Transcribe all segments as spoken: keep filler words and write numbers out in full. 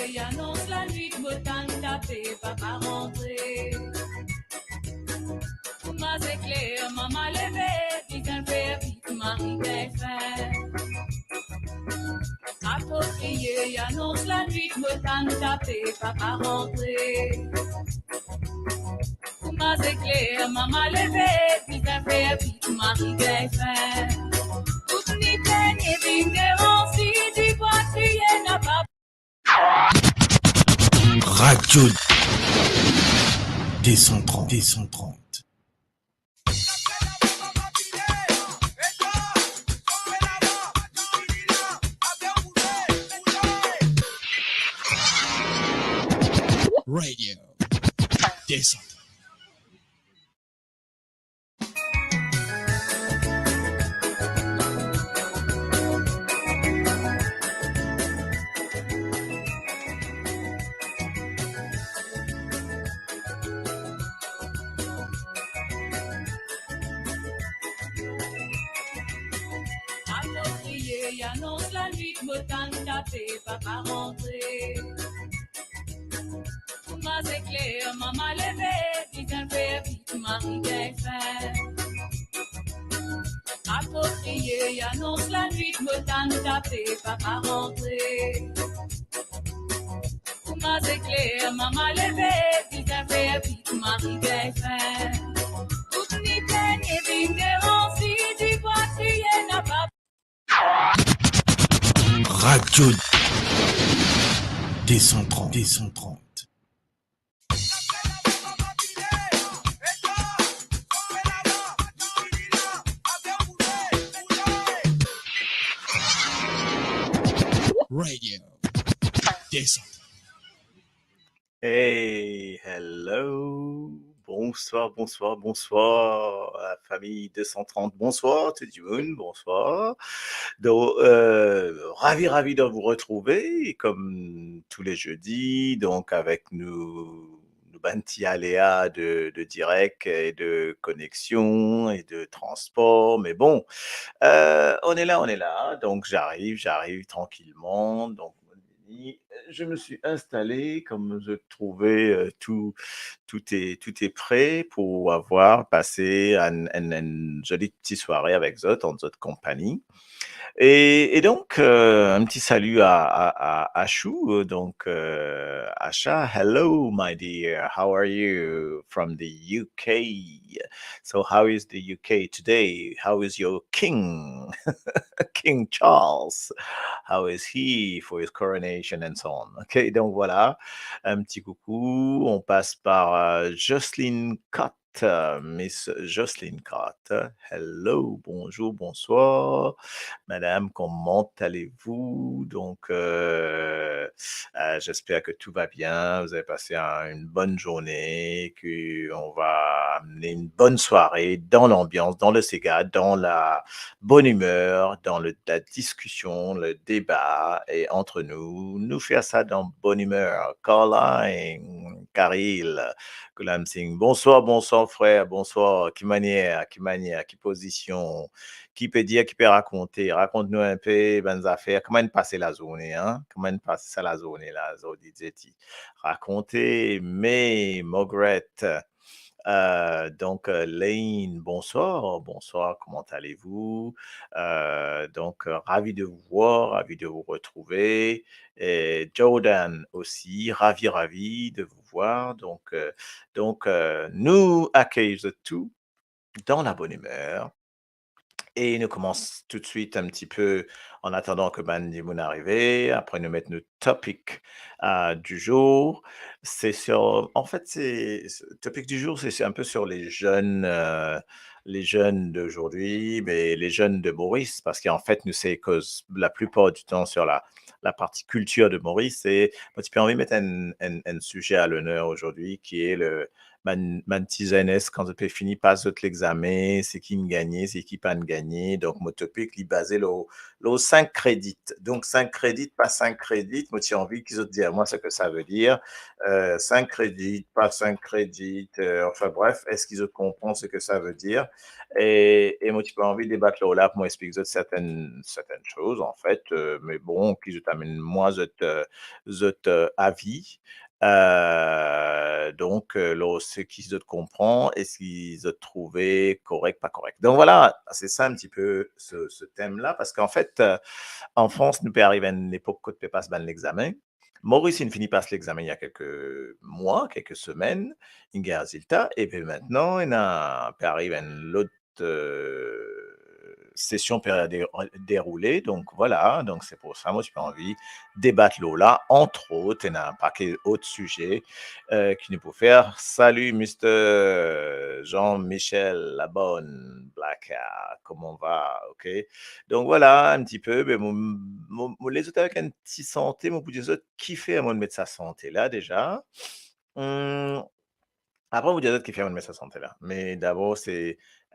Li anons lanwit, mo tann tape, papa rantre. Kouma zekler, mama leve, bizin fer vit, mari gagn fin. Apropriye, li anons lanwit, mo tann tape, papa rantre. Kouma zekler, mama leve, bizin fer vit, mari gagn fin. Tout ni penie vinn devan, si dibwa kriye napa. Radio deux cent trente, deux cent trente. Radio deux cent trente. Apropriye, li anons lanwit, mo tann tape, papa rantre. Kouma zekler, mama leve, bizin fer vit, mari gagn fin. Apropriye, li anons lanwit, mo tann tape, papa rantre. Kouma zekler, mama leve, bizin fer vit, mari gagn fin. Tout ni penie vinn devan, si dibwa kriye napa. Radio deux cent trente, deux cent trente. Radio deux cent trente. Hey, hello. Bonsoir, bonsoir, bonsoir, lafami deux cent trente. Bonsoir tout dimoun, bonsoir. Donc, euh, ravi, ravi de vous retrouver comme tous les jeudis, donc avec nou, nou bann ti aléa de, de direct et de connexion et de transport. Mais bon, euh, on est là, on est là. Donc, j'arrive, j'arrive tranquillement. Donc, je me suis installé, comme vous trouvez, euh, tout, tout est, tout est prêt pour avoir passé un, un, une jolie petite soirée avec zot, en zot compagnie. Et, et donc, euh, un petit salut à, à, à Achou, euh, donc, euh, Asha, hello, my dear, how are you from the U K? So how is the U K today? How is your king, King Charles? How is he for his coronation and so on? Ok, donc voilà, un petit coucou. On passe par, euh, Jocelyne Cott, euh, Miss Jocelyne Cott. Hello, bonjour, bonsoir. Madame, comment allez-vous? Donc, euh, euh, j'espère que tout va bien. Vous avez passé un, une bonne journée, que on va amener une bonne soirée dans l'ambiance, dans le séga, dans la bonne humeur, dans le, la discussion, le débat. Et entre nous, nou fer sa dan bonn imer. Carla et Karil, Gulam Singh. Bonsoir, bonsoir, frère. Bonsoir. Ki manier, ki manier, ki pozision? Ki pe dir, ki pe rakonte? Rakont nou inpe bann zafer. Kouma inn pase lazourne, hein? Kouma inn pase sa lazourne la, zordi zedi? Rakonte, me Margaret, euh, donc, euh, Lane, bonsoir, bonsoir, comment allez-vous? Euh, donc, euh, ravi de vous voir, ravi de vous retrouver. Et Jordan aussi, ravi, ravi de vous voir. Donc, euh, donc, euh, nou akey zot tou dan la bonn imer. E nou koumans tout de suite un petit peu en attendant que bann dimoun arive. Après, nou met nou topic, euh, du jour. C'est sur, en fait, c'est, ce topic du jour, c'est, c'est un peu sur les jeunes, euh, les jeunes d'aujourd'hui, mais les jeunes de Maurice, parce qu'en fait, nou se koz la plupart du temps sur la, la partie culture de Maurice. Et moi, ti pe anvi met un, un, un sujet à l'honneur aujourd'hui, qui est le, bann, bann ti zenes, kan zot pe fini pas zot lexame, seki inn gagne, seki pa'nn gagne. Donk, mo topik, li baze lor, lor sink kredi. Donk, sink kredi, pa sink kredi, mo ti anvi ki zot dir mwa seki sa ve dir. Euh, sink kredi, pa sink kredi, euh, anfin bref, eski zot konpran seki sa ve dir? E, e mo ti pe anvi debat lor la pou mo explik zot sertenn, sertenn soz, anfet, euh, me bon, ki zot amenn mwa zot, euh, zot, euh, avi. Euh, donk, euh, lor seki zot konpran, eski zot trouve korek, pa korek. Donk vwala, se sa enn tipe se, se tem la, parski anfet, euh, an Frans, nou pe ariv enn lepok kot pe pas bann lexame. Moris inn fini pas lexame il y a kelke mwa, kelke semenn, inn gagn rezilta, epi mintnan, ena, pe ariv enn lot, euh, sesion pe de-, deroule. Donk, vwala, donk se pou sa, mo ti pe anvi debat lor la, antrot, ena enn pake lot size, euh, ki nou pou fer. Salut, Mister Jean-Michel Labonne, Black Hair, comment va? Ok. Donk, vwala, enn tipe, be, mo, mo, mo les zot avek enn ti sante, mo pou dir zot kifer mo met sa sante la deza. Hmm, apre, mo pou dir zot kifer mo met sa sante la. Me dabor, se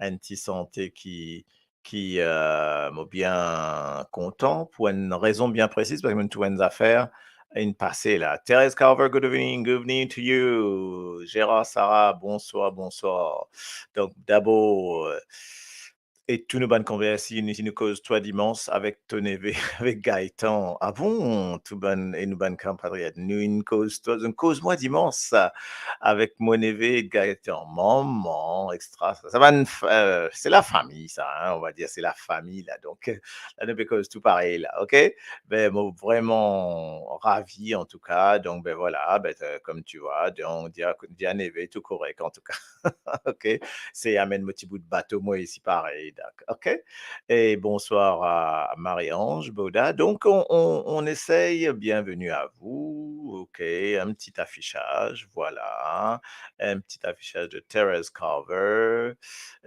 enn ti sante ki, ki, euh, mo bien kontan pou enn rezon bien presiz, parski mo trouv enn zafer inn pase la. Thérèse Carver, good evening, good evening to you. Gérard Sarah, bonswar, bonswar. Donk, dabor, euh, e tou nou bann konversi, nou, nou koz twa dimans avek to neve, avek Gaëtan. Ah bon? Tou bann, e nou bann konpatriyot, nou inn koz twa, nou koz mwa dimans avek mo neve Gaëtan. Manman, extra, sa, sa bann f-, euh, se la fami sa, hein, on va dire, se la fami la. Donk, euh, la nou pe koz tou parey la, ok? Be, mo vreman ravi, an tou ka. Donk, be, vwala, be, euh, comme tu vois, donk, dir, dir neve, tou korek, an tou ka. Ok, se amenn mo ti bout bato, mo isi parey, dak-, ok. E bonswar a Marie-Ange Boda. Donk, on, on, on essaye, bienvenue à vous, ok, un petit affichage, voilà, un petit affichage de Thérèse Carver.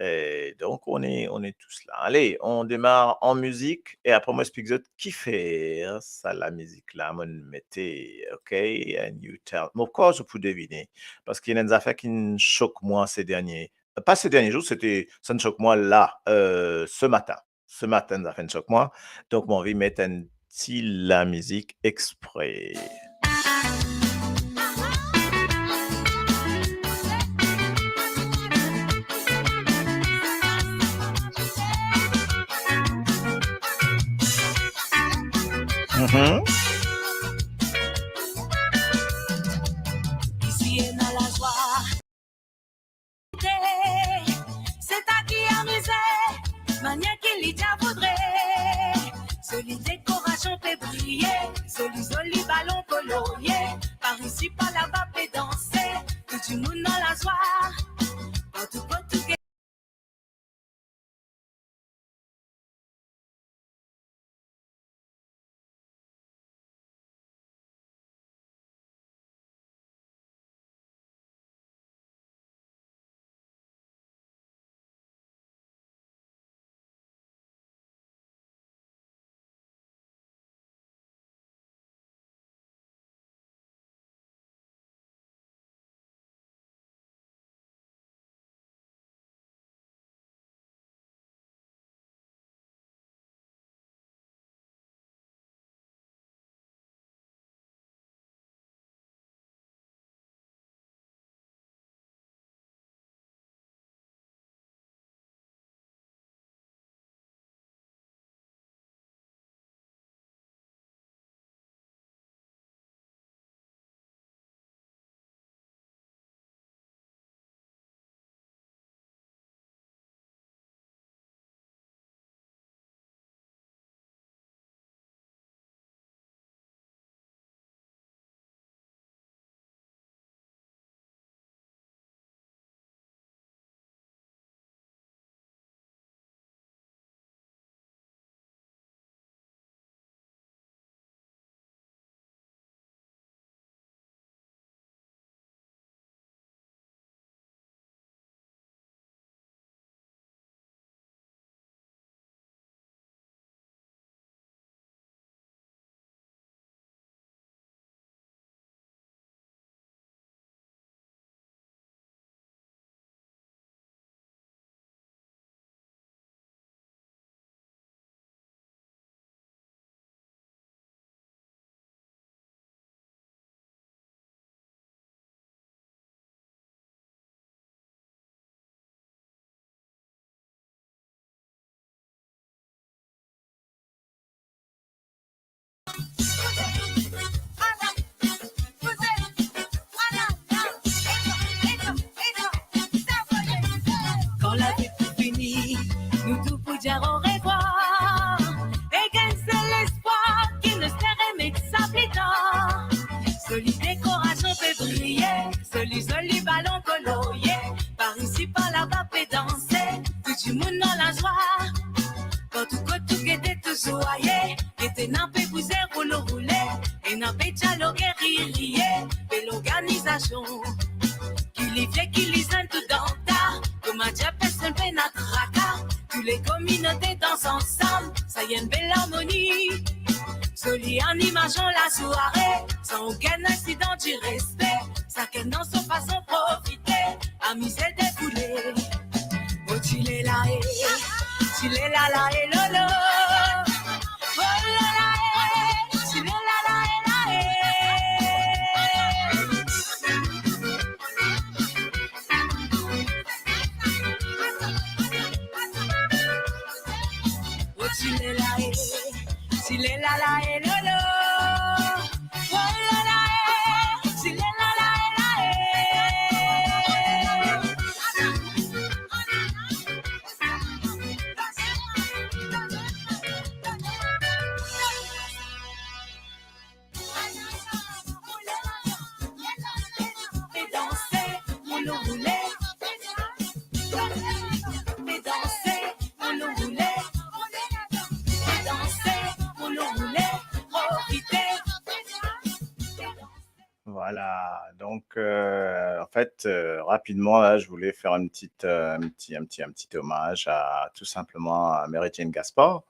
Et donc, on est, on est tous là. Allez, on démarre en musique, e apre, mo explik zot kifer sa lamizik la, mo mete, ok, and you tell. Mo krwar zot pou devine, parski ena enn zafer ki'nn sok mwa se dernie, pa se dernie zour, sete, sa'nn sok mwa la, euh, se matin. Se matin, zafinn sok mwa. Donk, mo anvi met enn ti lamizik expre. Mhm. Isi ena lazwa. Se ta ki amize, manier ki li dia voudre. Zoli dekorasion pe briye, zoli, zoli balon kolorye. Par isi, par laba pe danse, tou dimoun dan lazwa. Partou, partou, Dire au revoir, e gagn sel lespwar ki nou espere met sa pli tar. Zoli dekorasion pe briye, zoli, zoli balon kolorie. Par isi, par laba pe danse, tou dimoun dan lazwa. Partou kot ou gete touzour aye, gete ena pe bouze, roule, roule. Ena pe dialoge, rir, riye, bel organizasion. Ki li vie, ki li zenn, tou dan ta. Kouma dir, personn pena traka. Tou le kominote dans ansam, sa enn bel armoni. Zoli animasion lazware, san okenn insidan, di respe. Sakenn dan so fason profite, amize, defoule. Oh, ti le la e, ti le la la e lolo. Oh la la e, ti le la la e la e. Oh, ti le la e, ti le la la e lolo. Oh la la e, ti le la la e la e. Pe danse, roule, roule. Pe danse, roule, roule. Pe danse, roule, roule. Profite. Voilà, donc euh, en fait, euh, rapidement, là, je voulais faire une petite, euh, un petit, un petit, un petit hommage à tout simplement à Mary Jane Gaspard.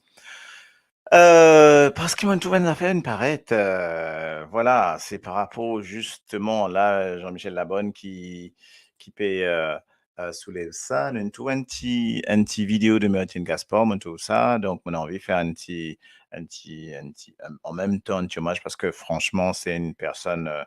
Euh, parski mo trouv enn zafer inn paret, euh, voilà, c'est par rapport justement, là, Jean-Michel Labonne ki, ki pe, euh, euh, soulev sa. Nou trouv enn ti, enn ti video de Mary Jane Gaspard, mo trouv sa, donc mo anvi fer enn ti, enn ti, enn ti, euh, an mem tan, enn ti omaz, parski franchement, c'est une personne, euh,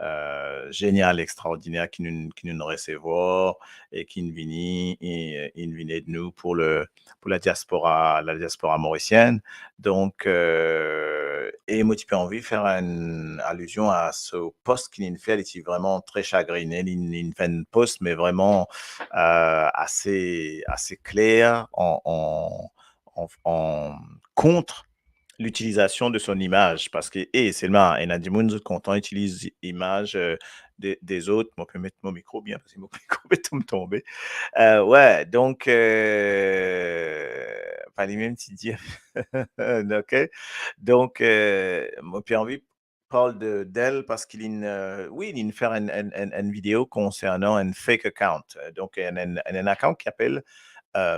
euh, zenial, extraordiner ki nou, ki nou resevwar e ki inn vini, e, inn vinn ed nou pour le, pour la diaspora, la diaspora mauricienne. Donc, euh, e mo ti pe anvi fer enn alizion a so post ki linn fer, li ti vreman tre sagrine, linn, linn fer enn post, me vreman, euh, ase, ase kler an, an, an, an kont l'utilisation de son image, parski, e, selman, ena dimoun zot kontan itiliz imaz, euh, de, dezot. Mo pe met mo mikro bien, parski mo mikro pe tonbe, tonbe. Euh, ouais, donc, euh, pa li mem ti dir. Ok. Donc, euh, mo pe anvi parl de, d'el, parski linn, euh, wi, linn fer enn, enn, enn, enn video konsernan enn fake account. Euh, donc, enn, enn, enn account ki apel, euh,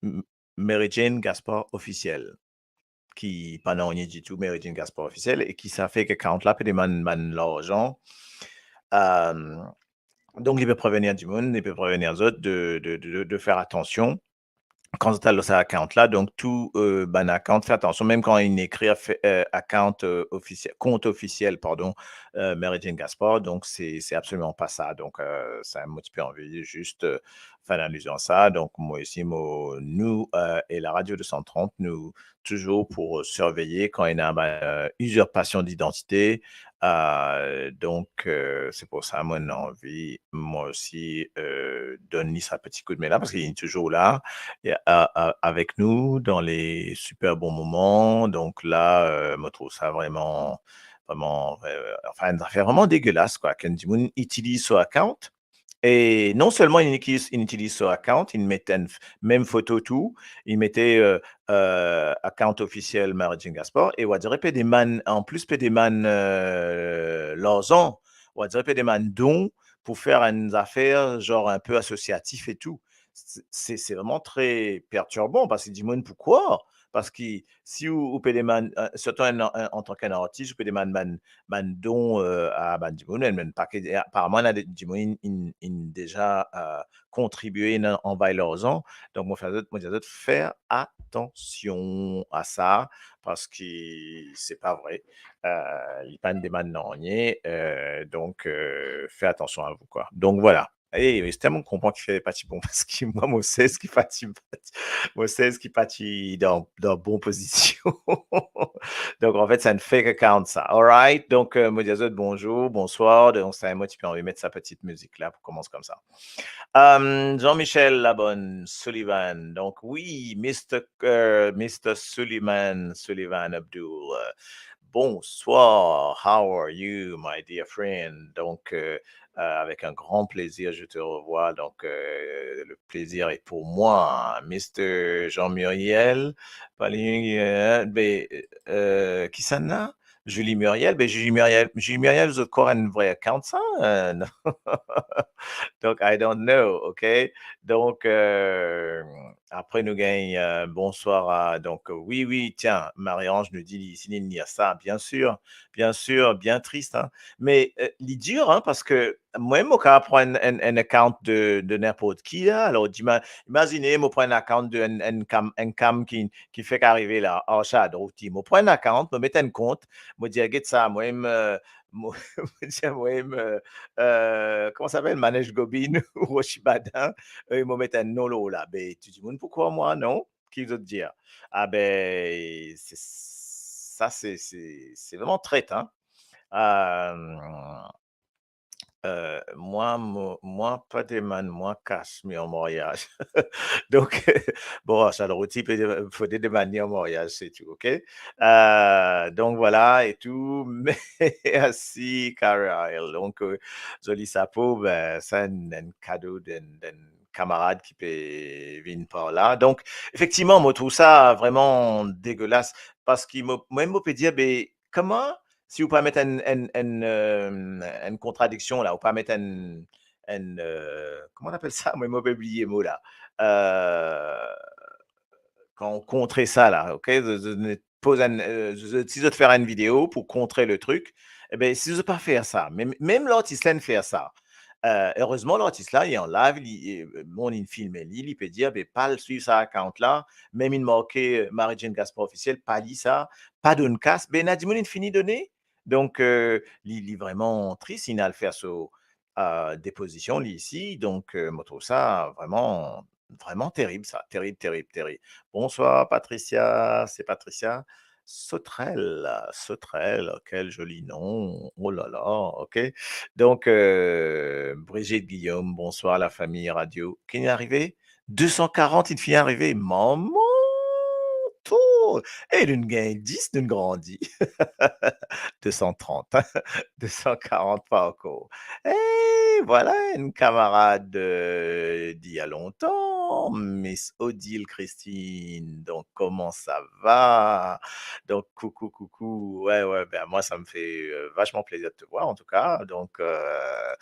M-, Mary Jane Gaspard Officiel, ki pa nanye ditou, Mary Jane Gaspard Officiel, e ki sa fake account la pe demann bann larzan. Euh, donc, li pe prevenir dimoun, li pe prevenir zot de, de, de, de fer atansion kan zot al lor sa account la. Donc, tou, euh, bann account, fer atansion, mem kan inn ekrir fe-, euh, account, euh, ofisiel, kont ofisiel, pardon, euh, Mary Jane Gaspard. Donc, c'est, c'est absolument pas ça. Donc, euh, sa mo ti pe anvi zis, euh, fer enn alizion a sa. Donc, mo osi, mo, nou, euh, e la Radio deux cent trente, nou touzour pou surveye kan ena, ben, euh, usurpation d'identité. Euh, donc, euh, c'est pour ça, mo anvi, mo osi, euh, donn li sa peti koudme la, parski li touzour la, e, a, a, avek nou dan le super bon moman. Donc la, euh, mo trouv sa vreman, vreman, euh, anfin, enn zafer vreman degelas, kwa, ki enn dimoun itiliz so account. E non selman inn itiliz, inn itiliz so account, inn met enn f-, mem foto tou, inn mete, euh, euh, account ofisiel Mary Jane Gaspard, e ou a dire pe demann, an plis pe demann, euh, larzan, ou a dire pe demann don pou fer enn zafer, zar, inpe asosiatif e tou. Se, se, se vreman tre pertirban, parski dimoun pou krwar, parski si ou, ou pe demann, euh, sirtou enn, enn, antan ki enn artis, ou pe demann bann, bann don, euh, a bann dimoun, enn, enn pake, e aparaman, ena de, dimoun inn, inn, inn deza, euh, kontribie, inn anvway larzan. Donc, mo fer zot, mo dir zot, fer atansion a sa, parski se pa vre. Euh, li pa demann nanye, euh, donc, euh, fer atansion a vou, kwa. Donc, voilà. E, Esther, mo konpran ki fer pa ti bon, parski mwa, mo sez ki pa ti, pa ti, mo sez ki pa ti dan, dan bon pozision. Donk, anfet, se enn fake account, sa. Alright? Donk, euh, mo dir zot bonzour, bonswar. Donk, sa, mo ti pe anvi met sa ti mizik la pou koumans koumsa. Euh, Jean-Michel Labonne Sullivan. Donk, wi, Mister, euh, Mister Suleiman, Sullivan Abdul, euh, bonsoir, how are you, my dear friend? Donc, euh, euh, avec un grand plaisir, je te revois. Donc, euh, le plaisir est pour moi. Mister Jean-Muriel, pa li, euh, be, euh, kisannla? Julie Muriel, be Julie Muriel, Julie Muriel, zot krwar enn vre account sa? Euh, non. Donc, I don't know, ok? Donc, euh, apre nou gagn, euh, bonswar a, donk, euh, wi, wi, tiens, Marie-Ange nous dit, li, si li lir sa, bien sûr, bien sûr, bien triste, hein. Me, euh, li dir, hein, parski mwa, mo kapav pran enn, enn, enn account de, de ninport ki la. Alor, dima-, imazine, mo pran enn account de enn, enn kam, enn kam ki, ki fek arive la, Arshad Routi. Mo pran enn account, mo met enn kont, mo dir, get sa, mwa, euh, mo, mo dir, mwa, euh, euh, kouma sa apel, Manesh Gobin ou Roshi Badin, euh, mo met enn nom lor la. Be, tou dimoun pou krwar mwa, non? Ki zot dir? Ah be, se, sa, se, se, se vreman tret, hein. Euh, euh, mwa, mo, mwa pa demann mwa kas mi an maryaz. Donk, bon, Arshad Routi pe de-, fode demann li an maryaz, se tou, ok? Euh, donk, vwala, e tou. Mersi, Carol. Donk, euh, zoli sapo, be, sa enn, enn kado d'enn, d'enn kamarad ki pe vinn par la. Donk, efektivman, mo trouv sa vreman degelas, parski mo, mwa, mo pe dir, be, kouma, si ou pa met enn, enn, enn, euh, enn kontradiksion la, ou pa met enn, enn, euh, kouma nou apel sa? Mwa, mo pe bliye mo la. Euh, kan ou kontre sa la, ok? Zot, zot poz enn, euh, zot, si zot fer enn video pou kontre le trik, e be, si zot pa fer sa, mem, mem lartis la inn fer sa, euh, erezman, lartis la, li an live, li, euh, bon, inn filme li, li pe dir, be, pa al swiv sa account la, mem inn marke, euh, Marie-Jeanne Gaspard Officiel, pa li sa, pa donn kas, be, ena dimoun inn fini done. Donk, euh, li, li vreman tris, inn al fer so, euh, depozision, li, isi. Donk, euh, mo trouv sa vreman, vreman terib, sa. Terib, terib, terib. Bonsoir, Patricia. C'est Patricia Sautrel. Sautrel, quel joli nom. Oh là là, ok. Donk, euh, Brigitte Guillaume, bonsoir, la famille radio. Ki inn arive? De san karant, inn fini arive. Manman! Tou! E nou gagn dis, nou grandi. De san trant, hein? De san karant pa ankor. E vwala, enn kamarad, euh, d'il y a longtemps, Miss Odile Christine. Donk, kouma sa va? Donk, koukou, koukou. Wi, wi, be, mwa, sa me fer, euh, vachement plaisir de te voir, en tout cas. Donk, euh,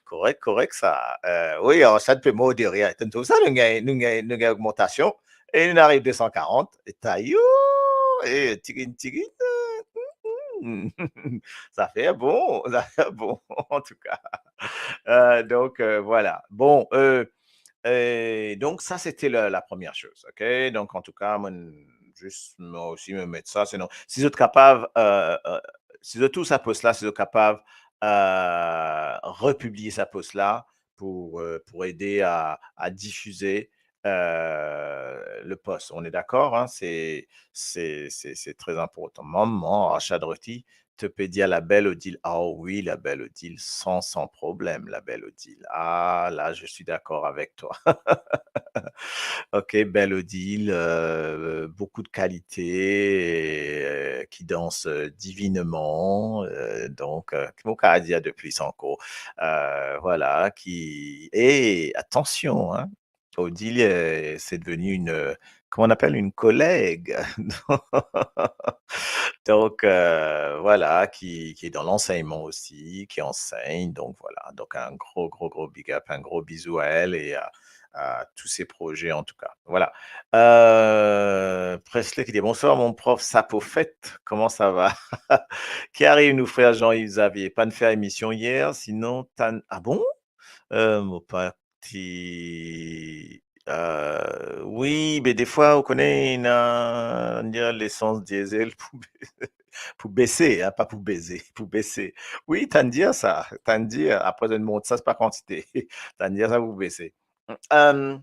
korek, korek, sa. Euh, wi, alor, sa, nou pe mor de rir. Tanto sa, nou gagn, nou gagn, nou gagn ogmantasion. E nou ariv de san karant. E tayou, e tigin, tigin, euh, mm, mm. Sa fer bon, sa fer bon, en tout cas. Euh, donk, euh, vwala. Bon, euh, e donk, sa, se te la, la première chose, ok? Donk, an tou ka, mwa, zis, mwa osi, mo met sa, sinon, si zot kapav, euh, euh, si zot trouv sa post la, si zot kapav, euh, repibliye sa post la pou, euh, pou ede a, a difize, euh, le post. On est d'accord, hein? Se, se, se, se tre inportan. Manman, Arshad Routi, to pe dir la belle Odile. Ah wi, la belle Odile, san, san problem, la belle Odile. Ah, là, je suis d'accord avec toi. Ok, belle Odile, euh, beaucoup de qualité, euh, qui danse, euh, divinement, euh, donc, euh, ki mo kapav dir de plis ankor? Euh, voilà, qui, et attention, hein, Odile, euh, c'est devenu une, euh, comment on appelle, une collègue. Donc, euh, voilà, qui, qui est dans l'enseignement aussi, qui enseigne. Donc, voilà. Donc, un gros, gros, gros big up, un gros bisou à elle et à, à tous ses projets, en tout cas. Voilà. Euh, Presley qui dit, bonsoir, mon prof Sapofet, comment ça va? Ki ariv nou, frer Jean-Yves Xavier? Pa'nn fer emision yer, sinon, tann-, ah bon? Euh, mo pa ti, euh, wi, be defwa, ou kone, ena, on dirait, lesans diesel pou pou bese, hein, pa pou beze, pou bese. Wi, tann dir sa, tann dir, apre zot mont sa, se pa kantite. Tann dir sa pou bese. Em,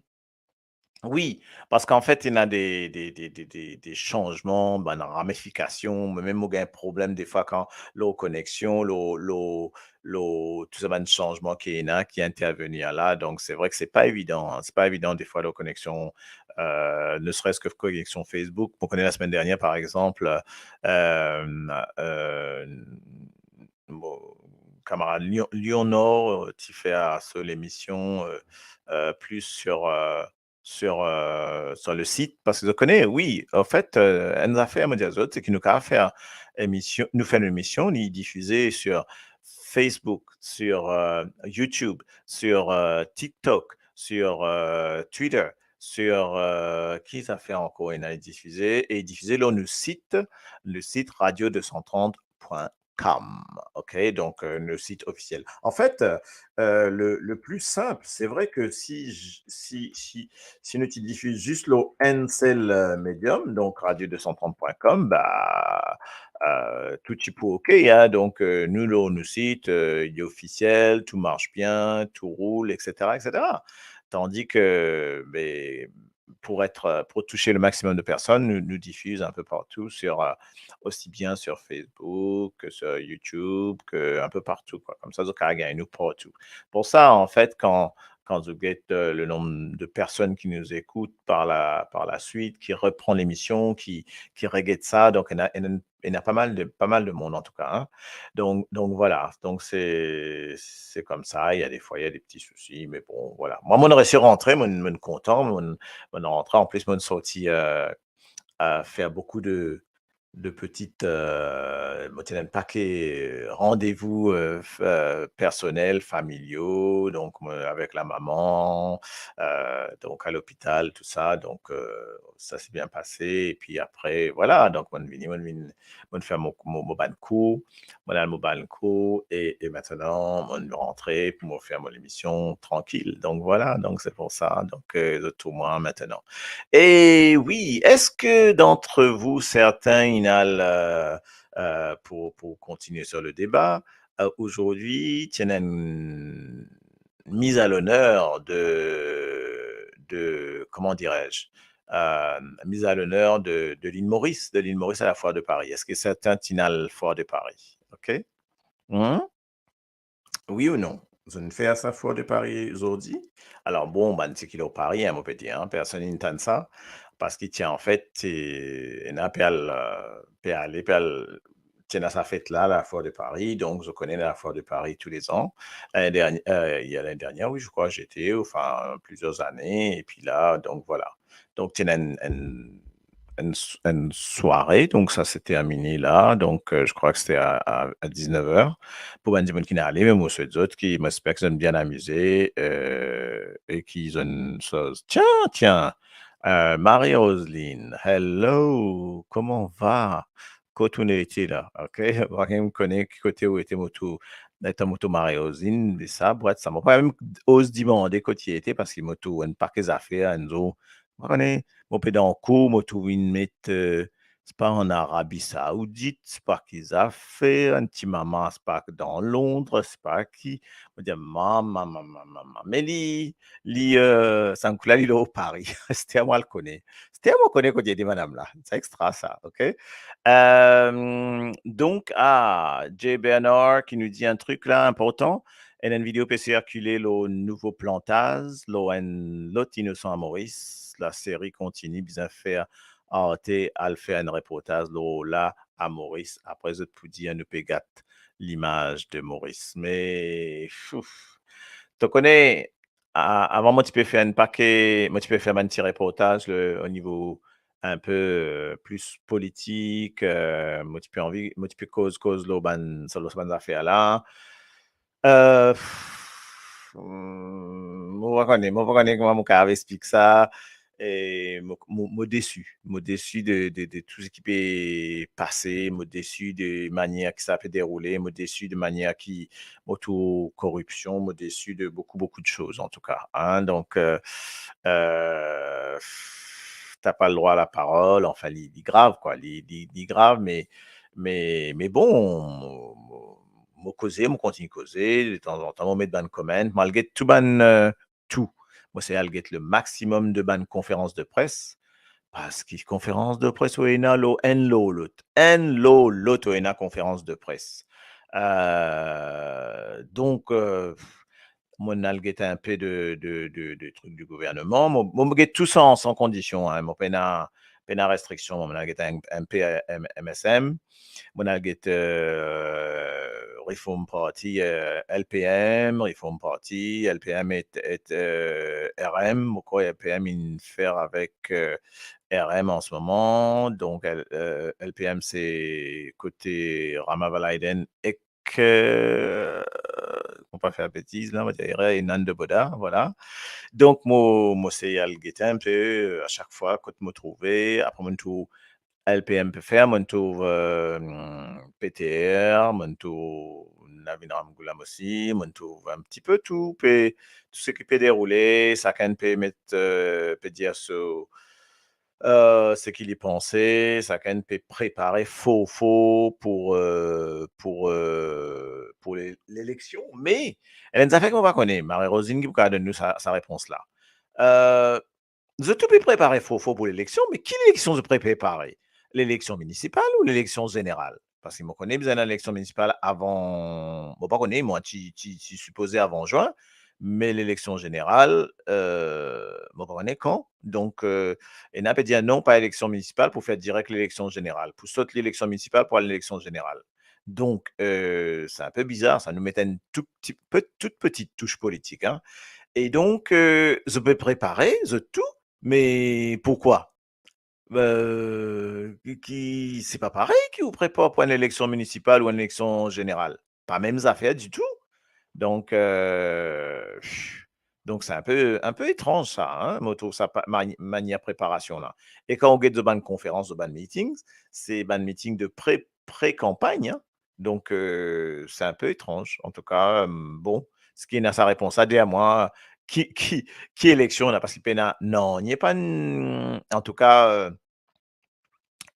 wi, parski anfet, ena de, de, de, de, de, de sanzman, bann ramifikasion, mo mem mo gagn problem defwa kan lor koneksion, lor, lor, lor tou sa bann sanzman ki ena, ki intervenir la. Donk, se vre ki se pa evidan, hein, se pa evidan defwa lor koneksion, euh, ne serait-ce que koneksion Facebook. Mo kone lasemenn dernier, par exanp, euh, euh, mo kamarad Lion, Lion Nord, euh, ti fer so lemision, euh, euh, plis sur, euh, sur, euh, sur le sit, parski zot kone, wi, anfet, euh, enn zafer, mo dir zot, se ki nou kapav fer emision, nou fer nou emision, li difize sur Facebook, sur, euh, YouTube, sur, euh, TikTok, sur, euh, Twitter, sur, euh, ki zafer ankor ena li difize, e difize lor nou sit, le sit radio deux cent trente point com. Ok, donk, euh, le sit ofisiel. Anfet, euh, le, le pli sinp, se vre ki si, si, si, si nou ti difiz zis lor enn sel, euh, medium, donk radio deux cent trente point com, ba, euh, tou ti pou ok, hein, donk, euh, nou lor nou sit, euh, li ofisiel, tou mars bien, tou roul, et cetera, et cetera. Tandis que, be, pour être, euh, pour toucher le maximum de personnes, nous, nous diffuse un peu partout sur, euh, aussi bien sur Facebook que sur YouTube, que un peu partout, quoi. Comme ça, zot kapav gagn nou partou. Pour ça, en fait, quand, quand vous guettez, euh, le nombre de personnes qui nous écoutent par la, par la suite, qui reprend l'émission, qui, qui regarde ça, donc ena, ena, ena pa mal de, pa mal de monde en tout cas, hein. Donc, donc voilà, donc c'est, c'est comme ça, il y a des fois, il y a des petits soucis, mais bon, voilà. Moi, mo'nn resi rantre, mo'nn, mo'nn kontan, mo'nn, mo'nn rantre. En plus, mo'nn sorti, euh, euh, faire beaucoup de, de petites, euh, mo ti ena enn pake randevou, euh, f-, euh, personnel, familiaux, donc, euh, avec la maman, euh, donc à l'hôpital, tout ça, donc, euh, ça s'est bien passé, et puis après, voilà, donc, mo'nn vini, mo'nn vinn, mo'nn fer mo, mo, mo bann kour, mo'nn al mo bann kour, e, e aster, mo'nn rantre pou mo fer mo lemision trankil. Donc voilà, donc c'est pour ça, donc, euh, zot trouv mwa aster. Et oui, est-ce que d'entre vous, certains, inn al, euh, euh, pour, pour continuer sur le débat, euh, aujourd'hui, ti ena enn mise à l'honneur de, de, comment dirais-je, euh, mise à l'honneur de, de l'île Maurice, de l'île Maurice à la Foire de Paris. Est-ce que certains ti ena al Foire de Paris? Ok? Hmm? Wi ou non? Zot inn fer sa Foire de Paris zordi? Alors bon, bann ti ki lor Paris, hein, mo pe dir, hein, personn inn tann sa, parski ti, anfet, ti, ena pe al, euh, pe ale, pe al, ti ena sa fet la, la Foire de Paris, donc zot kone la Foire de Paris tous les ans. L'année dernière, euh, il y a l'année dernière, oui, je crois, j'y étais, enfin, plusieurs années, et puis là, donc voilà. Donc, ti ena enn, enn, enn s-, enn sware, donc ça s'est terminé là, donc, euh, je crois que c'était à, à, à dix-neuf heures. Pou bann dimoun ki inn ale, me mo swet zot ki, mo esper ki zot inn bien amize, euh, e ki zot inn soz. Tiens, tiens, euh, Marie-Roseline, hello, comment va? Kot ou'nn ete la, ok? Mo pa mem kone ki kote ou ete, mo trouv, letan mo trouv Marie-Roseline, li sa, bwat sa. Mo pa mem oz dimande kot li ete, parski mo trouv enn pake zafer, enn zour, mo pa kone, mo pe dan kour, mo trouv inn met, euh, se pa an Arabi Saoudit, se pa ki zafer, enn ti mama, se pa dan Londres, se pa ki. Mo dir, mama, mama, mama. Me li, li, euh, sann kou la, li lor Paris. Aster mo al kone. Aster mo kone kot li ete, madam la. Sa extra sa, ok? Euh, donc, ah, Jay Bernard qui nous dit un truc là important. Ena enn video pe sirkile lor nouvo plantaz, lor enn lot inosan a Moris. Laseri kontini, bizin fer Arte al fer enn reportaz lor la a Moris. Apre zot pou dir nou pe gat limaz de Moris. Me, ouf, to kone, a-, avan mo ti pe fer enn pake, mo ti pe fer bann ti reportaz, le, o nivo enn pe, euh, plis politik, euh, mo ti pe anvi, mo ti pe koz, koz lor bann, lor sa bann zafer la. Euh, hmm, mo pa kone, mo pa kone kouma mo kapav explik sa. E mo, mo, mo desi, mo desi de, de, de tou seki pe pase, mo desi de manier ki sa pe deroule, mo desi de manier ki mo trouv koripsion, mo desi de boukou, boukou de soz, an tou ka, hein. Donk, euh, euh, t'as pas le droit à la parole, anfin, li, li grav, kwa, li, li, li grav, me Me, me bon, mo, mo, mo koze, mo kontign koze, detanzantan mo met bann comment, mo al get tou bann, eh, tou. Mo sey al get le maximum de bann konferans de pres, parski konferans de pres ou ena lor enn lor lot, enn lor lot ou ena konferans de pres. Eh, donk, eh, mo al get inpe de, de, de, de trik di gouvernman. Mo, mo get tou san, san kondision, hein. Mo pena, pena restriksion. Mo al get in, inpe, eh, M-, M S M. Mo al get, eh, Reform Party, eh, L P M, Reform Party, L P M et, et, eh, R M. Mo krwar L P M inn fer avek, eh, R M an se moman. Donk, L-, eh, L P M se kote Ramavalayden ek, eh, mo pa fer betiz la, mo dir erer, e Nanda Bodhar, vwala. Donk mo, mo sey al gete inpe, eh, a sak fwa kot mo trouve, apre mo trouv L P M pe fer, mo trouv, eh, P T R, mo trouv Navin Ramgoolam osi, mo trouv inpti pe tou, pe, tou seki pe deroule, sakenn pe met, eh, pe dir so, eh, seki li panse, sakenn pe prepare for for pou, eh, pou, eh, pou le-, leleksion. Me, ena enn zafer ki mo pa kone, Marie-Rosine ki pou kav donn nou sa, sa repons la. Eh, zot tou pe prepare for for pou leleksion, me ki leleksion zot pe prepare? Leleksion minisipal ou leleksion zeneral? Parski mo kone bizin ena leleksion minisipal avan, mo pa kone, mwa, ti, ti, ti sipoze avan zin, me leleksion zeneral, eh, mo pa kone kan. Donk, eh, ena pe dir non, pa eleksion minisipal, pou fer direk leleksion zeneral. Pou sot leleksion minisipal, pou al leleksion zeneral. Donk, eh, se inpe bizar sa, nou met enn tou pti pe, tou peti tous politik, hein. E donk, eh, zot pe prepare, zot tou, me poukwa? Eh, ki, ki, se pa parey ki ou prepar pou enn eleksion minisipal ou enn eleksion zeneral. Pa mem zafer ditou. Donk, eh, donk se inpe, inpe etranz sa, hein. Mo trouv sa pa, mani-, manier preparasion la. E kan ou get zot bann konferans, zot bann meetings, se bann meeting de pre, pre-kanpagn, hein. Donk, eh, se inpe etranz. Antouka, eh, bon, seki ena sa repons la, dir mwa, ki, ki, ki eleksion la, parski pena, non, nanye pa, antouka, eh,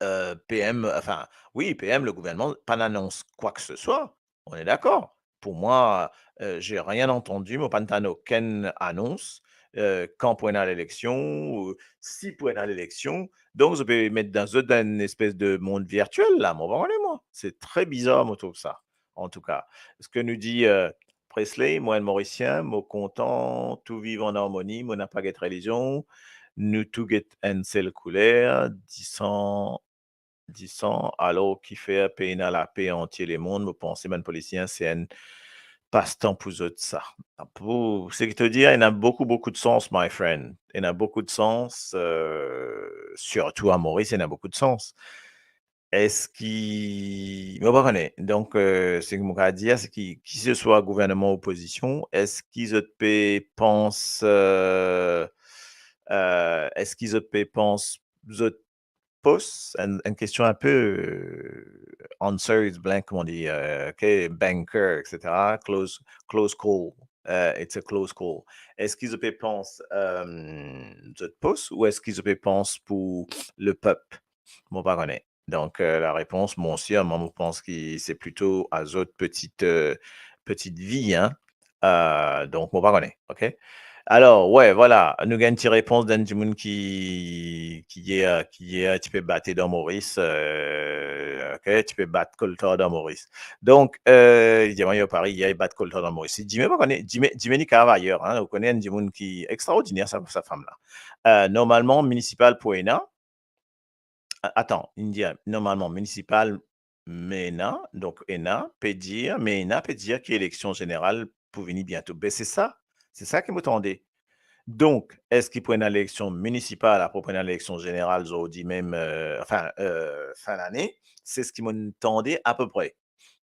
eh, P M, enfin, wi, P M, le gouvernman, pa'nn anons kwa ke se swa. On est d'accord. Pou mwa, eh, j'ai rien entendu, mo pa'nn tann okenn anons, eh, kan pou ena leleksion, ou si pou ena leleksion. Donk, zot pe met dan, zot dan enn espes de mond virtiel la, mo pa kone mwa. Se tre bizar, mo trouv sa. Antouka, seki nou dir, eh, Presley, mo enn Morisien, mo kontan tou viv an armoni, mo napa get relizion, nou tou get enn sel kouler, disan, disan, alor kifer pena lape antie lemond, mo panse bann politisien se enn pastan pou zot sa. Pou, seki to dir, ena boukou, boukou de sans, my friend. Ena boukou de sans, eh, sirtou a Moris, ena boukou de sans. Eski, mo pa kone. Donk, eh, seki mo kav dir, seki, ki se swa gouvernman, opozision, eski zot pe pans, eh, eh, eski zot pe pans zot pos, enn, enn kestion inpe, eh, answer is blank, kouma dir, eh, ok, banker, et cetera. Close, close call. Eh, it's a close call. Eski zot pe pans, eh, zot pos ou eski zot pe pans pou lepep? Mo pa kone. Donk, eh, larepons, mwa, sirman, mo pans ki se plito a zot peti, eh, peti vi, hein. Eh, donk, mo pa kone, ok? Alor, we, vwala, nou gagn ti repons d'enn dimoun ki, ki yer, ki yer ti pe bat dan Moris, eh, ok, ti pe bat koltar dan Moris. Donk, eh, li dir mwa, yo, Paris, yer, li bat koltar dan Moris. Dime, pa kone, Dime, Dime li kav ayer, hein, ou kone enn dimoun ki extraordiner, sa, sa fam la. Eh, normalman, minisipal pou ena, a-, atan, inn dir, normalman, minisipal, mena, donk ena pe dir, mena pe dir ki eleksion zeneral pou vini biento. Be, se sa, se sa ki mo tande. Donk, eski pou ena eleksion minisipal, apre pou ena eleksion zeneral, zordi mem, eh, enfin, eh, fin lane? Se seki mo'nn tande apepre.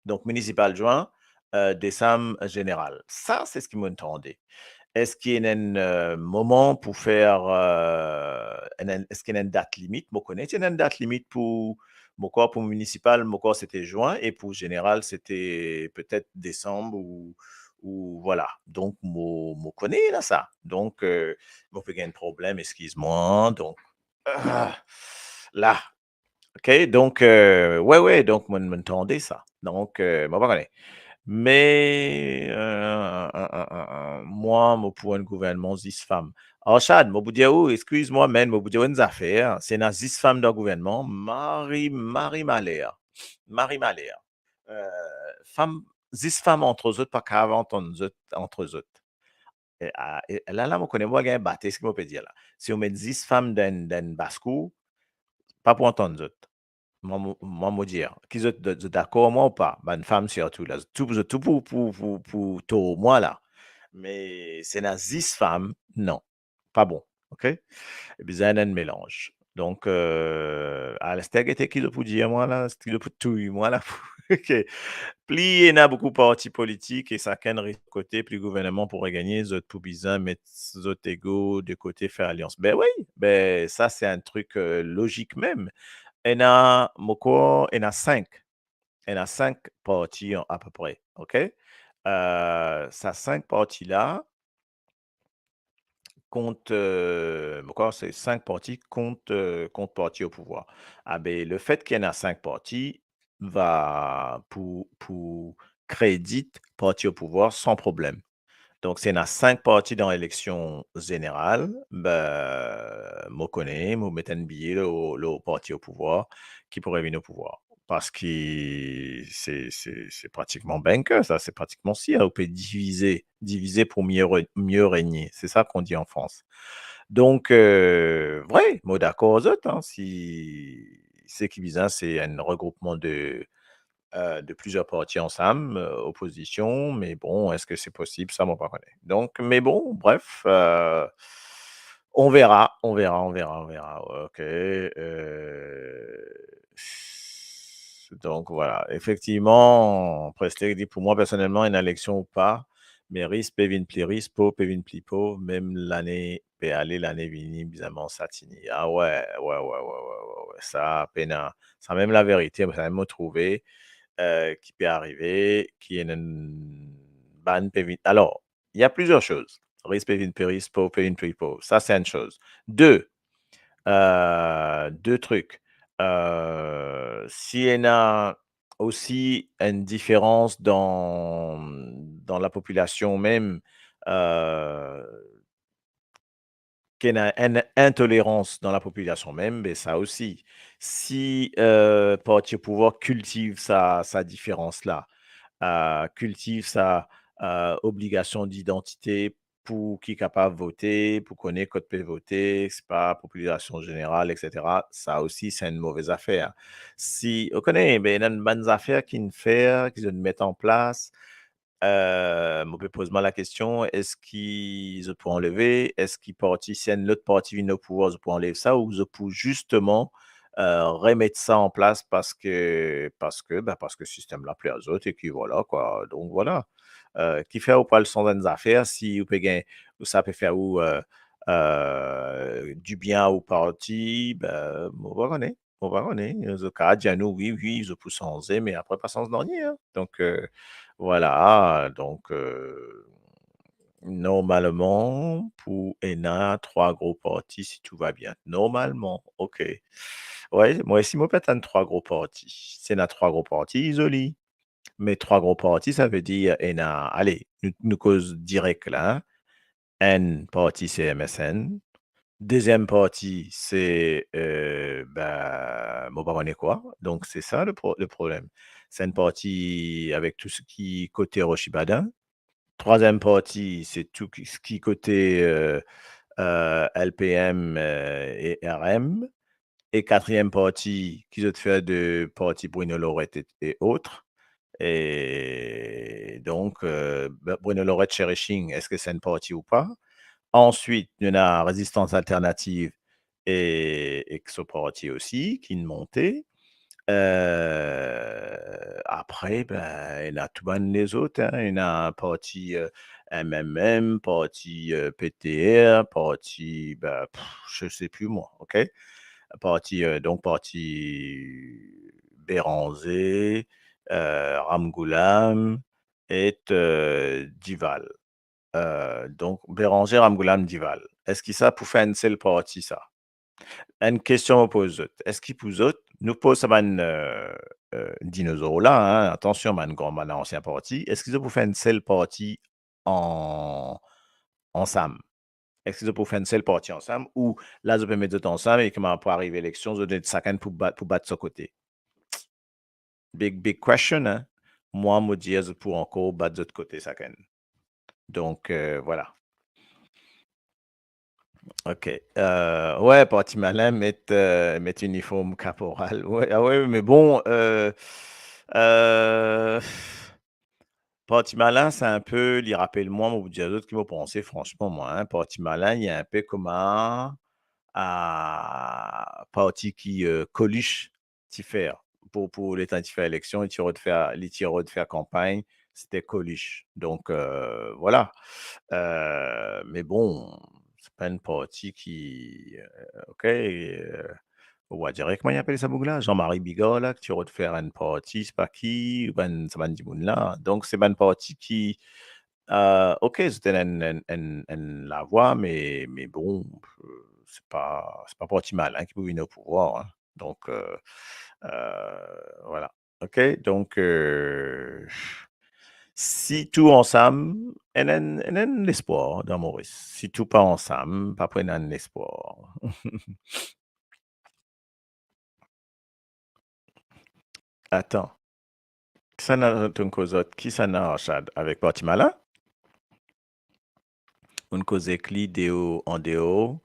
Donk, minisipal zin, eh, desam, zeneral. Sa, se seki mo'nn tande. Eski ena enn, eh, moman pou fer, eh, ena enn, eski ena enn dat limit? Mo kone ti ena enn dat limit pou, mo krwar pou minisipal, mo krwar sete zin, e pou zeneral, sete petet desam ou, ou vwala. Donk, mo, mo kone ena sa. Donk, eh, mo pe gagn problem, eskiz mwa. Donk, ah, la, Ok, donk, euh, we, we, donk, mo, mo tande sa. Donk, euh, mo pa kone. Me, euh, euh, euh, euh, euh, mwa, mo pou enn gouvernman zis fam. Arshad, mo pou dir ou, exkiz mwa, men mo pou dir ou enn zafer, si ena zis fam dan gouvernman, mari, mari maler. Mari maler. Euh, fam, zis fam ant zot, pa kapav antann zot ant zot. E, a, e, la, la, mo kone mo gagn bate, seki mo pe dir la. Si ou met zis fam dan, dan baskour, pa pou antann zot. Mwa, mo, mwa, mo dir, ki zot, zot, zot dakor mwa ou pa? Bann fam sirtou la, zot tou, zot tou pou, pou, pou, pou tor mwa la. Me si ena zis fam, non, pa bon, ok? Bizin ena enn melanz. Donk, euh, aster gete ki zot pou dir mwa la, ki zot pou touy mwa la. Ok. Pli ena boukou parti politik e sakenn res kote, pli gouvernman pou regagne, zot pou bizin met zot ego de kote, fer alians. Be wi, be sa se enn trik, euh, lozik mem. Ena, mo krwar, ena sink. Ena sink parti an, apepre, ok? Euh, sa sink parti la, kont, euh, mo krwar se sink parti kont, euh, kont parti o pouvwar. Abe, lefet ki ena sink parti, va pou, pou kredit parti o pouvwar san problem. Donk, si ena sink parti dan eleksion zeneral, be, mo kone, mo met enn biye lor, lor parti o pouvwar, ki pou revinn o pouvwar. Parski se, se, se pratikman banker, sa, se pratikman sir, ou pe divize, divize pou mie re-, mie regne. Se sa qu'on dit en France. Donk, euh, vre, mo dakor zot, hein, si, seki bizin, se enn regroupman de, euh, de plizier parti ansam, euh, opozision, me bon, eski se posib? Sa, mo pa kone. Donk, me bon, bref, euh, on verra, on verra, on verra, on verra. Ok, euh, donk, vwala. Efektivman, Presley dir, pou mwa, personelman, ena eleksion ou pa, me ris pe vinn pli ris, pov pe vinn pli pov, mem lane pe ale, lane vini, bizin manz satini. Ah we, we, we. Sa pena, sa mem laverite, sa mem mo trouve, euh, ki pe arive, ki enn bann pe vinn. Alor, il y a plusieurs choses. Ris pe vinn pli ris, pov pe vinn pli pov. Sa, se enn soz. De, euh, de trik. Euh, si ena osi enn diferans dan, dan lapopilasion mem, euh, ki ena enn intolerans dan lapopilasion mem, be sa osi. Si, euh, parti o pouvwar kiltiv sa, sa diferans la, euh, kiltiv sa, euh, obligasion didantite pou ki kapav vote, pou kone kot pe vote, sepa popilasion zeneral, et cetera, sa osi, se enn move zafer. Si, ou kone, be, ena bann zafer ki'nn fer, ki zot met an plas, euh, mo pe poz mwa lakestion, eski zot pou anleve, eski parti, si enn lot parti vinn o pouvwar, zot pou anlev sa, ou zot pou zisteman, euh, remet sa an plas parski, parski, be, parski sistem la pler a zot e ki vwala, kwa. Donk, vwala. Euh, kifer ou pou al sanz enn zafer si ou pe gagn, ou sa pe fer ou, euh, euh, dibien a ou parti, be, mo pa kone. Mo pa kone, zot kapav dir nou, wi, wi, zot pou sanze, me apre pa sanz nanye, hein. Donk, euh, vwala, donk, euh, normalman, pou ena trwa gro parti, si tou va bien. Normalman, ok. Wi, mwa osi, mo pe atann trwa gro parti. Si ena trwa gro parti, zoli. Me trwa gro parti, sa ve dir ena, ale, nou, nou koz direk la, hein. Enn parti se M S N, deziem parti se, euh, be, mo pa kone kwa. Donk, se sa le pro-, le problem. Se enn parti avek tou seki kote Roche Isle-Badin. Trwaziem parti, se tou ki, seki kote, euh, euh, L P M, euh, e R M. E katriem parti ki zot fer de parti Bruno Lorette e, e ot. E donk, euh, Bruno Lorette Cherishing, eski se enn parti ou pa? Answit, nou ena Rezistans Alternativ e, ek so parti osi, ki'nn monte. Euh, apre, be, ena tou bann lezot, hein. Ena parti, euh, M M M, parti, euh, P T R, parti, be, pff, je sais plus moi, ok? Parti, euh, donk parti Bérenger, euh, Ramgoolam e, euh, Duval. Euh, donk, Bérenger, Ramgoolam, Duval. Eski sa pou fer enn sel parti, sa? Enn kestion mo poz zot. Eski pou zot, nou poz sa bann, eh, eh, dinozor la, hein, atansion, bann gran, bann ansien parti, eski zot pou fer enn sel parti an-, ansam? Eski zot pou fer enn sel parti ansam ou la zot pe met zot ansam e kouma pou ariv eleksion, zot sakenn pou bat, pou bat so kote? Big, big question, hein? Mwa, mo dir zot pou ankor bat zot kote sakenn. Donk, eh, vwala. Ok. Eh, we, Parti Malin met, eh, met iniform kaporal. We, ah we, me bon, eh, eh, Parti Malin, se enpe, li rapel mwa, mo pou dir zot ki mo panse, fransman, mwa, hein, Parti Malin, li enpe kouma, ah, parti ki, eh, Coluche ti fer pou, pou letan li ti fer eleksion, li ti rod fer, li ti rod fer kanpagn, sete Coluche. Donk, eh, vwala. Eh, me bon, se pa enn parti ki, eh, ok, eh, ou a direk, kouma li apel sa boug la? Jean-Marie Bigard la, ki ti rod fer enn parti, se pa ki, ou bann, sa bann dimoun la. Donk, se bann parti ki, eh, ok, zot ena enn, enn, enn, enn lavwa, me, me bon, eh, se pa, se pa Parti Malin ki pou vinn o pouvwar, hein. Donk, eh, eh, vwala. Ok, donk, eh, si tou ansam, ena enn, ena enn lespwar dan Moris. Si tou pa ansam, pa pou ena enn lespwar. Atan. Kisannla to'nn koz zot? Kisannla Arshad? Avek Parti Malin? Mo'nn koz ek li deor, andeor,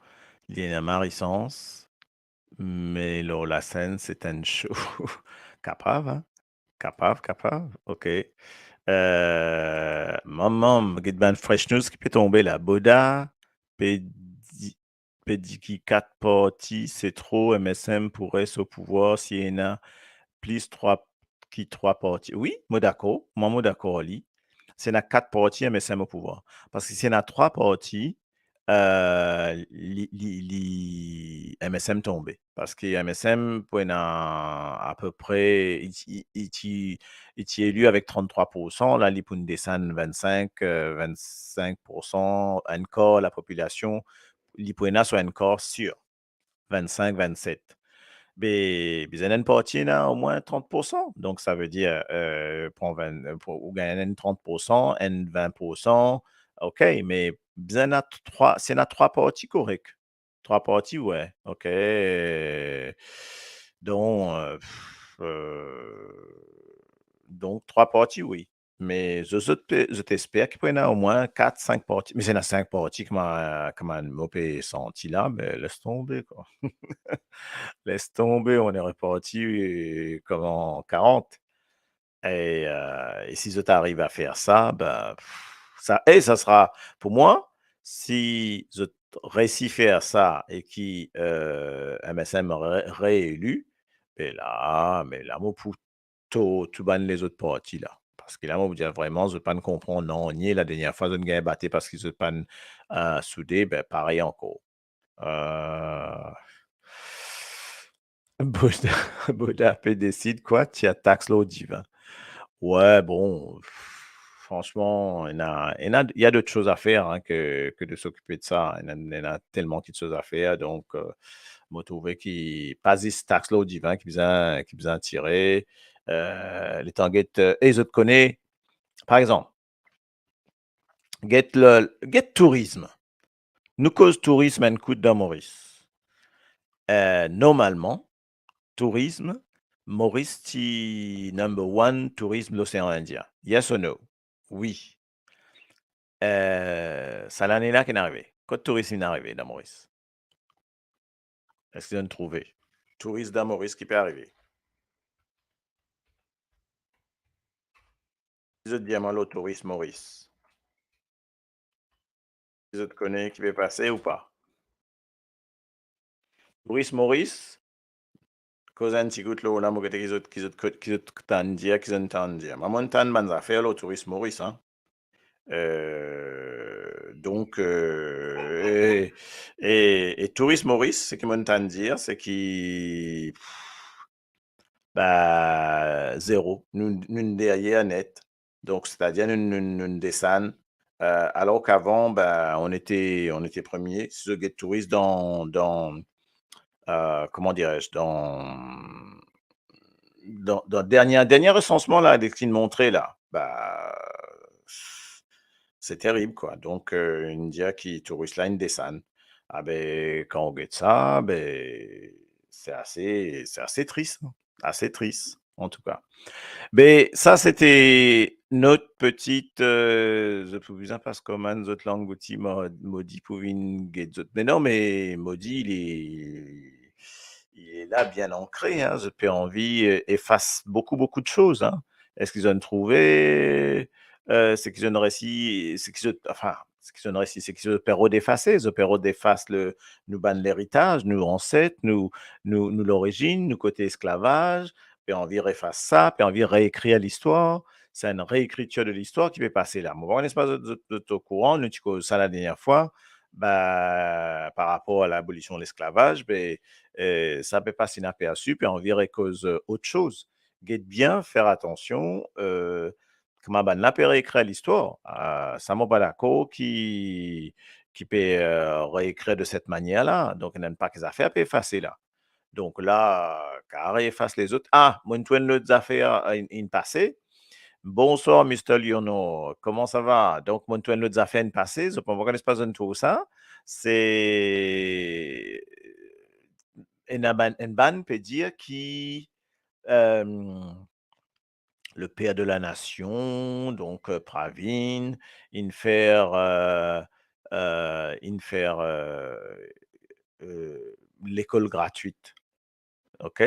li ena Marie-Sens, me lor lasenn, se enn sho. Kapav, hein? Kapav, kapav. Ok. Eh, manman, get bann fresh news ki pe tonbe la. Boda pe di-, pe dir ki kat parti se tro, M S M pou res o pouvwar si ena plis trwa ki trwa parti. Wi, mo dakor, mwa mo dakor ar li. Si ena kat parti, M S M o pouvwar. Parski si ena trwa parti, eh, li, li, li, M S M tonbe. Parski M S M pou ena apepre, li ti, li ti, li ti eli avek tranntrwa poursan, la li pou desann vennsink, eh, vennsink poursan, enn kar lapopilasion, li pou ena so enn kar sir, vennsink, vennset. Be, bizin enn parti ena omwin trant poursan. Donk, savedir, eh, pran vin, pou, ou gagn enn trant poursan, enn vin poursan, ok, me bizin ena trwa, si ena trwa parti korek. Trwa parti, we, ok. Donk, eh, pff, eh, donk, trwa parti, wi. Me zot, zot pe, zot esper ki pou ena omwin kat, sink parti. Me si ena sink parti, kouma, kouma mo pe santi la, be, les tonbe, kwa. Les tonbe, on est reparti, eh, kouma karant. E, eh, e si zot ariv a fer sa, be, pff, sa, e sa sera, pou mwa, si zot resi fer sa e ki, eh, M S M re-, reeli, be la, me la, mo pou tor tou bann lezot parti la. Parski la, mo pou dir vreman, zot pa'nn konpran nanye. Ladernie fwa, zot gagn bate parski zot pa'nn, eh, soude, be, parey ankor. Eh, Boda, Boda pe desid kwa, ti a tax lor divin. We, bon, fransman, ena, ena, il y a d'autres choses à faire, hein, que, que de s'occuper de ça. Ena, ena telman kitsoz a fer, donk, eh, mo trouve ki pa zis tax lor divin ki bizin, ki bizin tire. Eh, letan get, eh, e zot kone, par exanp, get le, get tourism. Nou koz tourism enn kout dan Moris. Eh, normalman, tourism, Moris ti number one tourism Losean Indien. Yes or no? Wi. Eh, sa lane la ki'nn arive. Kot tourism inn arive dan Moris? Eski zot trouve? Touris dan Moris ki pe arive. Zot dir mwa lor touris Moris. Zot kone ki pe pase ou pa? Touris Moris, koz enn ti kout lor la, mo gete ki zot, ki zot, ki zot tann dir, ki zot tann dir. Mwa, mo'nn tann bann zafer lor touris Moris, hein. Eh, donk, eh, e, e, e touris Moris, seki mo'nn tann dir, seki, pff, be, zero. Nou, nou deryer net. Donk, setadir nou, nou, nou desann. Eh, alors qu'avant, ben, on était, on était premier. Si zot get touris dan, dan, euh, comment dirais-je, dans, dans, dans le dernier, dernier recensement là, de, ki montre la, bah, c'est terrible, quoi. Donc, euh, inn dir ki touris la inn desann. Ah ben, kan ou get sa, ben, c'est assez, c'est assez triste, hein. Assez triste, en tout cas. Ben, sa, se te not petit, euh, zot pou bizin pas komann zot lang outi, mo, Modi pou vinn get zot. Me non, me Modi, li, li la bien ankre, hein. Zot pe anvi, euh, efas boukou, boukou de soz, hein. Eski zot inn trouve, euh, seki zot inn resi, seki zot, enfin, seki zot inn resi, seki zot pe rod efase, zot pe rod efas le, nou bann leritaz, nou anset, nou, nou, nou lorizinn, nou kote esklavaz, pe anvi refas sa, pe anvi reekrir listwar. Se enn reekritir de listwar ki pe pase la. Mo pa kone si zot, zot, zot okouran, nou ti koz sa ladernie fwa, ba, par rapor a labolision lesklavaz, be, eh, sa pe pas inapersi, pe anvi rekoz, eh, ot soz. Get bien, fer atansion, eh, kouma bann la pe reekrir listwar. Ah, sa mo pa dakor ki, ki pe, eh, reekrir de set manier la. Donk, ena enn pake zafer pe efase la. Donk la, kapav efas lezot. Ah, mo inn trouv enn lot zafer, eh, inn, inn pase. Bonsoir, Mister Lionor. Comment ça va? Donk, mo inn trouv enn lot zafer inn pase. Zot pa, mo pa kone si zot inn trouv sa. Se enn bann, enn bann pe dir ki, euh, le père de la nation, donk, euh, Pravin, inn fer, euh, euh, inn fer, euh, euh, lekol gratwit. Ok?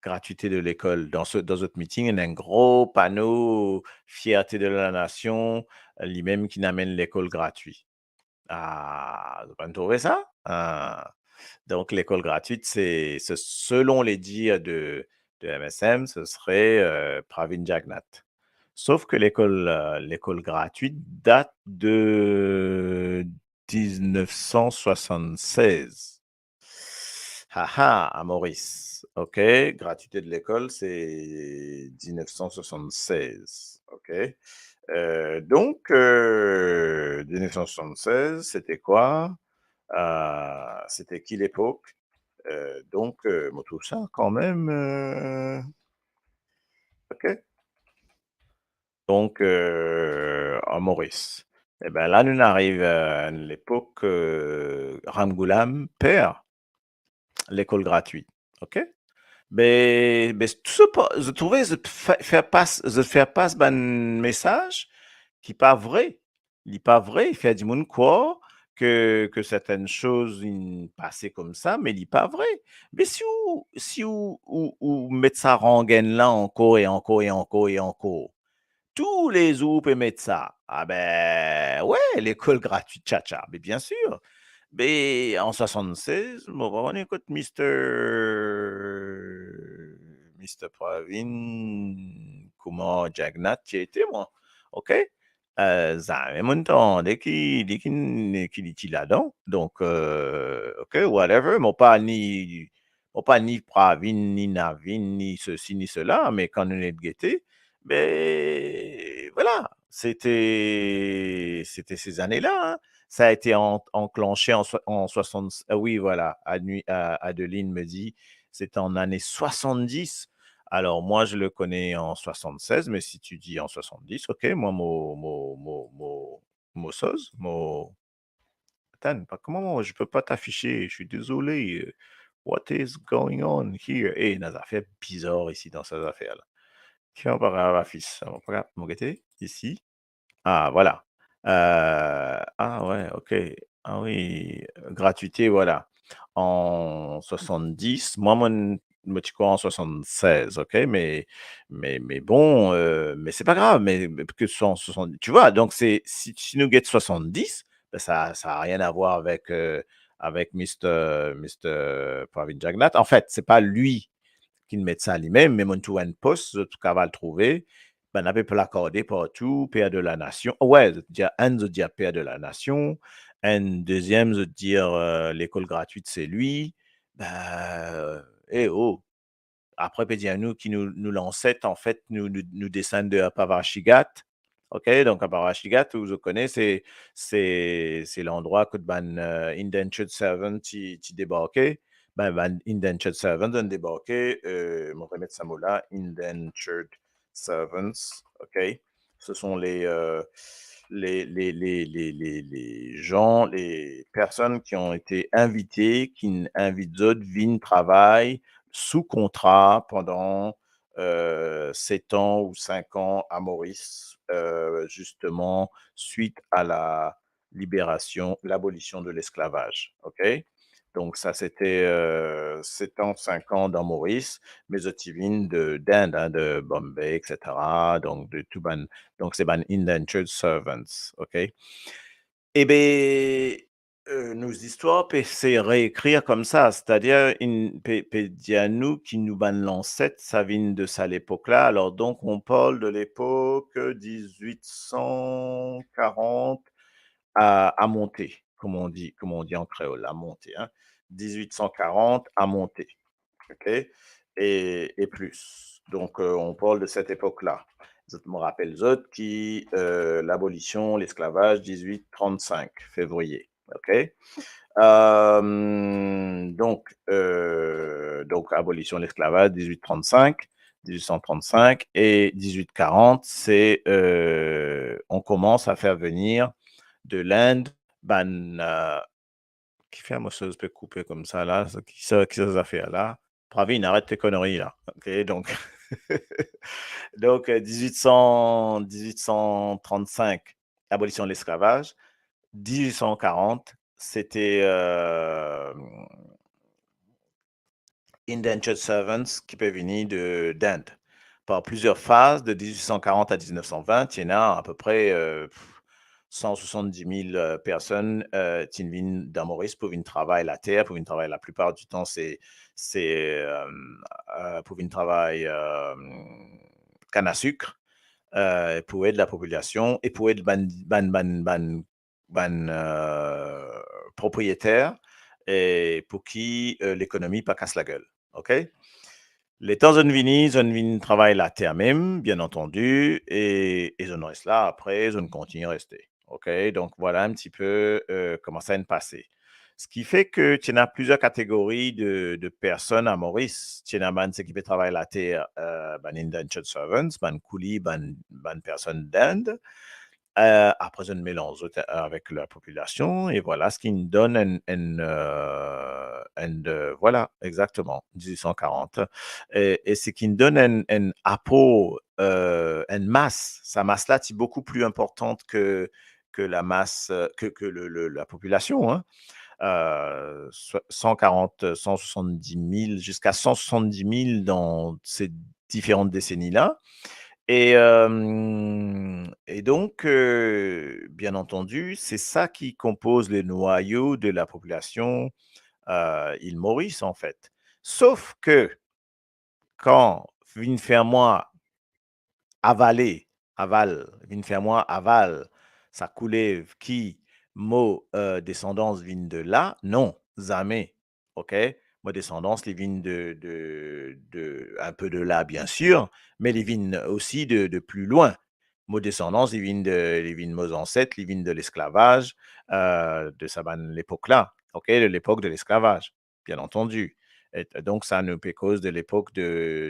Gratuité de l'école. Dan se, dan zot meeting, ena enn gro pano, fierté de la nation, limem ki inn amenn lekol gratwi. Ah, zot pa trouve sa? Ah. Donk, lekol gratwit, se, se selon les dires de, de M S M, ce serait, euh, Pravin Jagannath. Sof ke lekol, euh, lekol gratwit dat de diznef san swasann-sez. Haha, à Maurice. Ok, gratuité de l'école, c'est dix-neuf cent soixante-seize. Ok. Euh, donc, euh, dix-neuf cent soixante-seize, c'était quoi? Euh, c'était qui l'époque? Euh, donc, euh, mo trouv sa kanmem, euh, ok. Donk, euh, à Maurice. Eben, la, nou ariv, euh, lepok, euh, Ramgoolam per lekol gratwi. Ok? Me, me tou sa pa, zot trouve, zot fer, fer pas, zot fer pas bann mesaz ki pa vre. Li pa vre, fer dimoun krwar ke, ke sertenn soz inn pase koumsa, me li pa vre. Me si ou, si ou, ou, ou met sa rangenn la ankor e ankor e ankor e ankor, toulezour ou pe met sa, ah ben, we, lekol gratwi, tchatcha, me bien sir. Me an swasann-sez, mo pa kone kot Mister, Mister Pravin, kouma Jagannath ti ete, mwa. Ok? Euh, zame mo'nn tande ki, ki, ki li ti ladan. Donk, euh, ok, whatever. Mo pa ni, mo pa ni Pravin, ni Navin, ni sesi, ni sela, me kan nou net gete, be, vwala, c'était, c'était ces années-là, hein. Ça a été en-, enclenché en soi-, en soixante, euh, oui, voilà, Anu-, euh, Adeline me dit, c'est en année soixante-dix. Alors, moi, je le connais en soixante-seize, mais si tu dis en soixante-dix, ok, moi, mo, mo, mo, mo, mo soz, mo, attends, pas comment, moi, je peux pas t'afficher, je suis désolé, euh, what is going on here? Eh, ena zafer bizar isi dan sa zafer la. Ki pa grav, afis, pa grav, mo gete, isi. Ah, voilà. Euh, ah ouais, ok. Ah oui, gratuité, voilà. En soixante-dix, moi, mon, mo ti krwar en soixante-seize, ok, mais, mais, mais bon, euh, mais c'est pas grave, mais, mais que ce soit en soixante, tu vois, donc c'est, si, si nou get soixante-dix, ben ça, ça a rien à voir avec, euh, avec Mister, Mister Pravin Jagannath. En fait, c'est pas lui ki met sa limem, me mo'nn trouv enn post, zot kapav trouve, bann la pe plakarde partou, père de la nation. We, zot dir, enn zot dir père de la nation, enn deziem zot dir, euh, lekol gratwit se li. Ben, eh oh. Apre pe dir nou ki nou, nou lanset, anfet, nou, nou, nou desann de Apavarshigat. Ok, donk Apavarshigat, ou zot kone, se, se, se landrwa kot bann, euh, indentured servant ti, ti debarke. bann, bann indentured servants, zot inn debarke, euh, mo remet sa mo la, indentured servants, ok? Ce sont les, euh, les, les, les, les, les, les gens, les personnes qui ont été invitées, ki inn invit zot vinn travay sou kontra pandan, euh, sept ans ou cinq ans à Maurice, euh, justement suite à la libération, l'abolition de l'esclavage, ok? Donc ça, c'était, euh, sept ans, cinq ans dans Maurice, me zot ti vinn de, d'Inde, hein, de Bombay, et cetera. Donc, de tout bann, donc c'est bann indentured servants, ok? E be, euh, nou zistwar pe se reekrir koumsa, c'est-à-dire, inn, pe, pe dir nou ki nou bann lanset, sa vinn de sa lepok la. Alors, donc, on parle de l'époque dix-huit cent quarante à, à monter, comme on dit, comme on dit en créole, à monter, hein. dix-huit cent quarante à monter, ok, et, et plus. Donc, euh, on parle de cette époque-là. Zot, mo rapel zot ki, euh, l'abolition, l'esclavage, dix-huit trente-cinq, février, ok. Euh, donc, euh, donc, abolition de l'esclavage, dix-huit trente-cinq, dix-huit cent trente-cinq et dix-huit quarante, c'est, euh, on commence à faire venir de l'Inde, bann, euh, kifer mo soz pe koupe koumsa la, sa, ki sa, ki sa zafer la? Pravin, aret tes conneries la, ok? Donc, donc, euh, dix-huit cent, dix-huit cent trente-cinq, abolition de l'esclavage, dix-huit cent quarante, c'était, euh, indentured servants ki pe vini de, d'Inde. Par plusieurs phases, de dix-huit cent quarante à dix-neuf cent vingt, ti ena apepre, euh, cent soixante-dix mille, euh, personn, euh, ti vinn dan Moris pou vinn travay later, pou vinn travay, la plupart du temps, se, se, euh, euh, pou vinn travay, euh, kann a sik, euh, pou ed lapopilasion e pou ed bann, bann, bann, bann, bann, euh, propriyeter, e pou ki, euh, lekonomi pa kas lagel, ok? Letan zot inn vini, zot inn vinn travay later mem, bien antandi, e, e zot inn res la, apre zot inn kontigne reste, ok? Donk, vwala enn tipe, euh, kouma sa inn pase. Seki fer ke ti ena plizier kategori de, de personn a Moris. Ti ena bann seki pe travay later, euh, bann indentured servants, bann kouli, bann, bann personn d'Inde. Euh, apre, zot inn melanz zot avek lapopilasion, e vwala seki donn enn, enn, euh, enn, euh, vwala, exakteman, dix-huit cent quarante. E, e seki donn enn, enn apor, euh, enn mas. Sa mas la ti boukou pli inportan ke, ke la mas, euh, ke, ke le, le, lapopilasion, hein. Euh, so-, cent quarante, cent soixante-dix mille, ziska cent soixante-dix mille dan se diferan deseni la. E, euh, e donk, euh, bien antandi, se sa ki konpoz le nwayo de lapopilasion, euh, Ile Moris, an fet. Sof ke, kan vinn fer mwa avale, aval, vinn fer mwa aval sa koulev ki mo, euh, desandans vinn de la, non, zame. Ok? Mo desandans, li vinn de, de, de, inpe de la, biensir, me li vinn osi de, de pli lwin. Mo desandans, li vinn de, li vinn mo zanset, li vinn de lesklavaz, euh, de sa bann lepok la, ok, de lepok de lesklavaz, bien antandi. E donk, sa nou pe koz de lepok de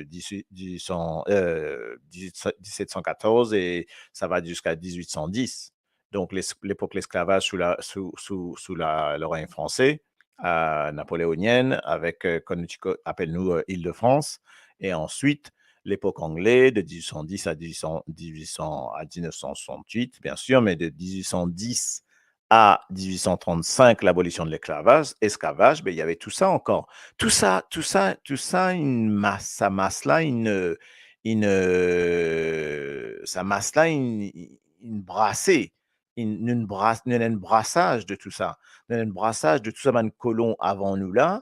dix-huit, dix-huit cent, euh, dix-huit cent, dix-sept cent quatorze e sa va ziska dix-huit cent dix. Donk, les-, lepok lesklavaz sou la, sou, sou, sou la, Loreny franse, euh, napoleonienne, avek, euh, kouma nou ti ko-, apel nou, euh, Ile-de-France, e answit, lepok angle, de dix-huit cent dix à dix-huit cents, dix-huit cents à dix-neuf cent soixante-huit, biensir, me de dix-huit cent dix à dix-huit cent trente-cinq, labolision de lesklavaz, esklavaz, be, ti ena tou sa ankor. Tou sa, tou sa, tou sa, inn mas, sa mas la, inn, inn, euh, sa mas la, inn, inn brase, inn, nou inn bras-, nou ena enn brasaz de tou sa. Nou ena enn brasaz de tou sa bann kolon avan nou la,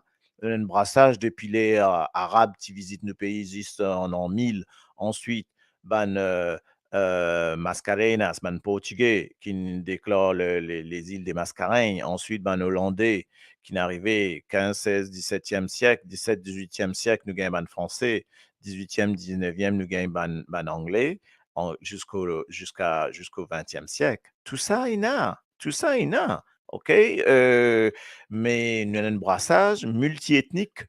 nou ena enn brasaz depi ler, euh, Arab ti vizit nou pei zis an, an mil, answit bann, euh, euh, Mascarenhas, bann Portige, ki'nn deklar le, le, lezil de Mascarenhas, answit bann Olande ki'nn arive kinz, sez, disetyem siek, diset, dizuityem siek, nou gagn bann Franse, dizuityem, dizneviem, nou gagn bann, bann Angle, an, ziska, ziska, ziska vintiem siek. Tou sa ena, tou sa ena. ok? Euh, me nou ena enn brasaz miltietnik,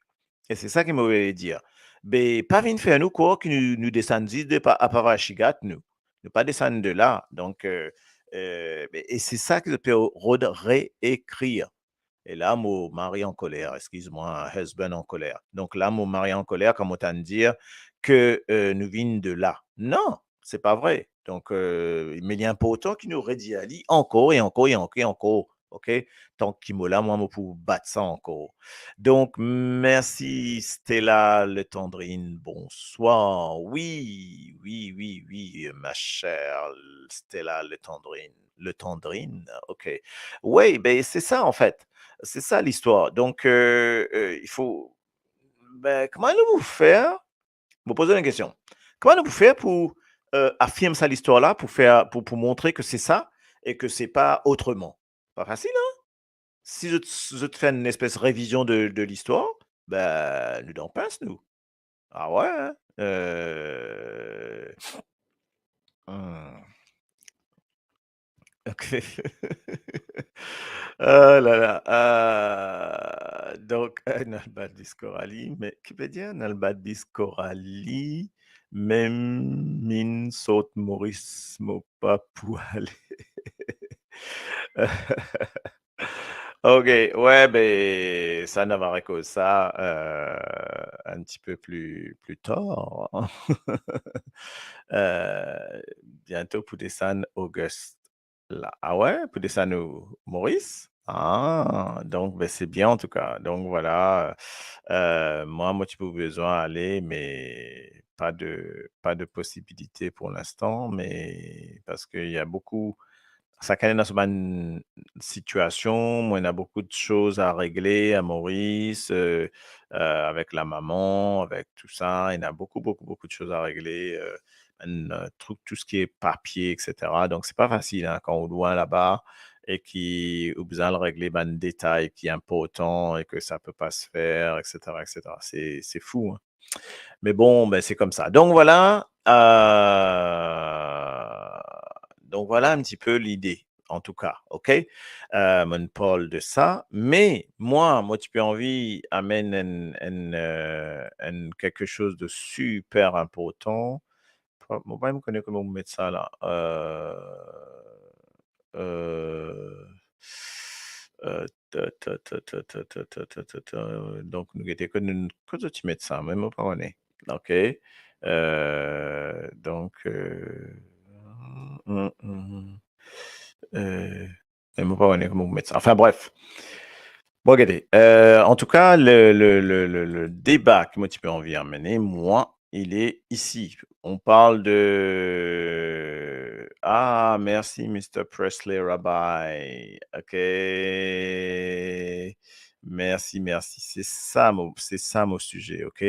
e se sa ki mo vle dir. Be, pa vinn fer nou krwar ki nou, nou desann zis de pa, apa Vachigat, nou. Nou pa desann de la. Donk, euh, euh, be, e se sa ki zot pe rod reekrir. E la, mo mari an koler, excuse-moi, husband an koler. Donk la, mo mari an koler, kan mo tann dir ke, euh, nou vinn de la. Non, se pa vre. Donk, euh, me li inportan ki nou redir li ankor e ankor e ankor e ankor, ok? Tan ki mo la, mwa, mo pou bat sa ankor. Donk, mersi Stella Letandrine, bonswar. Wi, wi, wi, wi, ma chère Stella Letandrine. Letandrine, ok. Wi, be, se sa, an fet. Se sa listwar. Donk, euh, euh, il faut, be, kouma nou pou fer? Mo poz enn kestion. Kouma nou pou fer pou, euh, afirm sa listwar la, pou fer, pou, pou montre ke se sa e ke se pa otreman? Pa fasil, hein? Si zot, zot fer enn espes revizion de, de listwar, be, nou dan pins, nou. Ah ouais, hein? Euh, hmm. Ok. Oh là là. Euh, donk, euh, Nalbadis Coralie, me ki pe dir Nalbadis Coralie, mem minn sort Moris, mo pa pou ale. Ok, ouais, be, sa, nou va rekoz sa, euh, un petit peu plus, plus tard. Euh, bientôt pou desann August la. Ah ouais, pou desann ou, Moris? Ah, donk, be, se bien, an tou ka. Donk, vwala, euh, mwa, mo ti pou bizin ale, me pa de, pa de posibilite pou linstan, me parski ena boukou, sakenn ena so bann sitiasion, mwa, ena boukou de soz a regle a Moris, euh, euh, avek lamama, avek tou sa, ena boukou, boukou, boukou de soz a regle, euh, bann, euh, trik, tou seki papie, et cetera. Donk, se pa fasil, hein, kan ou lwin laba e ki ou bizin al regle bann detay ki inportan e ke sa pe pa se fer, et cetera, et cetera. Se, se fou, hein. Me bon, be, se koumsa. Donk, vwala, euh, donk, vwala un petit peu lide, an tou ka, ok? Euh, mo'nn parl de sa, me mwa, mo ti pe anvi amenn enn, enn, euh, enn kiksoz de siper inportan. Mo pa mem kone kouma mo met sa la. Euh, euh, euh, ta, ta, ta, donk, nou gete kot nou, kot zot ti met sa, me mo pa kone. Ok. Euh, donk, euh, mm, mm, mm. Euh, me mo pa kone kouma mo met sa. Enfin, bref. Bon, gete, euh, an tou ka, le, le, le, le, le deba ki mo ti pe anvi amenn, mwa, il est ici. On parle de, ah, merci, Mister Presley Rabbi. Ok. Merci, merci. C'est ça mon, c'est ça mon sujet, ok?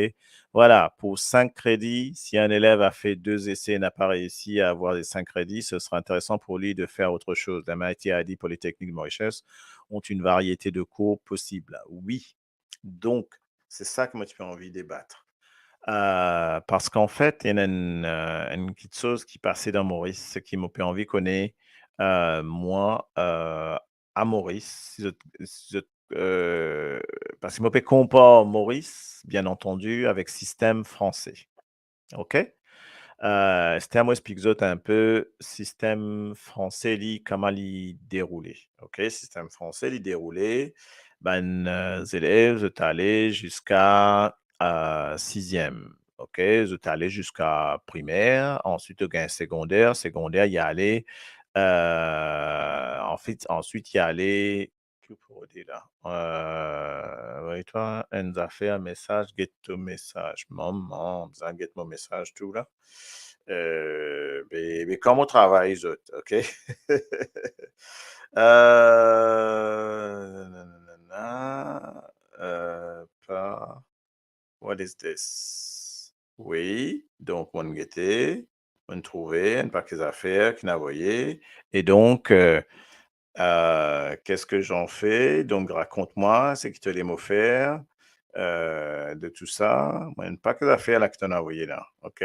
Voilà, pour cinq crédits, si un élève a fait deux essais et n'a pas réussi à avoir les cinq crédits, ce sera intéressant pour lui de faire autre chose. L'M I T I D Polytechnic Mauritius ont une variété de cours possible. Oui. Donk, se sa ki mo ti pe anvi debat. Euh, parski an fet, ena enn, euh, enn kiksoz ki pase dan Moris, seki mo pe anvi kone, euh, mwa, euh, a Moris, si zot, si zot, euh, parski mo pe konpar Moris, bien antandi, avek sistem franse. Ok? Euh, sta mo explik zot inpe sistem franse li, kouma li deroule. Ok? Sistem franse li deroule, bann, euh, zelev, zot ale ziska, euh, siziem. Ok? Zot ale ziska primer, answit zot gagn segonder, segonder li ale, euh, anfet, answit li ale ki ou pou rode la? Euh, voye twa enn zafer, mesaz, get to mesaz. Mama, bizin get mo mesaz tou la. Euh, be, be kouma travay zot, ok? Euh, nanana, euh, pa What is this? Wi, donk, mo'nn gete, mo'nn trouve enn pake zafer ki'nn avoye. Et donc, euh, euh, qu'est-ce que j'en fais? Donc, raconte-moi ce que tu as mo fer, euh, de tout ça. Mwa, enn pake zafer la ki to'nn avoye la, ok?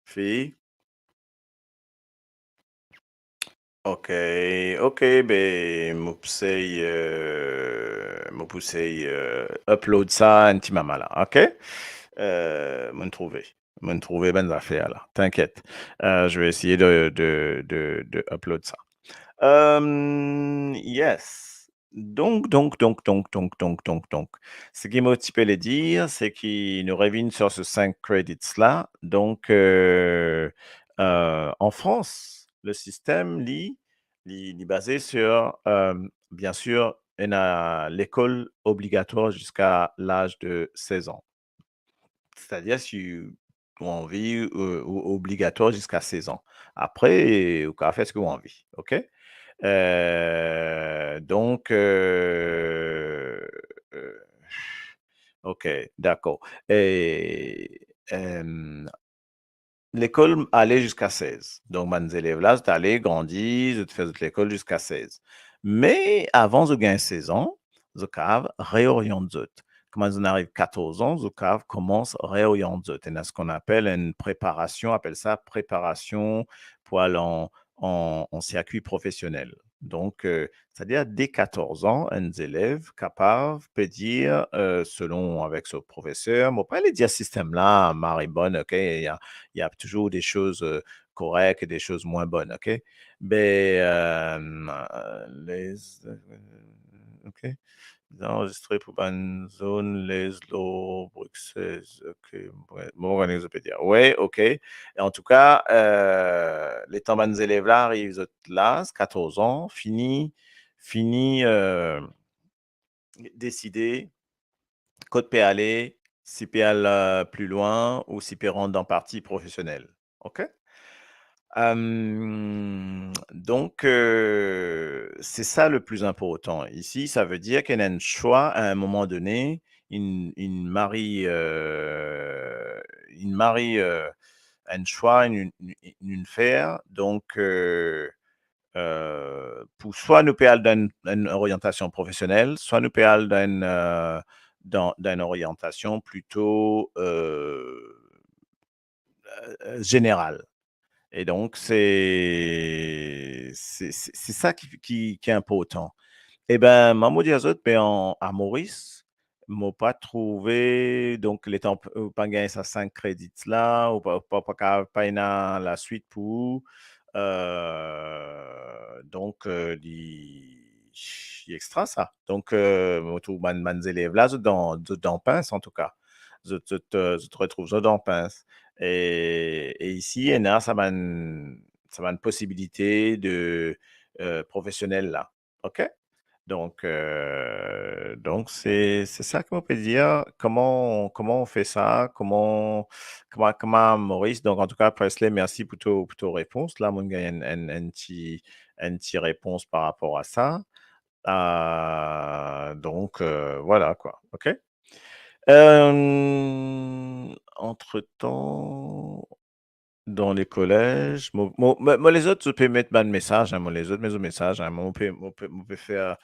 Fi. Ok, ok, be, mo pou sey, euh, mo pou sey, euh, upload sa enn ti mama la, ok? Euh, mo'nn trouve, mo'nn trouve bann zafer la, t'inquiète. Euh, je vais essayer de, de, de, de upload sa. Euh, yes. Donk, donk, donk, donk, seki mo ti pe le dir, se ki nou revinn sur se cinq credits la. Donk, euh, euh, an Frans, le sistem, li, li, li baze sur, euh, bien sûr, ena lekol obligatwar ziska laz de sez an. C'est-à-dire, si ou anvi, euh, ou obligatwar ziska sez an. Apre, ou kapav fer seki ou anvi, ok? Euh, donk, euh, euh, ok, dakor. E, euh, lekol ale ziska sez. Donk, bann zelev la, zot ale grandi, zot fer zot lekol ziska sez. Me avan zot gagn sez an, zot kapav reoriant zot. Kouma zot inn ariv katorz an, zot kapav koumans reoriant zot. Ena seki nou apel enn preparasion, apel sa preparasion pou al an, an, an sirkwi profesionel. Donk, euh, c'est-à-dire, de katorz an, enn zelev kapav pe dir, euh, selon avek so profeser, mo pa le dir sistem la mari bonn, ok? Il y a, il y a toujours des choses, euh, correctes et des choses moins bonnes, ok? Be, euh, les, ok? Anrezistre pou bann zone, les lor, Bruxelles, ok, bon, bon, organize pe dir. Wi, ok. E antouka, euh, letan bann zelev la ariv zot laz, katorz an, fini, fini, euh, deside kot pe ale, si pe al, euh, pli lwin ou si pe rant dan parti profesionel. Ok? Euh, donk, euh, se sa le pli inportan. Isi, sa ve dir ki ena enn swa, a enn moman done, inn, inn mari, euh, inn mari, euh, enn swa, inn, inn, inn fer. Donk, euh, euh, pou swa nou pe al dan enn, enn oriantasion profesionel, swa nou pe al dan enn, euh, dan, dan enn oriantasion plito, euh, euh, zeneral. E donk, se, se, se, se sa ki, ki, ki inportan. E ben, mwa, mo dir zot, be an, a Moris, mo pa trouve, donk, letan p-, ou pa gagn sa cinq credits la, ou pa, pa, pa kapav, pa ena laswit pou ou, euh, donk, euh, li, li extra sa. Donk, euh, mo trouv bann, bann zelev la, zot dan, zot dan pins, antouka. Zot, zot, euh, zot retrouv zot dan pins. E, e isi, ena sa bann, sa bann posibilite de, euh, profesionel la. Ok? Donk, euh, donk, se, se sa ki mo pe dir. Kouma, kouma ou fer sa? Kouma, kouma, kouma Moris? Donk, antouka, Presley, mersi pou to, pou to repons. La, mo'nn gagn enn, enn, enn ti, enn ti repons par rapor a sa. Euh, donk, euh, vwala, kwa. Ok? Euh, antretan, dan le kolez, mo, mo, mo, mo lezot, zot pe met bann mesaz, hein, mo lezot, met zot mesaz, hein, mo pe, mo pe, mo pe fer,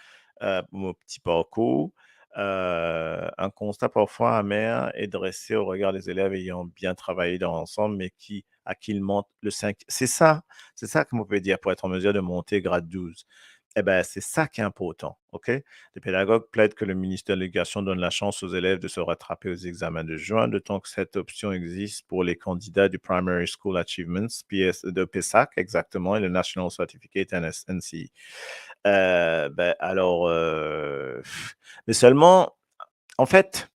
euh, mo ti parkour. Euh, un constat parfois amer est dressé au regard des élèves ayant bien travaillé dans l'ensemble, mais qui, à qui il manque le cinq. C'est ça, c'est ça que mo pe dir pour être en mesure de monter grade douze. Eh ben, c'est ça qui est important, ok? Les pédagogues plaident que le ministère de l'Éducation donne la chance aux élèves de se rattraper aux examens de juin, d'autant que cette option existe pour les candidats du Primary School Achievements, P S, de PESAC exactement, et le National Certificate, N S, N C E. Euh, ben, alors, euh, pff, mais seulement, en fait,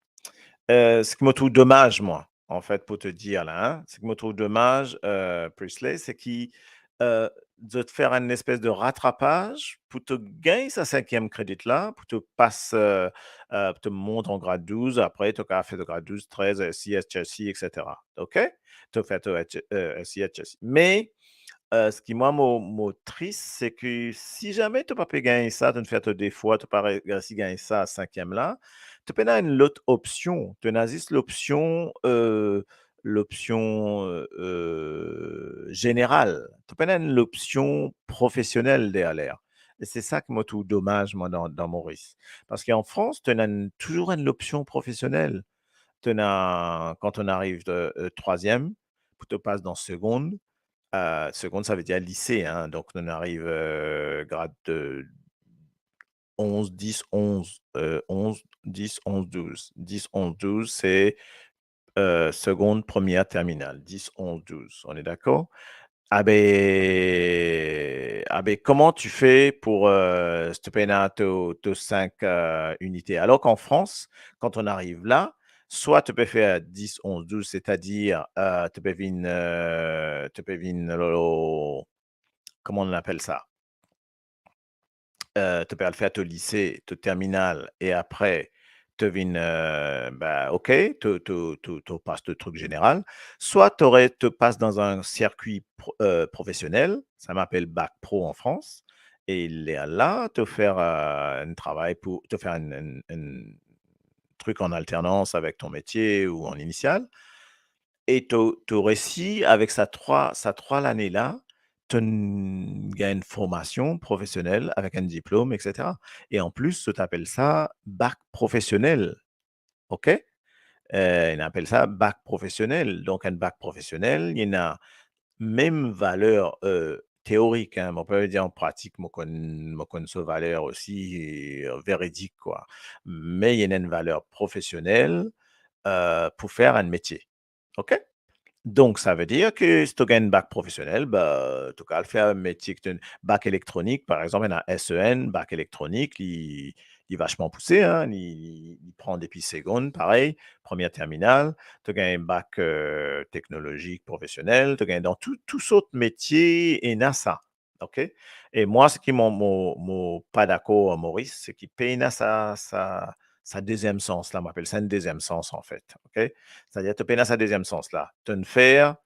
euh, seki mo trouv domaz, mwa, en fait, pour te dire la, hein, seki mo trouv domaz, euh, Priestley, se ki, euh, zot fer enn espes de ratrapaz pou to gagn sa sinkiem kredit la, pou to pas, euh, euh, pou to mont an grad douz, apre to kapav fer to grad douz, trez, S C S, H S C, et cetera. Ok? To fer to H-, euh, S C S, H S C. Me, euh, seki mwa mo, mo tris, se ki si zame to pa pe gagn sa, to finn fer to de fwa, to pa re-, resi gagn sa sinkiem la, to pena enn lot opsion, to ena zis lopsion, euh, lopsion, euh, zeneral. To pena enn lopsion profesionel deryer. E se sa ki mo trouv domaz, mwa, dan, dan Moris. Parski an Frans, to ena enn, touzour enn lopsion profesionel. To ena, kan to ariv de, euh, trwaziem, pou to pas dan segonn, Euh, seconde, ça veut dire lycée, hein. Donc, on arrive euh, grade de onze, dix, onze, euh, onze, dix, onze, douze. Dix, onze, douze, c'est euh, seconde, première, terminale. Dix, onze, douze. On est d'accord? Ah ben, ah ben, comment tu fais pour euh, si to pena to, to cinq euh, unités? Alors qu'en France, quand on arrive là, soit tu peux faire dix, onze, douze, c'est-à-dire euh, tu peux vin, euh, tu peux vin, lo- lo- comment on appelle ça? Euh, tu peux aller faire ton lycée, ton terminale, et après, tu viens, euh, bah, ok, tu, tu, tu, tu passes ton truc général. Soit tu aurais, tu passes dans un circuit pro- euh, professionnel, ça m'appelle bac pro en France, et là, là tu fais euh, un travail pour, tu fais un, un- un truc en alternance avec ton métier ou en initiale, et tu, tu réussis avec ça trois, ça trois l'année là, tu gagnes une formation professionnelle avec un diplôme, et cetera. Et en plus, tu appelles ça bac professionnel. OK? Euh, on appelle ça bac professionnel. Donc, un bac professionnel, il y a même valeur euh, théorique. Hein. On peut dire en pratique, moi, connais, moi, connais sa valeur aussi euh, véridique, quoi. Mais il y a une valeur professionnelle euh, pour faire un métier. OK? Donc, ça veut dire que si tu gagnes un bac professionnel, bah, tu peux faire un métier que tu bac électronique, par exemple, il y a S E N, bac électronique, il, il est vachement poussé, hein, il, il prend depuis seconde, pareil, première terminale, tu gagnes un bac euh, technologique, professionnel, tu gagnes dans tout, tout sortes de métiers et nasa. OK? E mwa, seki mo, mo, mo pa dakor ar Moris, seki pena sa, sa, sa deziem sans la, mo apel sa enn deziem sans, anfet. OK? Setadir, to pena sa deziem sans la. Tonn fer,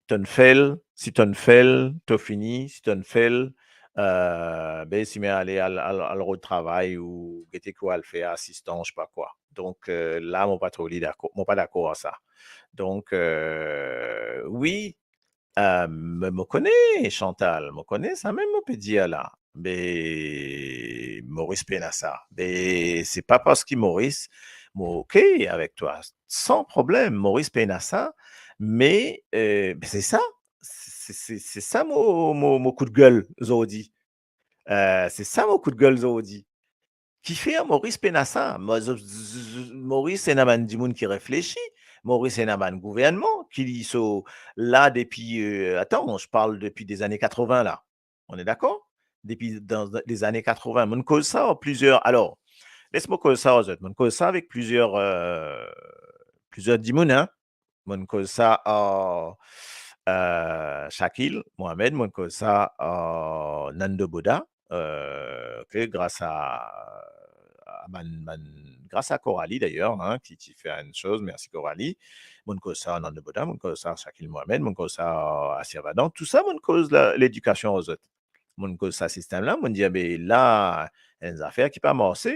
tonn fel, si tonn fel, to fini, si tonn fel, euh, be, sime ale al, al, al rod travay ou gete ki ou al fer, asistan, je sais pas quoi. Donk, euh, la, mo pa tro li dakor, mo pa dakor ar sa. Donk, euh, wi, Euh, me, mo kone, Chantal, mo kone, samem mo pe dir la. Be, Moris pena sa. Be, se pa parski Moris, mo OK avek twa, san problem, Moris pena sa, me, euh, be, se sa, se, se, se sa mo, mo, mo koudgel zordi. Euh, se sa mo koudgel zordi. Kifer Moris pena sa? Mo, zo-, zo-, zo-, Moris ena bann dimoun ki reflesi, Moris ena bann gouvernman ki li so la depi, euh, attends, je parle depuis des années quatre-vingts la. On est d'accord? Depi dan, dan les années quatre-vingts. Mo'nn koz sa ar plizier, alor, les mo koz sa ar zot. Mo'nn koz sa avek plizier, euh, plizier dimoun, hein. Mo'nn koz sa ar, euh, Shakil Mohamed, mo'nn koz sa ar Nando Boda, euh, OK, gras a, a bann, bann, gras a Coralie d'ailleurs, hein, ki, ki fer enn soz, mersi Coralie. Mo'nn koz sa ar Nando Boda, mo'nn koz sa ar Shakil Mohamed, mo'nn koz sa ar Asir Vadan. Tou sa, mo'nn koz la, ledikasion ar zot. Mo'nn koz sa sistem la, mo'nn dir, be la, enn zafer ki pa marse.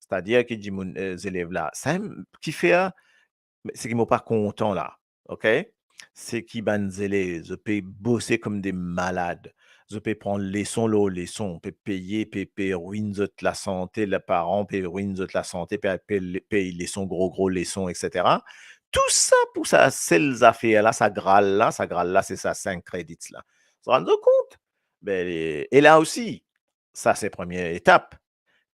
Setadir ki dimoun, euh, zelev la, samem kifer, seki mo pa kontan la, OK? Seki bann zelev, zot pe bose kouma de malad. Zot pe pran leson lor leson, pe peye, pe, pe rwinn zot lasante, le paran pe rwinn zot lasante, pe, pe, pey leson, gro, gro leson, et cetera. Tou sa pou sa sel zafer la, sa gral la, sa gral la, se sa cinq credits la. Zot rann zot kont? Be, e la osi, sa se premie etap.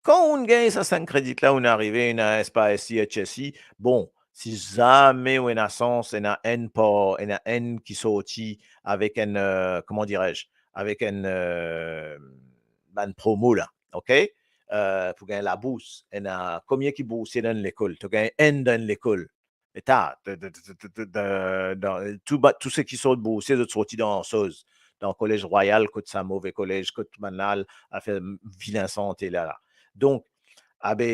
Kan ou'nn gagn sa cinq credits la, ou'nn arive, ena S P S C, H S C, bon, si zame ou ena sans, ena enn par, ena enn ki sorti avek enn, euh, comment dirais-je, avek enn, euh, bann promo la, OK? Euh, pou gagn labours, ena konbien ki boursie dan enn lekol? To gagn enn dan enn lekol. Eta, de, de, de, de, de, de, dan, tou ba-, tou seki sort boursie, zot sorti dan soz, dan Kolez Rwayal, kot sa move kolez, kot bann la al, al fer vilin sante la, la. Donk, abe,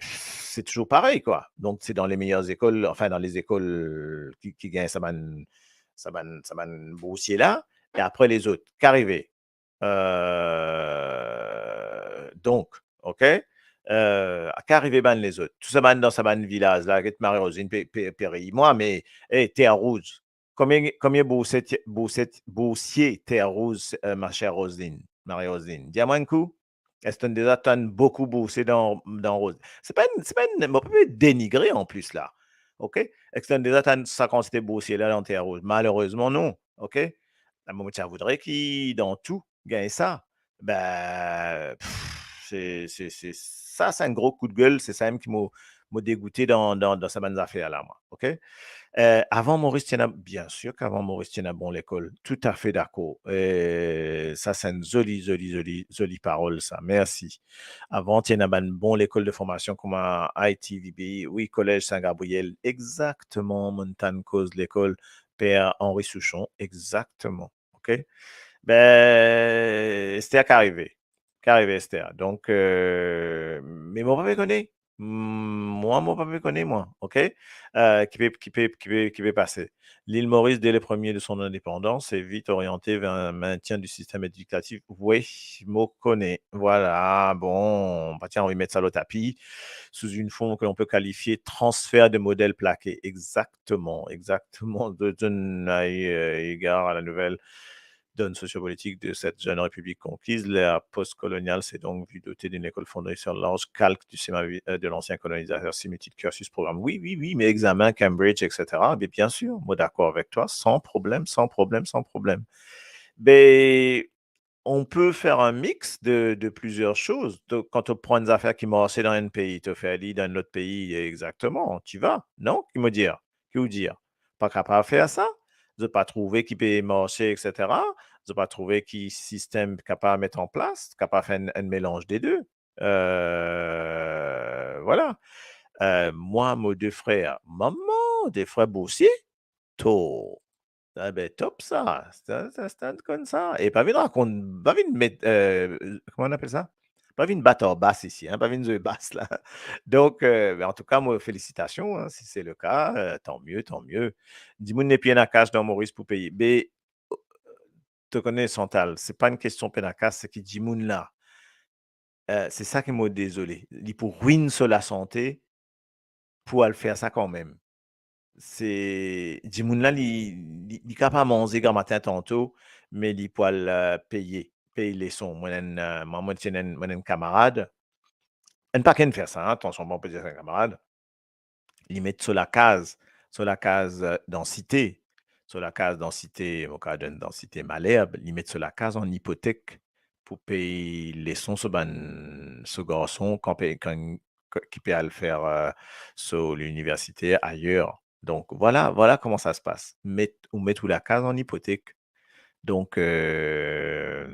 se touzour parey, kwa. Donk, se dan le meyer lekol, anfin, dan le lekol ki, ki gagn sa bann, sa bann, sa bann boursie la, e apre lezot, ki arive? Euh, donk, OK? Euh, ki arive bann lezot? Tou sa bann dan sa bann vilaz la, get Marie Roselyne pe, pe, pe rey mwa, me, e, Terre Rouge. Konbien, konbien boursie, boursie, boursie Terre Rouge, euh, ma chère Roselyne, Marie Roselyne? Dir mwa enn kou. Eski to'nn deza tann boukou boursie dan, dan Rose? Se pa enn, se pa enn, mo pa pe denigre anplis la. OK? Eski to deza tann sa kantite boursie la dan Terre Rouge? Malerezman, non. Ok? Mo ti a voudre ki dan tou, gagn sa. Be, pff, se, se, se, sa, se enn gro koudgel, se sa mem ki mo, mo degoute dan, dan, dan sa bann zafer la, mwa. Ok? Eh, avan Moris ti ena, biensir ki avan Moris ti ena bon lekol, toutafe dakor. Eh, sa, se enn zoli, zoli, zoli, zoli parol, sa. Mersi. Avan, ti ena bann bon lekol de formasion kouma I T V B, wi, Collège Saint-Gabriel, exakteman, mo'nn tann koz lekol Per Henri Souchon, exakteman. Ok? Be, Esther ki arive. Ki arive, Esther. Donk, eh, me mo pa pe kone. Hmm, mwa, mo pa pe kone, mwa. Ok? Eh, ki pe, ki pe, ki pe, ki pe pase. L'île Maurice, dès les premiers de son indépendance, s'est vite orientée vers un maintien du système dictatif. Wi, mo kone. Vwala, bon, pa ti anvi met sa lor tapi, sous une forme que l'on peut qualifier transfert de modèle plaqué. Exactement, exactement. De, de, euh, eu égard à la nouvelle donne sociopolitique de cette jeune république conquise, l'ère postcoloniale s'est donc vue dotée d'une école fondée sur le large calque du schéma, euh, de l'ancien colonisateur sémite, cursus, programme. Wi, wi, wi, me examen Cambridge, et cetera. Be, biensir, mo dakor avek twa, san problem, san problem, san problem. Be, on peut faire un mix de, de plusieurs choses. Donk, kan to pran enn zafer ki marse dan enn pei, to fer li dan enn lot pei, exakteman, ti va, non? Ki mo dir? Ki ou dir? Pa kapav fer sa? Zot pa trouve ki pe marse, et cetera? Zot pa trouve ki sistem kapav met an plas, kapav fer enn, enn melanz de de? Eh, vwala. Eh, mwa, mo de frer, mama, de frer boursie, to. Ah be, top sa. Sa, sa, sa, konn sa. E pa vinn rakont, pa vinn met, eh, kouma on apel sa? Pa vinn bat ar bas isi, hein, pa vinn zwe bas la. Donk, eh, be, antouka, mo, felisitasion, hein, si se le ka, eh, tan mie, tan mie. Dimoun nepli ena kas dan Moris pou peye. Be, to kone, Chantal, se pa enn kestion pena kas, se ki dimoun la, eh, se sa ki mo dezole. Li pou rwinn so lasante pou al fer sa kanmem. Se, dimoun la, li, li, li kapav manze gramatin tanto, me li pou al, eh, peye, pey leson. Mwa, enn, eh, mwa, mwa, ti ena enn, mwa, enn kamarad, enn paket fer sa, hein, atansion, mo pa pe dir se enn kamarad. Li met so lakaz, so lakaz, eh, dan site, so lakaz dan site, mo kapav donn dan site Malherbe, li met so lakaz an ipotek pou pey leson so bann, so garson kan pe, kan, ki pe al fer, eh, so liniversite ayer. Donk, vwala, vwala kouma sa se pas. Met, ou met ou lakaz an ipotek. Donk, eh,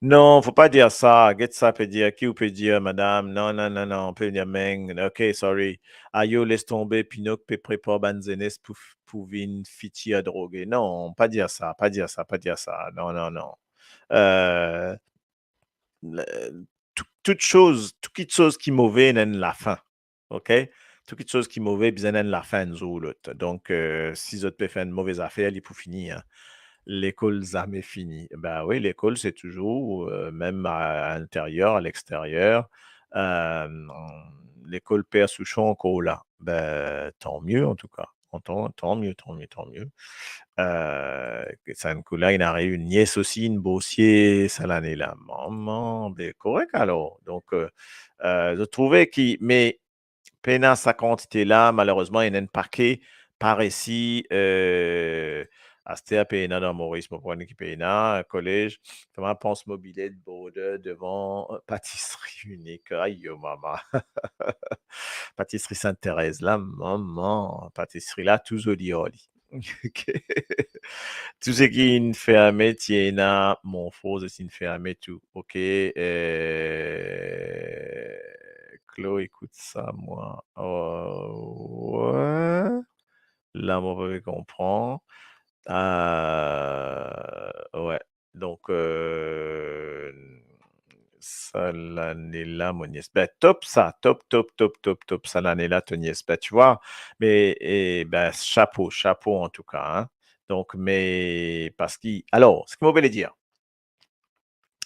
non, fo pa dir sa. Get sa pe dir, ki ou pe dir, madam? Non, non, non, non, ou pe dir meng. Ok, sorry. Ayo, les tonbe, Pinok pe prepar bann zenes pou, pou vinn fitir droge. Non, pa dir sa, pa dir sa, pa dir sa. Non, non, non. Eh, le, tou, tout soz, tou kitsoz ki move ena enn lafin. Ok? Tou kitsoz ki move bizin ena enn lafin enn zour ou lot. Donk, eh, si zot pe fer enn move zafer, li pou fini, hein. Lekol zame fini. Be wi, lekol se touzour, eh, mem a, a linteryer, a lexteryer, eh, lekol Per Souchon ankor la. Be, tan mie, antouka. Tan, tan mie, tan mie, tan mie. Eh, sa enn kou la, inn ariv nies osi, inn boursie sa lane la. Mama, be korek alor. Donk, eh, eh, zot trouve ki, me pena sa kantite la, malerezman, ena enn paket pa resi, eh, aster pena dan Moris, mo pa kone ki pena, kolez, kouma Pans Mobilet, Border, devan, eh, Patisri Inik. Ayo mama. Patisri Sint Terez la, mama, patisri la, tou zoli ar li. Ok. Tou seki inn ferme, ti ena, Monfort, zot inn ferme tou. Ok. Eh, Claude, ekout sa, mwa. Oh, wi. La, mo pa pe konpran. Ah, wi. Donk, eh, sa lane la, mo nies. Be, top sa, top, top, top, top, top, sa lane la, to nies. Be, ti vwa, me, eh, be, sapo, sapo antouka, hein. Donk, me, parski, alor, seki mo pe dir,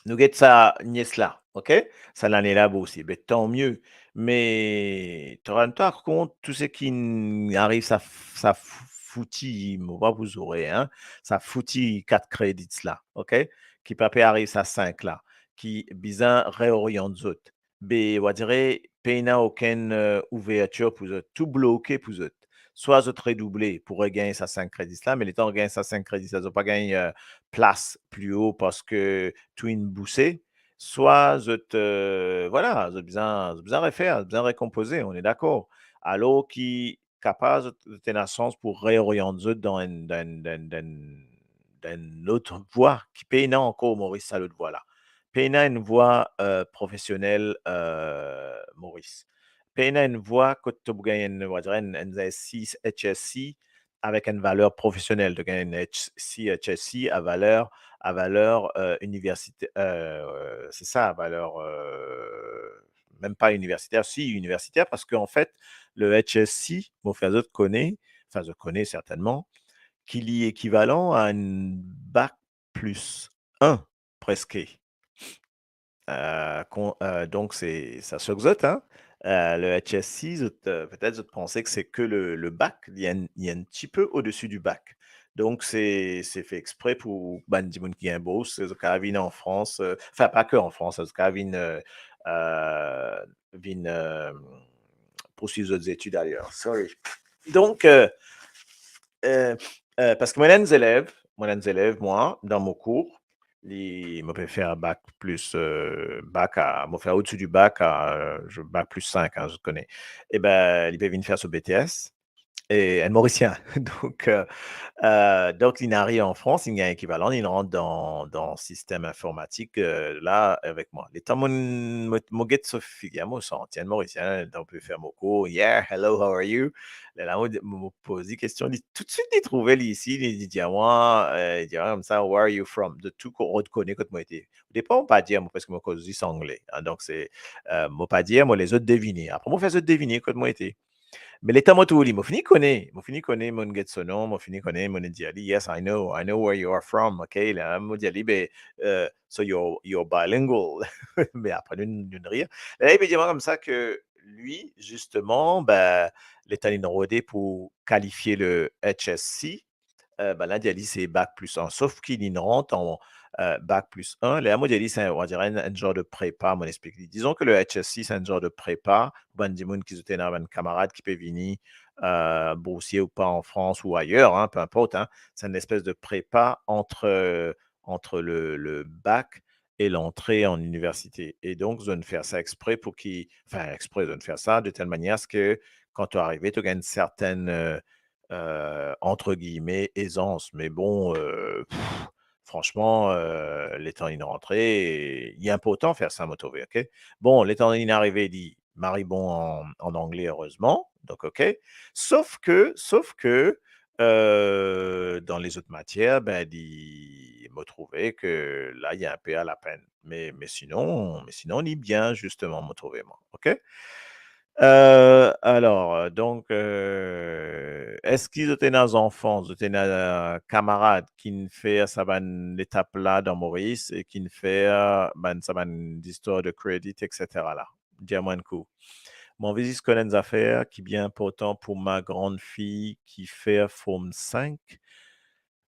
nou get sa nies la, ok? Sa lane la boursie, be, tan mie. Me, to rann twa kont, tou seki ariv sa, sa fouti, mo pa pou zore, hein, sa fouti kat credits la, ok? Ki pa pe ariv sa sink la, ki bizin reoriant zot. Be, wa dire, pena okenn, eh, ouvertir pou zot, tou bloke pou zot. Swa zot redouble pou regagn sa sink kredi la, me letan ou gagn sa sink kredi la, zot pa gagn, eh, plas pli o parski tou inn bouse, swa zot, eh, vwala, zot bizin, zot bizin refer, zot bizin rekonpoze, on est d'accord. Alor ki kapav zot, zot ena sans pou reoriant zot dan enn, dan enn, dan enn, dan enn, dan enn lot vwa ki pena ankor Moris, sa lot vwa la. Pena enn vwa, eh, profesionel, eh, Moris. Pena enn vwa kot to pou gagn enn, on va dire enn, enn S C, H S C avek enn valer profesionel. To gagn enn H C, H S C a valer, a valer, eh, universite-, eh, se sa, a valer, eh, mem pa universiter, si, universiter, parski an fet, le H S C, mo fer zot kone, anfin, zot kone sertennman, ki li ekivalan a enn bak plis enn, preske. Eh, kon-, eh, donk, se, sa sok zot, hein. Eh, le H S C, zot, eh, petet zot panse ki se ke le, le bak, li enn, li enn tipe odesi di bak. Donk, se, se fer expre pou bann dimoun ki gagn bours, zot kapav vinn an Frans, eh, anfin, pa ke an Frans, zot kapav vinn, eh, eh, vinn, eh, poursuiv zot zetid ayer. Sorry. Donk, eh, eh, eh, parski mo ena enn zelev, mo ena enn zelev, mwa, dan mo kour, li, mo pe fer bak plis, eh, bak a, mo fer odesi di bak a, eh, bak plis sink, hein, zot kone. Eben, li pe vinn fer so B T S, e enn Morisien. Donk, eh, eh, donk, linn ariv an Frans, linn gagn ekivalan, linn rant dan, dan sistem informatik, eh, la, avek mwa. Letan mo, mo, mo get so figir, mo santi enn Morisien, letan mo pe fer mo kour, "Yeah, hello, how are you?" Lerla mo, mo, mo poz li kestion, li toutswit li trouve li isi, li, li dir mwa, eh, li dir mwa koumsa, "Where are you from?" Zot tou ko-, rekonet kot mo ete. Odepar, mo pa dir, mo, parski mo koz zis angle, hein, donk se, eh, mo pa dir, mo les zot devine. Apre, mo fer zot devine kot mo ete. Me letan mo trouv li, mo fini kone, mo fini kone, mo get so nom, mo fini kone, mo dir li, "Yes, I know, I know where you are from," ok? La, mo dir li, "Be, eh, so you're, you're bilingual." Me apre, nou, nou rir. La, li pe dir mwa koumsa ki li, zisteman, be, letan linn rode pou kalifie le H S C, eh, bann la dir li se bak plis enn, sof ki linn rant an, eh, bak plis enn. Lerla mo dir li se, on va dire, enn, enn zar de prepa, mo explik li. Dizon ki le H S C se enn zar de prepa pou bann dimoun ki zot ena bann kamarad ki pe vini, eh, boursie ou pa an Frans ou ayer, hein, pe inport, hein. Se enn espes de prepa ant, ant le, le bak e lantre an iniversite. E donk, zot inn fer sa expre pou ki, anfin, expre, zot inn fer sa de tel manier ki kan to arive, to gagn enn sertenn, eh, eh, entre guillemets, aisance. Me bon, eh, pff, fransman, eh, letan linn rantre, li inportan fer sa, mo trouve, ok? Bon, letan linn arive, li mari bon an, an angle, erezman, donk, ok. Sof ki, sof ki, eh, dan lezot matier, be, li, mo trouve ki la, li inpe a lapenn. Me, me sinon, me sinon, li bien, zisteman, mo trouve, mwa, ok? Eh, alor, donk, eh, eski zot ena zanfan, zot ena kamarad ki'nn fer sa bann letap la dan Moris e ki'nn fer bann, sa bann zistwar de kredi, et cetera la? Dir mwa enn kou. Mo anvi zis konn enn zafer ki bien inportan pou ma grann fi ki fer Form cinq,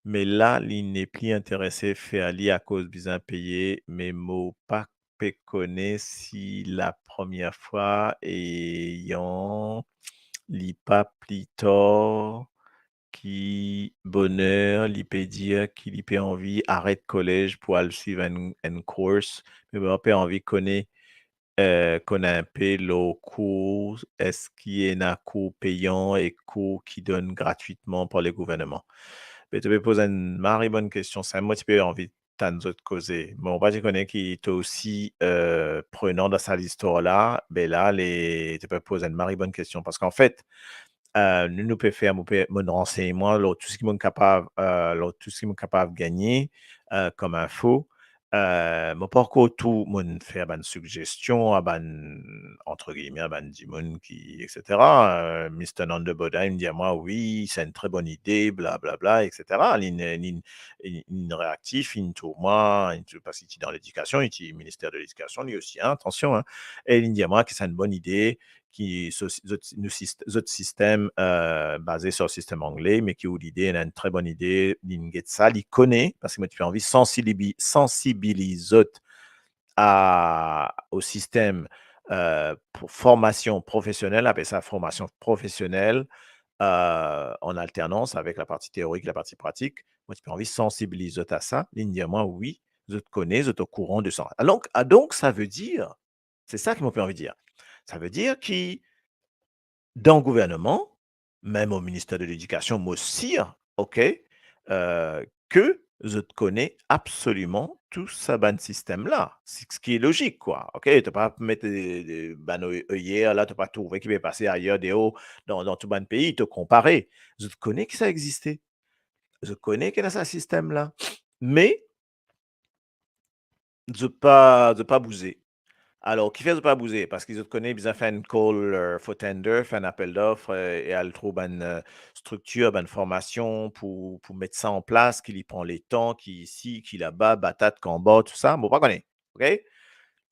me la, li nepli interese fer li akoz bizin peye, me mo pa pe kone si lapremier fwa, etan li pa pli tar ki boner, li pe dir ki li pe anvi aret kolez pou al swiv enn, enn kours, me mo pe anvi kone, eh, konn inpe lor kour, eski ena kour peyan e kour ki donn gratwitman par le gouverneman? Be, to pe poz enn mari bonn kestion, sa mo ti pe anvi tann zot koze. Bon, mo pa ti kone ki to osi, eh, prenan dan sa listwar la, be la, le, to pe poz enn mari bonn kestion, parski an fet, eh, nou, nou pe fer, mo pe, mo ransegn mwa lor tou seki mo kapav, eh, lor tou seki mo kapav gagne, eh, kom info. Eh, mo pa ankor tou, mo fer bann sigzestion a bann, entre guillemets, a bann dimoun ki, et cetera. Eh, Mister Nando Bodin, li dir mwa, "Wi, se enn tre bonn ide, bla, bla, bla, et cetera." Li, li, li, li reaktif, li trouv mwa, li trouv, parski li ti dan ledikasion, li ti minister de ledikasion, li osi, hein, atansion, hein. E li dir mwa ki se enn bonn ide, ki so, zot, nou sist-, zot sistem, eh, baze sir sistem angle, me ki ou lide, ena enn tre bonn ide, linn get sa, li kone, parski mo ti pe anvi sansibiliz-, sansibiliz zot a, o sistem, euh, pour formation professionnelle, apel sa formation professionnelle, euh, en alternance avec la partie théorique, la partie pratique. Mo ti pe anvi sansibiliz zot a sa. Li dir mwa, wi, zot kone, zot okouran de sa. Alor, ah, donk, sa ve dir, se sa ki mo pe anvi dir. Sa ve dir ki dan gouverneman, mem o Minister de Ledikasion, mo sir, ok, euh, ke zot kone absoliman tou sa bann sistem la, seki lozik, kwa, ok? To pa met, eh, bann o-, oyer la, to pa trouve ki pe pase ayer deor dan, dan tou bann pei, to konpare. Zot kone ki sa existe. Zot kone ki ena sa sistem la. Me, zot pa, zot pa bouze. Alor, kifer zot pa bouze? Parski zot kone bizin fer enn call, euh, for tender, fer enn apel dof, euh, e al trouv bann, euh, striktir, bann formasion pou, pou met sa an plas, ki li pran letan, ki isi, ki laba, batat, kanbor, tou sa, mo pa kone, ok?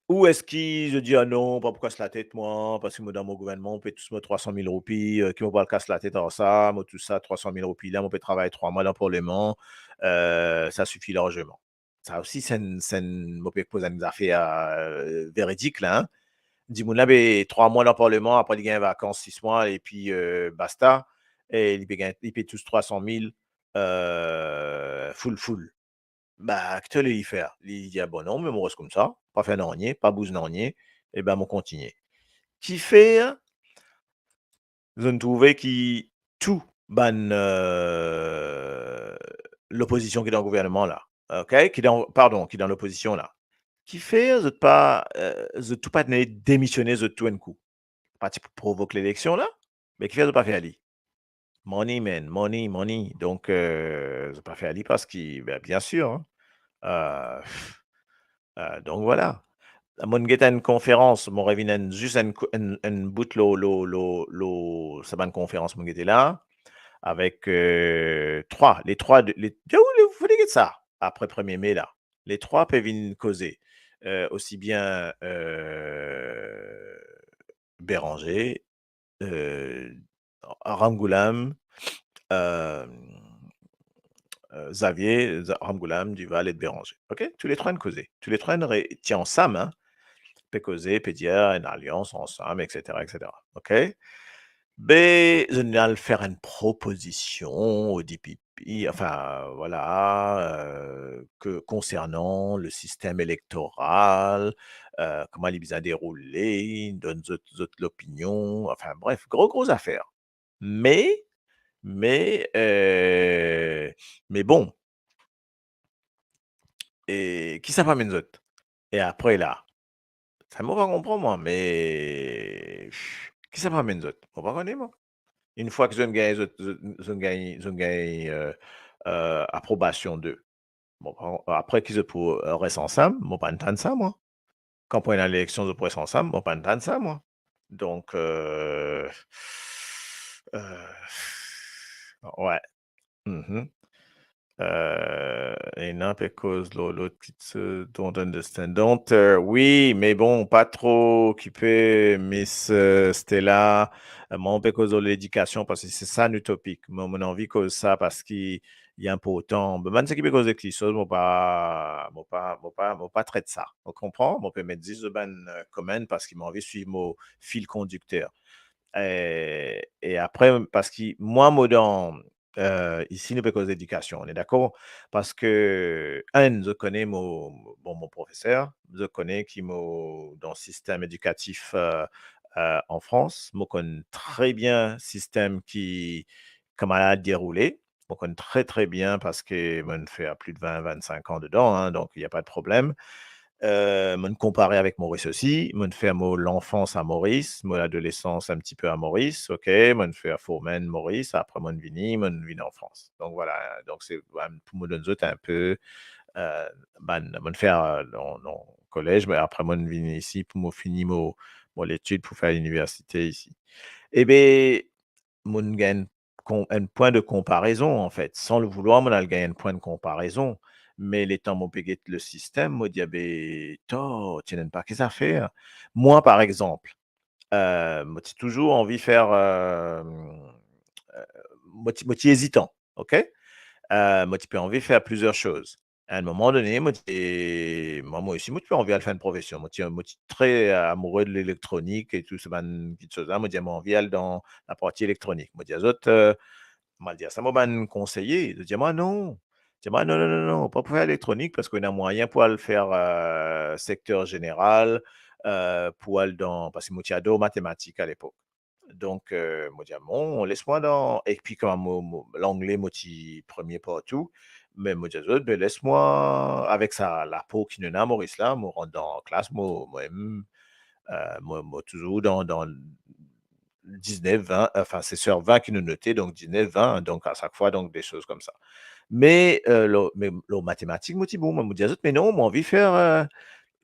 Ou eski zot dir, "Ah non, pa pou kas latet mwa, parski mo dan mo gouvernman, mo pe tous mo trwa san mil roupi, euh, ki mo pou al kas latet ar sa, mo tous sa trwa san mil roupi la, mo pe travay trwa mwa dan parleman, euh, sa sifi larzeman." Sa osi, se enn, se enn, mo pe koz enn zafer, euh, veridik la, hein. Dimoun la pe trwa mwa dan parleman, apre li gagn vakans sis mwa, epi, euh, basta, e li pe gagn, li pe tous trwa san mil, euh, full, full. Ba, ki to le li fer? Li dir, "Ah bon, non, me mo res koumsa, pa fer nanye, pa bouz nanye, e ben, mo kontigne." Kifer zot trouve ki tou bann, euh, lopozision ki dan gouvernman la, ok? Ki dan, pardon, ki dan lopozision la. Kifer zot pa, euh, zot tou pa demision, zot tou enn kou? Pa ti pou provok leleksion la, me kifer zot pa fer li? Money, man, money, money. Donk, euh, zot pa fer li parski, ben, bien sir, hein. Euh, euh, donk, vwala. Mo'nn get enn konferans, mo revinn enn, zis enn ko-, enn, enn bout lo, lo, lo, lo sa bann konferans mo'nn gete la, avek, euh, trwa, le trwa de, le, le, le, fode get sa, apre premie me la. Le trwa pe vinn koze, euh, osi bien, euh, Béranger, euh, Ramgoolam, euh, euh, Xavier, Za-, Ramgoolam, Duval ek Béranger. Ok? Tou le trwa inn koze. Tou le trwa inn re-, ti ansam, hein. Pe koze, pe dir enn alians ansam, et cetera, et cetera. Ok? Be, zot inn al fer enn propozision o D P P, enfin, vwala, euh, ke konsernan le sistem elektoral, euh, kouma li bizin deroule, donn zot, zot lopinion, enfin, bref, gro, gro zafer. Me, me, euh, me bon. E ki sa pe amenn zot? E apre la, sa mo pa konpran mwa, me ki sa pe amenn zot? Mo pa kone mwa. Enn fwa ki zot gagn, zot, zot, zot gagn, zot gagn, euh, euh, aprobasion de, bon, pa-, apre ki zot pou, euh, res ansam, mo pa'nn tann sa mwa. Kan pou ena leleksion, zot pou res ansam, mo pa'nn tann sa mwa. Donk, euh, euh, ouais. Mhm. Euh, ena pe koz lor lot ki to don't understand. Don't, euh, wi, me bon, pa tro okipe, Miss, euh, Stella. Euh, mwa, mo pe koz lor ledikasion parski se sa nou topik. Mo, mo anvi koz sa parski li inportan. Be bann seki pe koz ek lezot, mo pa, mo pa, mo pa, mo pa tret sa. Ou konpran? Mo pe met zis bann, euh, comment parski mo anvi swiv mo fil kondikter. E, e apre, parski mwa, mo dan, euh, isi nou pe koz ledikasion, on est d'accord? Parski, enn, zot kone mo, bon, mo profeser, zot kone ki mo, dan sistem edikatif, euh, euh, an Frans, mo konn tre bien sistem ki, kouma la deroule, mo konn tre, tre bien parski mo'nn fer plis de vin, vennsenk an dedan, hein, donk il y a pas de problème. Euh, mo'nn konpare avek Moris osi, mo'nn fer mo lanfans a Moris, mo ladolesans enn tipe a Moris, ok, mo'nn fer Foreman Moris, apre mo'nn vini, mo'nn vinn an Frans. Donk vwala, donk se, euh, pou mo donn zot enn pe, euh, bann, mo'nn fer, euh, dan, dan kolez, me apre mo'nn vini isi pou mo fini mo, mo letid pou fer liniversite isi. Ebe, mo'nn gagn kon-, enn pwin de konparezon, anfet. San le voulwar, mo'nn al gagn enn pwin de konparezon. Me letan mo pe get le sistem, mo dir, "Be, to, ti ena enn pake zafer." Mwa, par exanp, euh, mo ti touzour anvi fer, euh, euh, mo ti, mo ti ezitan, ok? Euh, mo ti pe anvi fer plizier soz. A enn moman done, mo ti, mwa, mwa osi, mo ti anvi al fer enn profesion. Mo ti, mo ti tre amoure de lelektronik e tou sa bann kitsoz la. Mo dir, mo anvi al dan laparti elektronik. Mo dir zot, eh, mo al dir sa mo bann konseye. Zot dir mwa, non. Dir mwa, non, non, non, non, pa pou fer elektronik, parski ena mwayin pou al fer, eh, sekter zeneral, eh, pou al dan, parski mo ti ador matematik alepok. Donk, eh, mo dir, bon, les mwa dan, epi kouma mo, mo, langle mo ti premie partou, me mo dir zot, be les mwa, avek sa lapo ki nou ena Moris la, mo rant dan klas, mo, mo mem, eh, mo, mo touzour dan, dan diznef, vin, anfin, se sir vin ki nou note, donk diznef, vin, donk a sak fwa, donk de soz koumsa. Me, eh, lor, me lor matematik, mo ti bon, mo dir zot, me non, mo anvi fer, eh,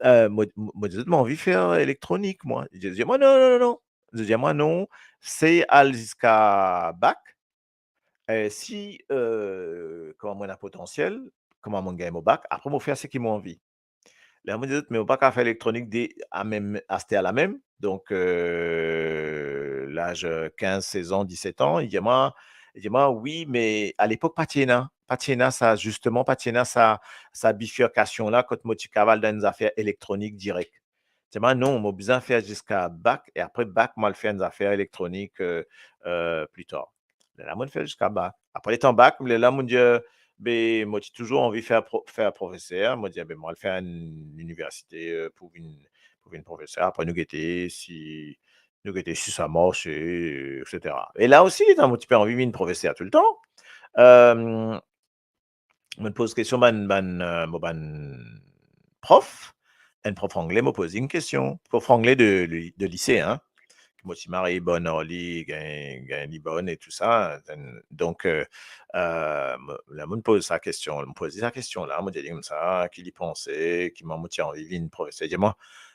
eh, mo, mo, mo dir zot, mo anvi fer elektronik, mwa. Zot dir mwa, non, non, non, non. Zot dir mwa, non, sey al ziska bak. Eh, si, eh, kouma mo ena potansiel, kouma mo gagn mo bak, apre mo fer seki mo anvi. Ler mo dir zot, me mo pa kav fer elektronik de, a mem, aster la mem. Donk, eh, laz, eh, kinz, sez an, diset an, li dir mwa, li dir mwa, wi, me alepok pa ti ena, pa ti ena sa, zisteman, pa ti ena sa, sa bifirkasion la, kot mo ti kav al dan enn zafer elektronik direk. Dir mwa, non, mo bizin fer ziska bak, e apre bak, mo al fer enn zafer elektronik, eh, eh, pli tar. Lerla mo fer ziska bak. Apre letan bak, lerla mo dir, be, mo ti touzour anvi fer pro-, fer profeser. Mo dir, be, mo al fer enn liniversite, eh, pou vinn, pou vinn profeser. Apre nou gete si, nou gete si sa marse, eh, etsetera. E la osi, letan mo ti pe anvi vinn profeser toultan, eh, mo poz kestion bann, bann, eh, mo bann prof, enn prof angle, mo poz li enn kestion. Prof angle de, de, de lise, hein. Mo ti mari bonn ar li, gagn, gagn li bonn e tou sa. Donk, eh, eh, mo, ler mo poz sa kestion, mo poz li sa kestion la, mo dir li koumsa, ki li panse, ki mwa mo ti anvi vinn profeser. Li dir mwa,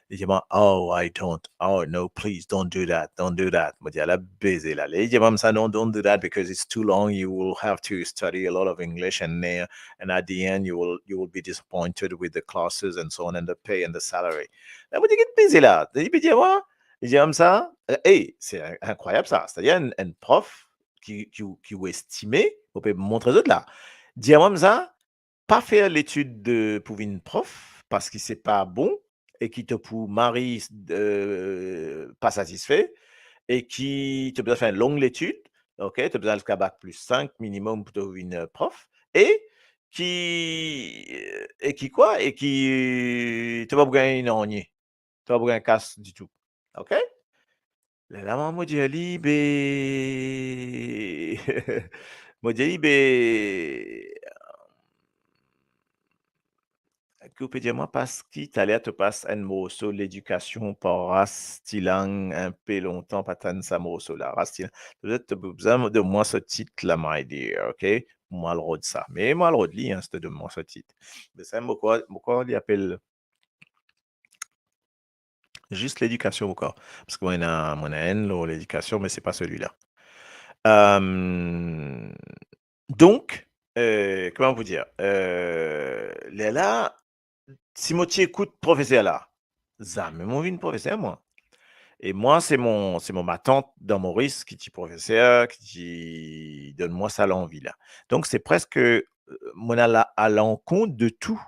li dir mwa, "Oh, I don't. Oh, no, please, don't do that. Don't do that." Mo dir, ala beze la. Li dir mwa sa, "No, don't do that because it's too long. You will have to study a lot of English and, uh, and at the end, you will, you will be disappointed with the classes and so on and the pay and the salary." La mo dir, "Get beze la." Li pe dir mwa, li dir mwa sa, eh, eh, se in-, inkrwayab sa. Setadir enn, enn prof ki, ki, ki ou estime, ou pe montre zot la. Dir mwa sa, pa fer letid de, pou vinn prof, parski se pa bon, e ki to pou mari, eh, pa satisfe, e ki to bizin fer long letid, ok, to bizin al ziska bak plis sink minimum pou to vinn, eh, prof, e ki, e ki kwa, e ki to pa pou gagn nanye, to pa pou gagn kas ditou, ok? Lerla mwa mo dir li, be, mo dir li, be, ki ou pe dir mwa, parski taler to pas enn morso Ledikasion par Ras Ti Lang, inpe lontan pa tann sa morso la, Ras Ti Lang. Petet to bizin donn mwa so tit la, my dear, ok? Mo al rod sa. Me mo al rod li, hein, si to donn mwa so tit. Me sa, mo krwar, mo krwar li apel Zis Ledikasion ankor. Parski mo ena, mo ena enn lor ledikasion, me se pa selila. Euh, donk, euh, kouma pou dir? Euh, lerla, si mo ti ekout profeser la, zame mo vinn profeser, mwa. E mwa, se mo, se mo matant dan Moris ki ti profeser, ki ti donn mwa sa lanvi la. Donk, se preske, euh, mo al a, a lankont de tou,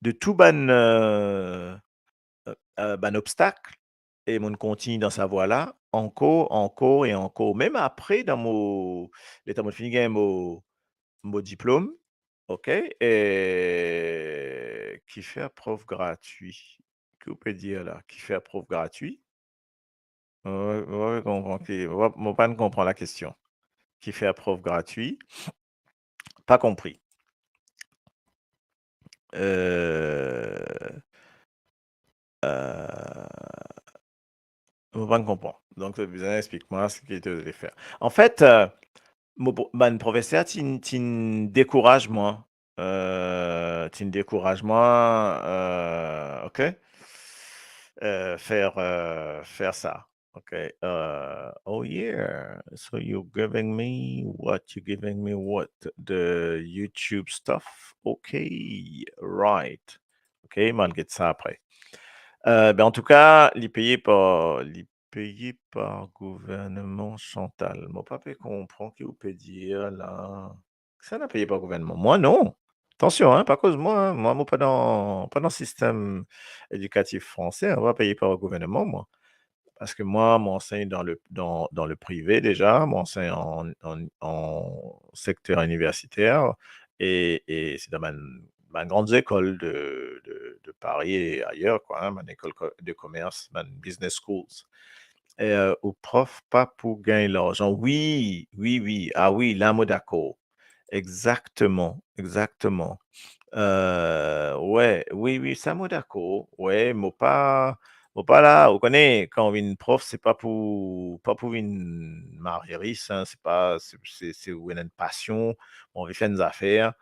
de tou bann, euh, euh, euh, bann obstak, e mo kontign dan sa vwa la, ankor, ankor e ankor. Mem apre, dan mo, letan mo fini gagn mo, mo diplom, ok, e ki fer prof gratwi. Ki ou pe dir la? Ki fer prof gratwi? Mo, mo pa konpran ki, mo, mo pa konpran lakestion. Ki fer prof gratwi? Pa konpri. Euh, euh, mo pa konpran. Donk, to bizin explik mwa seki to vle fer. Anfet, euh, mo pro-, bann profeser ti, ti dekouraz mwa. Euh, ti dekouraz mwa, euh, ok? Euh, fer, euh, fer sa. Ok, euh, oh yeah, so you're giving me what? You're giving me what? The YouTube stuff? Ok, right. Ok, mo al get sa apre. Euh, be, antouka, li peye par, li peye par gouverneman, Chantal. Mo pa pe konpran ki ou pe dir la. Kisannla peye par gouverneman? Mwa, non. Atansion, hein, pa koz mwa, hein. Mwa, mo pa dan, pa dan sistem edikatif franse, hein, mo pa peye par governeman, mwa. Parski mwa, mo ansegn dan le, dan, dan le prive deza, mo ansegn an, an, an sekter iniversiter e, e se dan bann, bann gran lekol de, de, de Paris e ayer, kwa, hein, bann lekol ko-, de komers, bann business schools. E, euh, ou prof pa pou gagn larzan. Wi, wi, wi. Ah wi, la mo dakor. Exakteman, exakteman. Euh, we, wi, wi, sa mo dakor. We, mo pa, mo pa la, ou kone, kan ou vinn prof, se pa pou, pa pou vinn mari ris, hein, se pa, se, se, se ou ena enn pasion, ou anvi fer enn zafer,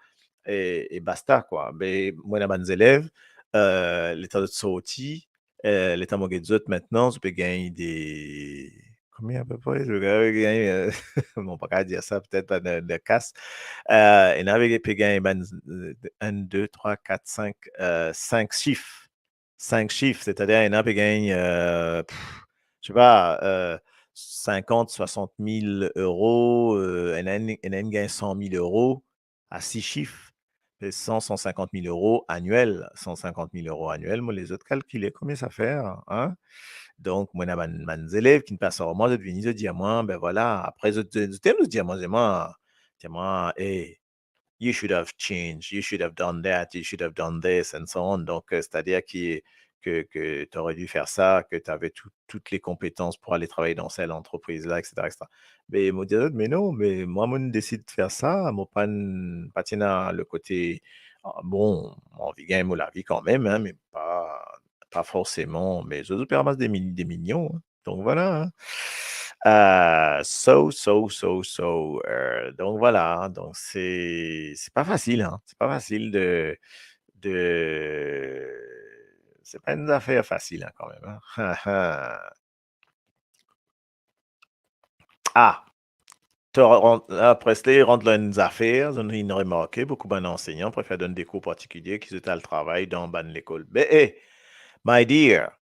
e, e basta, kwa. Be, mo ena bann zelev, euh, letan zot sorti, euh, letan mo get zot, mintnan, zot pe gagn de, konbien apepre, zot pe gagn, euh, bon, pa kapav dir sa, petet pa dan, dan kas. Euh, ena pe, pe gagn bann, euh, enn, de, trwa, kat, sink, euh, sink sif. Sink sif, setadir ena pe gagn, euh, pff, je sais pas, euh, sinkant, swasant mil euro, euh, ena enn, ena enn gagn san mil euro, a sis sif, pe san, san sinkant mil euro aniel, san sinkant mil euro aniel, mo les zot kalkile konbien sa fer, hein? Donk, mo ena bann, bann zelev ki pas ar mwa, zot vini, zot dir mwa, be vwala, apre zot, zot, zot dir mwa, dir mwa, dir mwa, "Hey, you should have changed, you should have done that, you should have done this, and so on." Donk, euh, setadir ki, ke, ke t'aurais dû faire ça, que t'avais tout, toutes les compétences pour aller travailler dans cette entreprise-là, et cetera, et cetera. Me mo dir zot, "Me non, me mwa, mo'nn desid fer sa, mo pa'nn, pa ti ena le kote, ah, bon, mo anvi gagn mo lavi kanmem, hein, me pa, pa forseman." Me zot, zot pe ramas de mil-, de milion, hein. Donk vwala, hein. Euh, so, so, so, so, euh, donk vwala, hein. Donk se, se pa fasil, hein. Se pa fasil de, de, se pa enn zafer fasil, hein, kanmem, hein. Ah, to ran-, ah, Presley rant dan enn zafer, zot inn remarke, boukou bann ansegnan prefer donn de kour partikilie ki zot al travay dan bann lekol. Be, eh, my dear,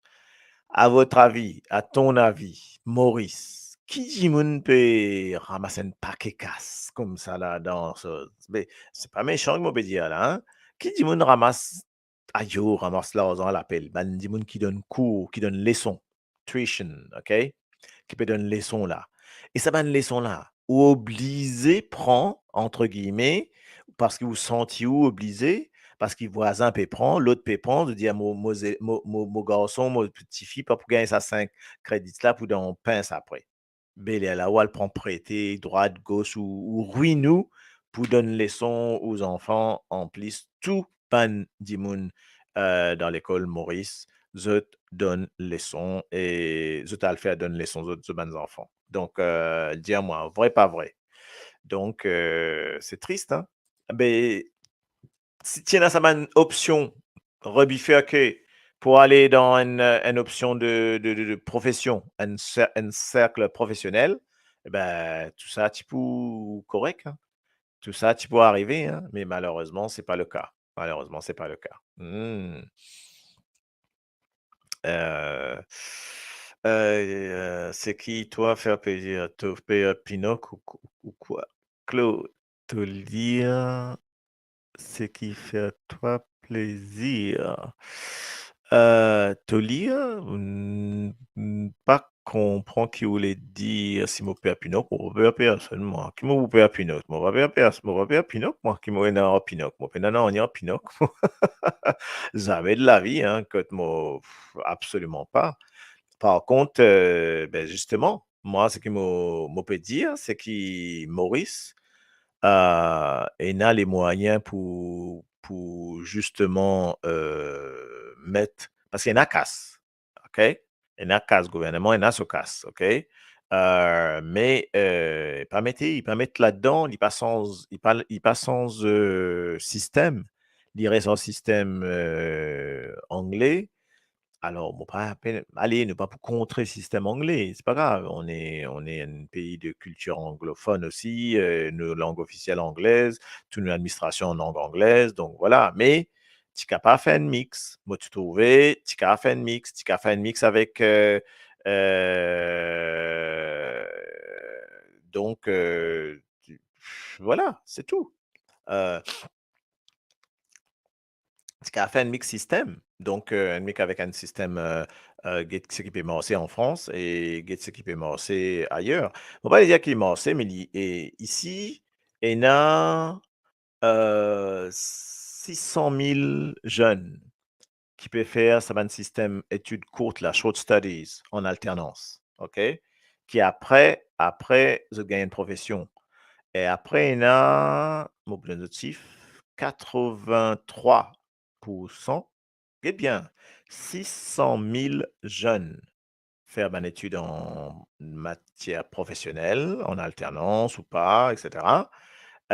à votre avis, à ton avis, Maurice, ki dimoun pe ramas enn pake kas koumsa la dan sa? Be, se pa mesan ki mo pe dir la, hein? Ki dimoun ramas, ayo, ramas larzan lapel, bann dimoun ki donn kour, ki donn leson, tuition, ok? Ki pe donn leson la. E sa bann leson la, ou oblize pran, entre guillemets, parski ou santi ou oblize, parski vwazin pe pran, lot pe pran, ou dir, "Mo, mo ze-, mo, mo, mo garson, mo tifi pa pou gagn sa sink kredi la pou donn pins apre." Be lerla ou al pran prete, drwat, gos, ou, ou rwinn ou pou donn leson ou zanfan, anplis tou bann dimoun, euh, dan lekol Moris, zot donn leson e zot al fer donn leson zot, zot bann zanfan. Donk, euh, dir mwa, vre pa vre? Donk, euh, se tris, hein? Be, si ti ena sa bann opsion rebifurke pou ale dan enn, enn opsion de, de, de, de profesion, enn ser-, enn serk profesionel, e be, tou sa ti pou korek, hein. Tou sa ti pou arive, hein, me malerezman, se pa le ka. Malerezman, se pa le ka. Hmm. Euh, euh, euh, seki twa fer plezir, to fer Pinok ou, ou kwa? Claude, to lir seki fer twa plezir. Euh, to lir, mm, mm, pa konpran ki ou le dir, si mo per Pinok, mo pa per personn, mwa. Ki mo pou per Pinok? Mo pa per pers-, mo pa per Pinok, mwa. Ki mo ena ar Pinok? Mo pena nanye ar Pinok. Zame de lavi, hein, kot mo, absoliman pa. Par kont, euh, be, zisteman, mwa, seki mo, mo pe dir, seki Moris, euh, ena lemwayin pou, pou zisteman, euh, met, parski ena kas, ok? Ena kas gouverneman, ena so kas, ok? Euh, me, euh, pa mete, li pa met ladan, li pa sanz, li pa, li pa sanz, euh, sistem, li res ar sistem, euh, angle. Alor, mo pa pe-, ale, nou pa pou kontre sistem angle, se pa grav. On est, on est un pays de culture anglophone aussi, euh, nos langues officielles anglaises, tout nou administrasion an lang anglez, donk vwala. Me ti kapav fer enn mix, mo ti trouve, ti kapav fer enn mix, ti kapav fer enn mix avek, euh, donk, euh, ti-, vwala, se tou. Euh, kapav fer enn mix sistem. Donk, euh, enn mix avek enn sistem, euh, euh, get seki pe marse an Frans e get seki pe marse ayer. Mo pa dir ki marse, me li, e isi, ena, euh, sis san mil zenn ki pe fer sa bann sistem etid kourt la, short studies, an alternans, ok? Ki apre, apre, zot gagn enn profesion. E apre, ena, mo pou donn zot sif, katrevin-trwa pour san, get bien, sis san mil zenn fer bann etid an matier profesionel, an alternans ou pa, et cetera.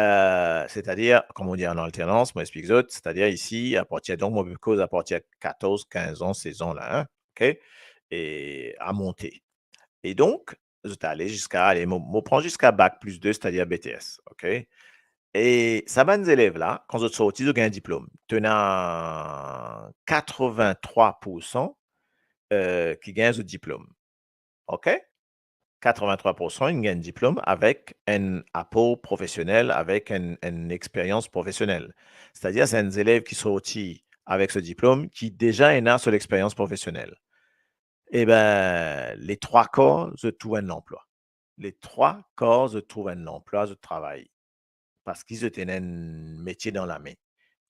Euh, setadir, kouma nou dir an alternans, mo explik zot, setadir isi, apartir, donk, mo pe koz apartir katorz, kinz an, sez an la, hein, ok? E a monte. E donk, zot ale ziska, ale, mo, mo pran ziska bak plis de, setadir B T S, ok? E sa bann zelev la, kan zot sorti, zot gagn diplom. To ena katrevin-trwa pour san, euh, ki gagn zot diplom. Ok? Katrevin-trwa pour san inn gagn diplom avek enn apor profesionel, avek enn, enn experians profesionel. Setadir, se enn zelev ki sorti avek so diplom, ki deza ena so lexperians profesionel. E ben, le trwa kar, zot trouv enn lanplwa. Le trwa kar, zot trouv enn lanplwa, zot travay. Parski zot ena enn metie dan lame.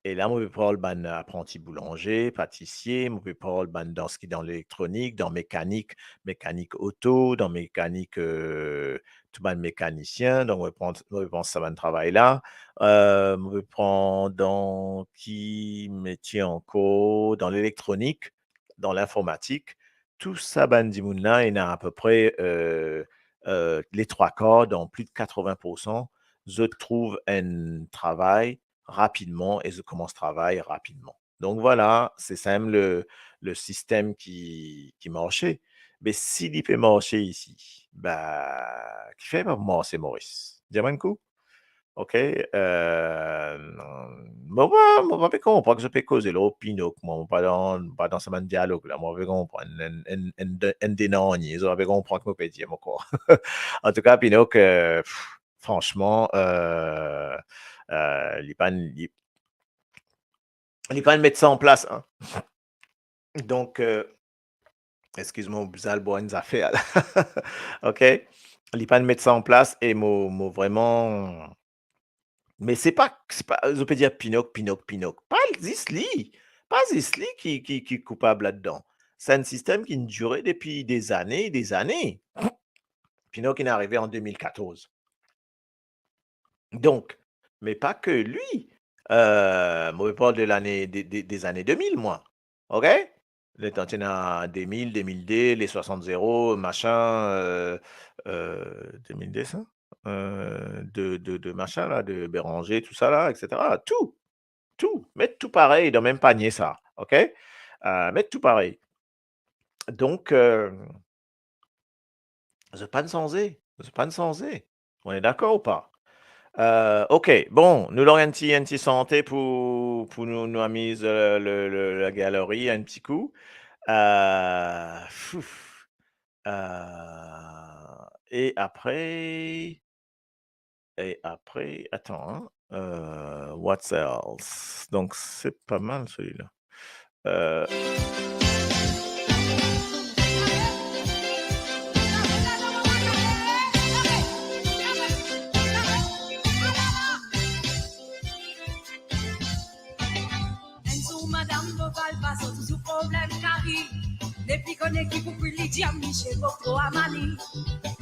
E la, mo pe parl bann apranti boulanze, patisie, mo pe parl bann dan seki dan elektronik, dan mekanik, mekanik oto, dan mekanik, euh, tou bann mekanisien. Donk, mo pe pran, mo pe pran sa bann travay la. Euh, mo pe pran dan ki metie ankor? Dan lelektronik, dan linformatik. Tou sa bann dimoun la, ena apepre, euh, euh, le trwa kar, dan plis de katrevin pour san, zot trouv enn travay rapidman e zot koumans travay rapidman. Donk vwala, se sa mem le, le sistem ki, ki marse. Me si li pe marse isi, ba, kifer pa pou marse Moris? Dir mwa enn kou. Ok, euh, mo pa, mo pa pe konpran ki zot pe koze lor Pinok, mwa, mo pa dan, pa dan sa bann dialog la, mo pa pe konpran enn, enn, enn, enn de, enn de nanye, zot pa pe konpran ki mo pe dir, mo krwar. Antouka, Pinok, euh, pff, fransman, euh, euh, li pa, li, li pa met sa an plas, hein. Donk, euh, exkiz mwa, mo bizin al bwar enn zafer la. Ok? Li pa met sa an plas e mo, mo vreman, me se pa, se pa, zot pe dir Pinok, Pinok, Pinok. Pa zis li. Pa zis li ki, ki, ki koupab ladan. Se enn sistem ki inn dire depi dezane, dezane. Pinok inn arive an de mil katorz. Donk, me pa ke li, euh, mo pe parl de lane, de, de, dezane de mil, mwa. Ok? Letan ti ena de mil, de mil de, le swasant zero, masin, euh, euh, de mil de sa? Euh, de, de, de masin la, de Béranger, tou sa la, et cetera. Tou, tou, met tou parey dan mem panie sa, ok? Euh, met tou parey. Donk, euh, zot pa'nn sanze, zot pa'nn sanze. On est d'accord ou pas? Euh, ok, bon, nou lans enn ti, enn ti sante pou, pou nou, nou amiz, euh, le, le, la galerie enn ti kou. Euh, fouf. Euh, e apre, e apre, attends, hein, euh, what else? Donk, se pa mal, seli la. Euh, Enn zour madam Boval pa sot sou problem kari. Nepli kone ki pou kwi li, dir Misie Bob tro amani.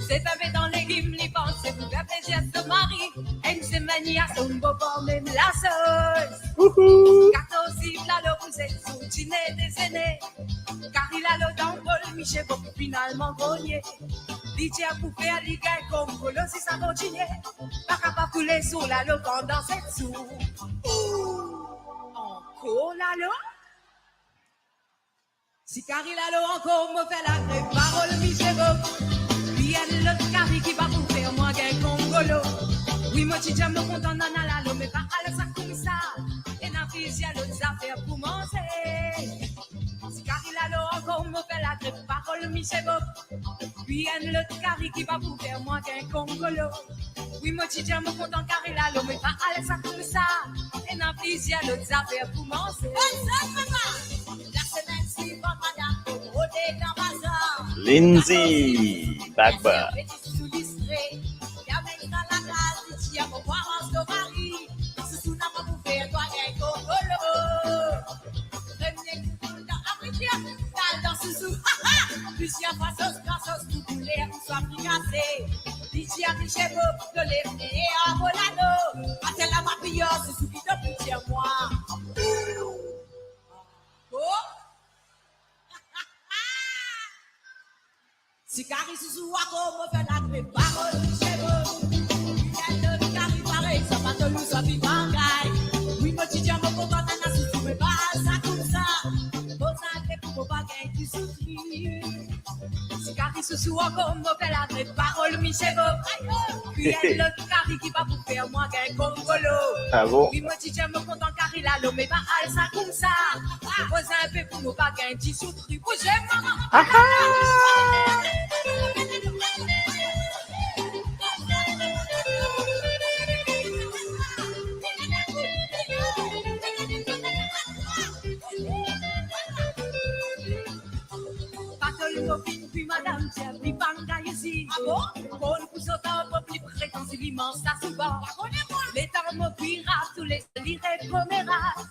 Se pin pe dan legim li panse pou fer plezir so mari. Enn semenn li asom bopar mem lasos. Ouhou. Katorz sif lalo pou zet zour dine dezene. Kari lalo dan bol, Misie Bob finalman grogne. Li dir pou fer li gagn kongolo si sa kontinie. Pa kapav koule zour lalo pandan set zour. Ooh, ankor lalo? Si kari lalo ankor, mo fer lagrev, parol Misie Bob. Li enn lot kari ki pa pou fer mwa gagn kongolo. Wi, mo ti dir mo kontan nana lalo, me pa al sa koumsa. Ena plizier lot zafer pou manze. Si kari lalo ankor, mo fer lagrev, parol Misie Bob. Wi, enn lot kari ki pa pou fer mwa gagn kongolo. Wi, mo ti dir mo kontan kari lalo, me pa al sa koumsa. Ena Plizier lot zafer pou manze. Lasemenn swivan, madam, rode dan bazar. Lindsay Bagba. Ti sousou distre, li amenn sa lakaz, li dir mo, mo koumans to mari. Sousou, napa pou fer twa gagn kongolo. Premie kou dan Afrika, al dan sousou. Ha, ha! Plizier fwa sos, gran sos, tou kouler, ouswa frikase. Li dir, misie mo, to lev meyer mo lano. Atel la, mo priye Sousou ki to pou dir mwa. Oh! Ti kari Sousou ankor, mo fer latrep parol, misie mo. Li fer lot kari parey, sa pa to lou, sa vivan gay. Wi, mo ti dir mo kontan, nana Sousou, me pa al sa koumsa. Bon, sa te pou mo pa gagn disoutri. Ti kari Sousou ankor, mo fer latrep parol, misie mo. Wi, enn lot kari ki pa pou fer mwa gagn kongolo. Ah bon? Wi, mo ti dir mo kontan kari la, lo, me pa al sa koumsa. Poz inpe pou mo pa gagn disoutri. Bouze, mama. Ah, ah. Patol mo finn kwi, madam dir li pa'nn gagn isi. Ah bon? Konn pou sot an pop, li pretan si li manz sa souvan. Pa kone mwa. Letan mo kwi, tou le li rekomeras.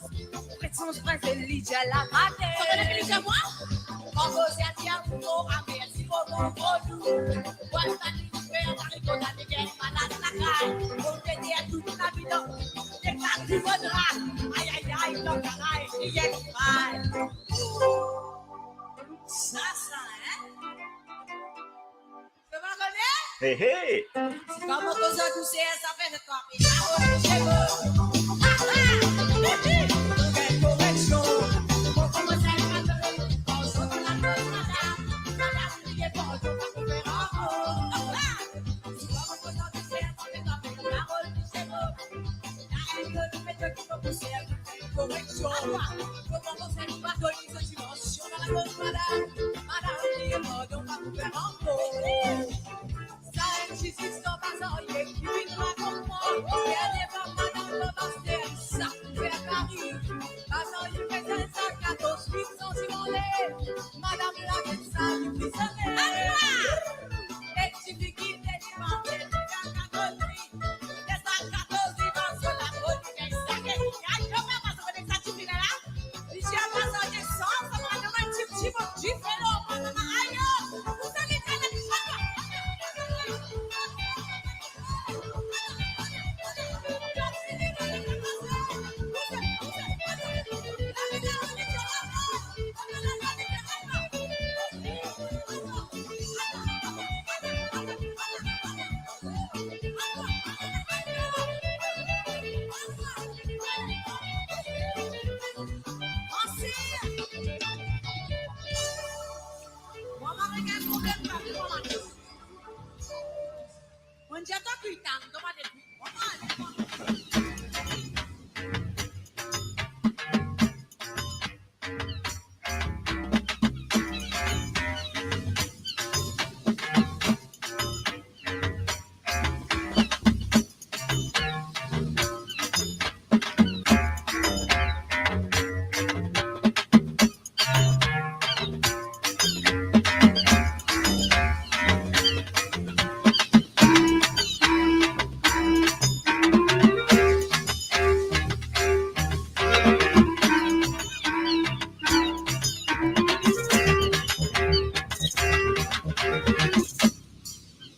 Pret son prinse, li dir la matin. Sa kone ki li dir mwa? Kan mo dir dir mo amer, si mo bon vodou. Bwat sa ki fer sa, li konn ale gagn malad lakaz. Mo te dir tout lavi dan, te pa ti mo dra. Ay, ay, ay, dan karay, li enn mal. Sa, sa, hein? To pa kone? He, he. Si pa mo koz ar douse, sa fer zot twa pe. Koreksion. Kouma mo fer pa done sa dimansion dan lakoz madam? Madam, li ena, donk pa pou fer ankor. Sa enn ti zis dan bazar, ye ki vinn rakont mwa. Dernie fwa madam dan baster, sa fer kari. Bazar, li peze sa katoz, wit san dimann. Madam la, sa li prizone. Ek difikilte li manze, li gagn katoz wi.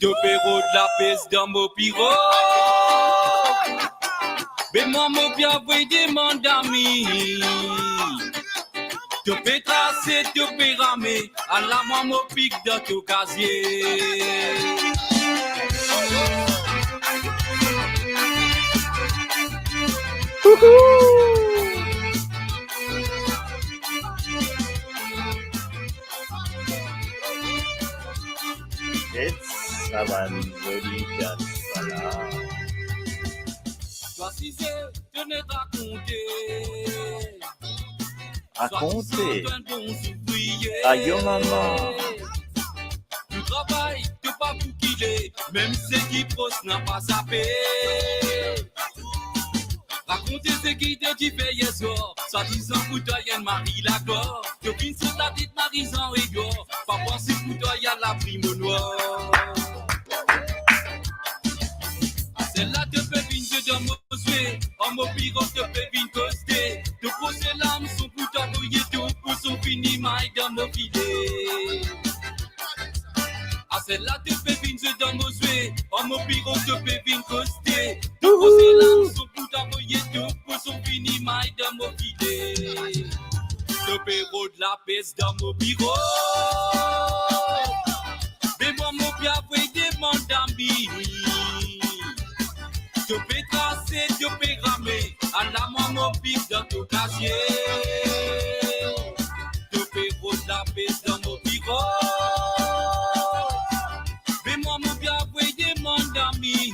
To pe rod lapes dan mo pirog. Be mwa mo pe avoy demann ami. To pe trase, to pe rame, ala mwa mo pik dan to kazie. It's sa bann zoli diaspora. Twa size, to ne rakonte. Rakonte. Swa disant enn bon zouvriye. Ayo mama. Travay, to pa pou kile, mem seki pros napa zape. Rakonte se ki to ti fer yer swar, swadizan pou twa enn mari lakor. To finn sot latet mari Zan Edwar, pa panse pou twa al labri Monwar. Aster la to pe vinn zwe dan mo zwe, an mo pirog to pe vinn koste. To prose lam son pou twa voye to poson fini may dan mo file. Aster la to pe vinn zwe dan mo zwe, an mo pirog to pe vinn koste. To prose lam son pou twa voye to poson fini may dan mo file. To pe rod lapes dan mo biro. Me mwa mo pe avoy demann ami. To pe trase, to pe rame, ala mwa mo pik dan to kazie. To pe rod lapes dan mo biro. Me mwa mo pe avoy demann ami.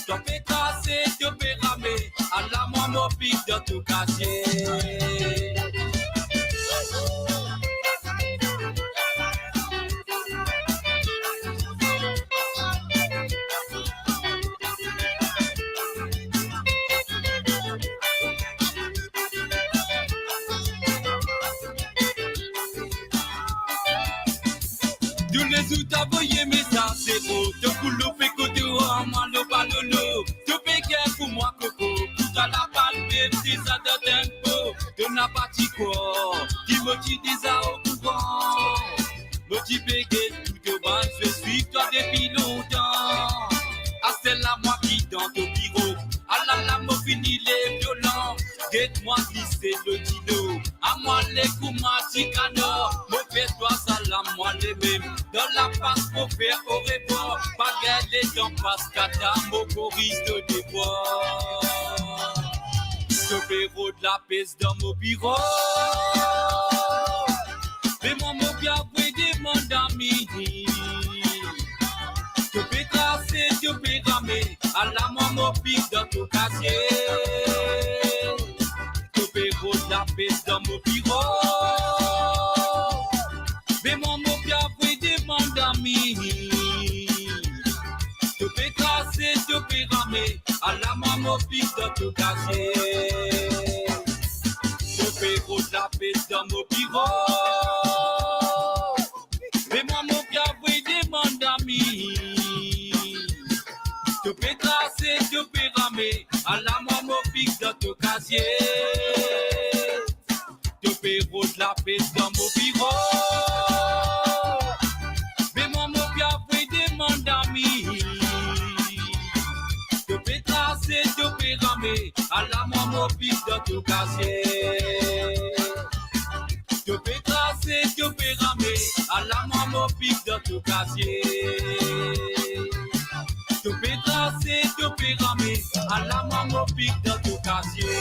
To pe trase, to pe rame, ala mwa mo pik dan to kazie. Toulezour to avoy mesaz, se pou to pou loupe kote wa, mwa lo pa lolo. To pe ker pou mwa koko, pou twa lapal mem deza dan tempo. To napa ti krwar ki mo ti deza okouran. Mo ti pe get pou to bann zwe, swiv twa depi lontan. Aster la mwa ki dan to biro, alala mo fini le violan. Get mwa glise lo dilo, a mwa le kouma ti kanor. Mo fer twa salam mwa lemem, dan lapas mo fer orevwar. Pa gagn letan pas kata, mo koriz to devwar. To pe rod lapes dan mo biro. Me mwa mo pe avoy demann ami. To pe trase, to pe rame, ala mwa mo pik dan to kazie. To pe rod lapes dan mo biro. Me mwa mo pe avoy demann ami. To pe trase, to pe rame, ala mwa mo pik dan to kazie. To pe rod lapes dan mo biro. Me mwa mo pe avoy demann ami. To pe trase, to pe rame, ala mwa mo pik dan to kazie. To pe rod lapes dan mo biro. Me mwa mo pe avoy demann ami. To pe trase, to pe rame, ala mwa mo pik dan to kazie. To pe trase, to pe rame, ala mwa mo pik dan to kazie. To pe trase, to pe rame, ala mwa mo pik dan to kazie.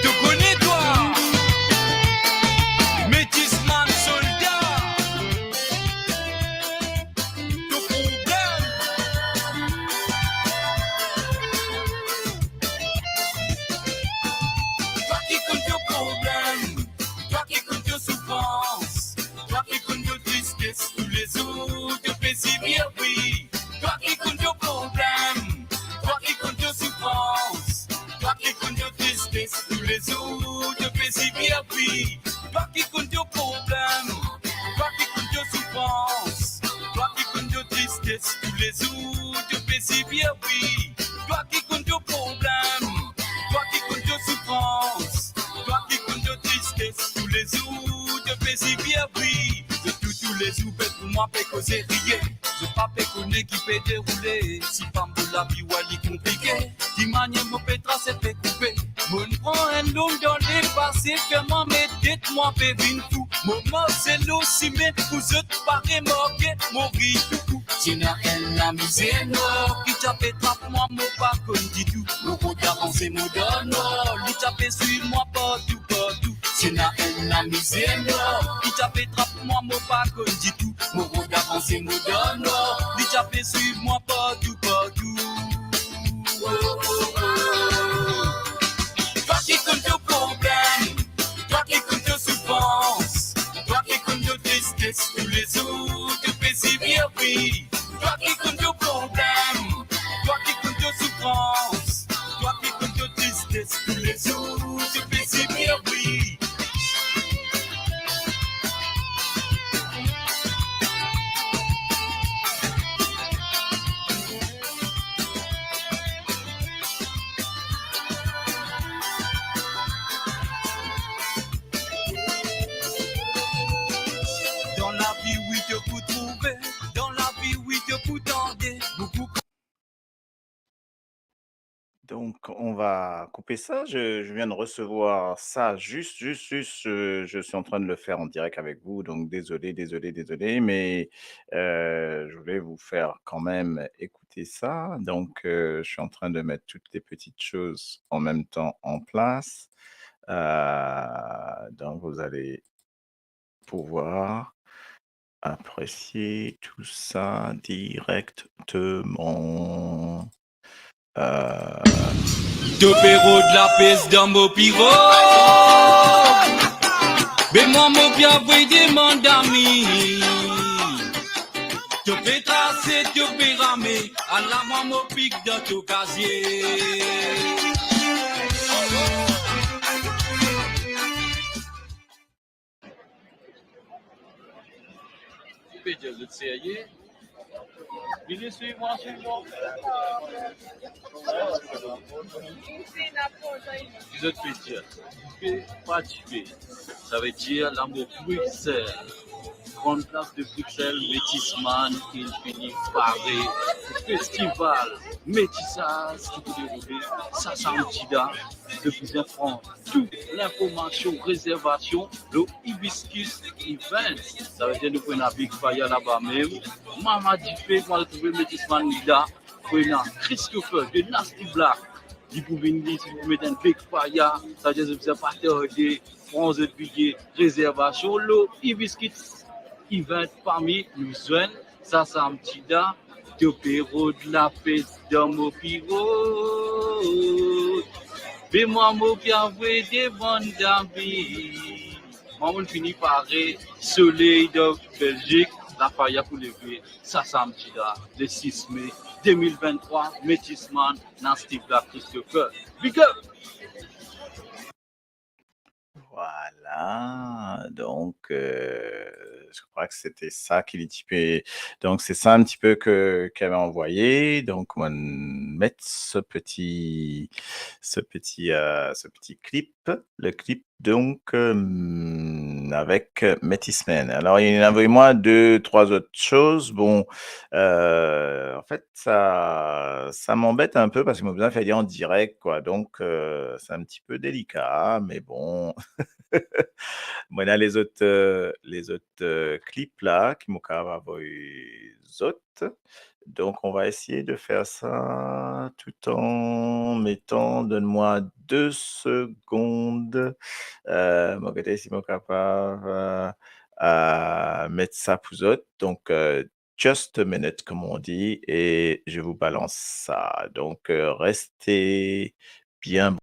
To kone twa, Metis Man Solda, to problem. Twa ki konn to problem, twa ki konn to soufrans, twa ki konn to tristes, toulezour to pe sibir, wi. Twa ki konn to problem, twa ki konn to soufrans, twa ki konn to tristes, toulezour to pe sibir, wi. Twa ki konn to problem, twa ki konn to soufrans, twa ki konn to tristes, toulezour to pe sibir, wi. Twa ki konn to problem, twa ki konn to soufrans, twa ki konn to tristes, toulezour to pe sibir, wi. Zot tou, toulezour, pe pou mwa pe koze riye. Zot pa pe kone ki pe deroule, si pa mo lavi, wa, li konplike. Ki manier mo pe trase, pe koupe. Mo'nn pran enn long dan lepase, fer mwa met det, mwa pe vinn fou. Mo marse lor sime pou zot pa remarke, mo riy tou kou. Si ena enn lamizer nwar ki ti a pe trap mwa, mo pa konn ditou. Mo rod avanse, mo dan nwar, li ti a pe swiv mwa partou, partou. Si ena enn lamizer nwar ki ti a pe trap mwa, mo pa konn ditou. Mo rod avanse, mo dan nwar, li ti a pe swiv mwa partou, partou. Twa ki konn to problem, twa ki konn to soufrans, twa ki konn to tristes, toulezour to pe sibir, wi. Twa ki konn to problem, Donc, on va couper ça. Je, je viens de recevoir ça juste, juste, juste. Je, je suis en train de le faire en direct avec vous. Donc, désolé, désolé, désolé. Mais euh, je voulais vous faire quand même écouter ça. Donc, euh, je suis en train de mettre toutes les petites choses en même temps en place. Euh, donc, vous allez pouvoir apprécier tout ça directement. Euh, To pe rod lapes dan mo piro. Be mwa mo pe avoy demann ami. To pe trase, to pe rame, ala mwa mo pik dan to kazie. Ki pe dir, zot serye? Vini swiv mwa, swiv mwa. Ki zot pe dir? Dife, pa dife. Savedir lamo Bruxelles, Gran Plas de Bruxelles, Metis Man, inn fini pare pou festival metisaz ki pou deroule sa samdi la, le Bouzen Frans. Tou linformasion, rezervasion, lor Hibiscus Events. Savedir nou pou ena Big Fire laba mem. Mama dife, mwa trouve Metis Man li la. Pou ena Christopher de Nasty Black. Li pou vinn li, li pou met enn Big Fire. Savedir zot bizin pa tarde, pran zot biye, rezervasion lor Hibiscus Event. Parmi nou zwenn sa samdi la, to pe rod lapes dan mo piro. Be mwa mo pe avoy demann ami. Mwa mo'nn fini pare, soley dan Belzik, lafaya pou leve sa samdi la, le sis me de mil venntrwa, Metis Man, Nasty Black, Christopher. Big up! Voilà, donc euh, je crois que c'était ça qu'il dit. Donc c'est ça un petit peu que qu'elle m'a envoyé. Donc on va mettre ce petit, ce petit, euh, ce petit clip, le clip donc euh, avec Metis Man. Alors il a envoyé moi deux, trois autres choses. Bon, euh, en fait, ça, ça m'embête un peu parce que mo bizin fer li an direk, quoi. Donc euh, c'est un petit peu délicat, mais bon. Mwa ena lezot, euh, lezot euh, clip la ki mo kapav avoy zot. Donc, on va essayer de faire ça tout en mettant, donne-moi deux secondes. Euh, mo gete si mo kapav euh, euh, met sa pou zot. Donc, euh, just a minute, comme on dit, et je vous balance ça. Donc, euh, restez bien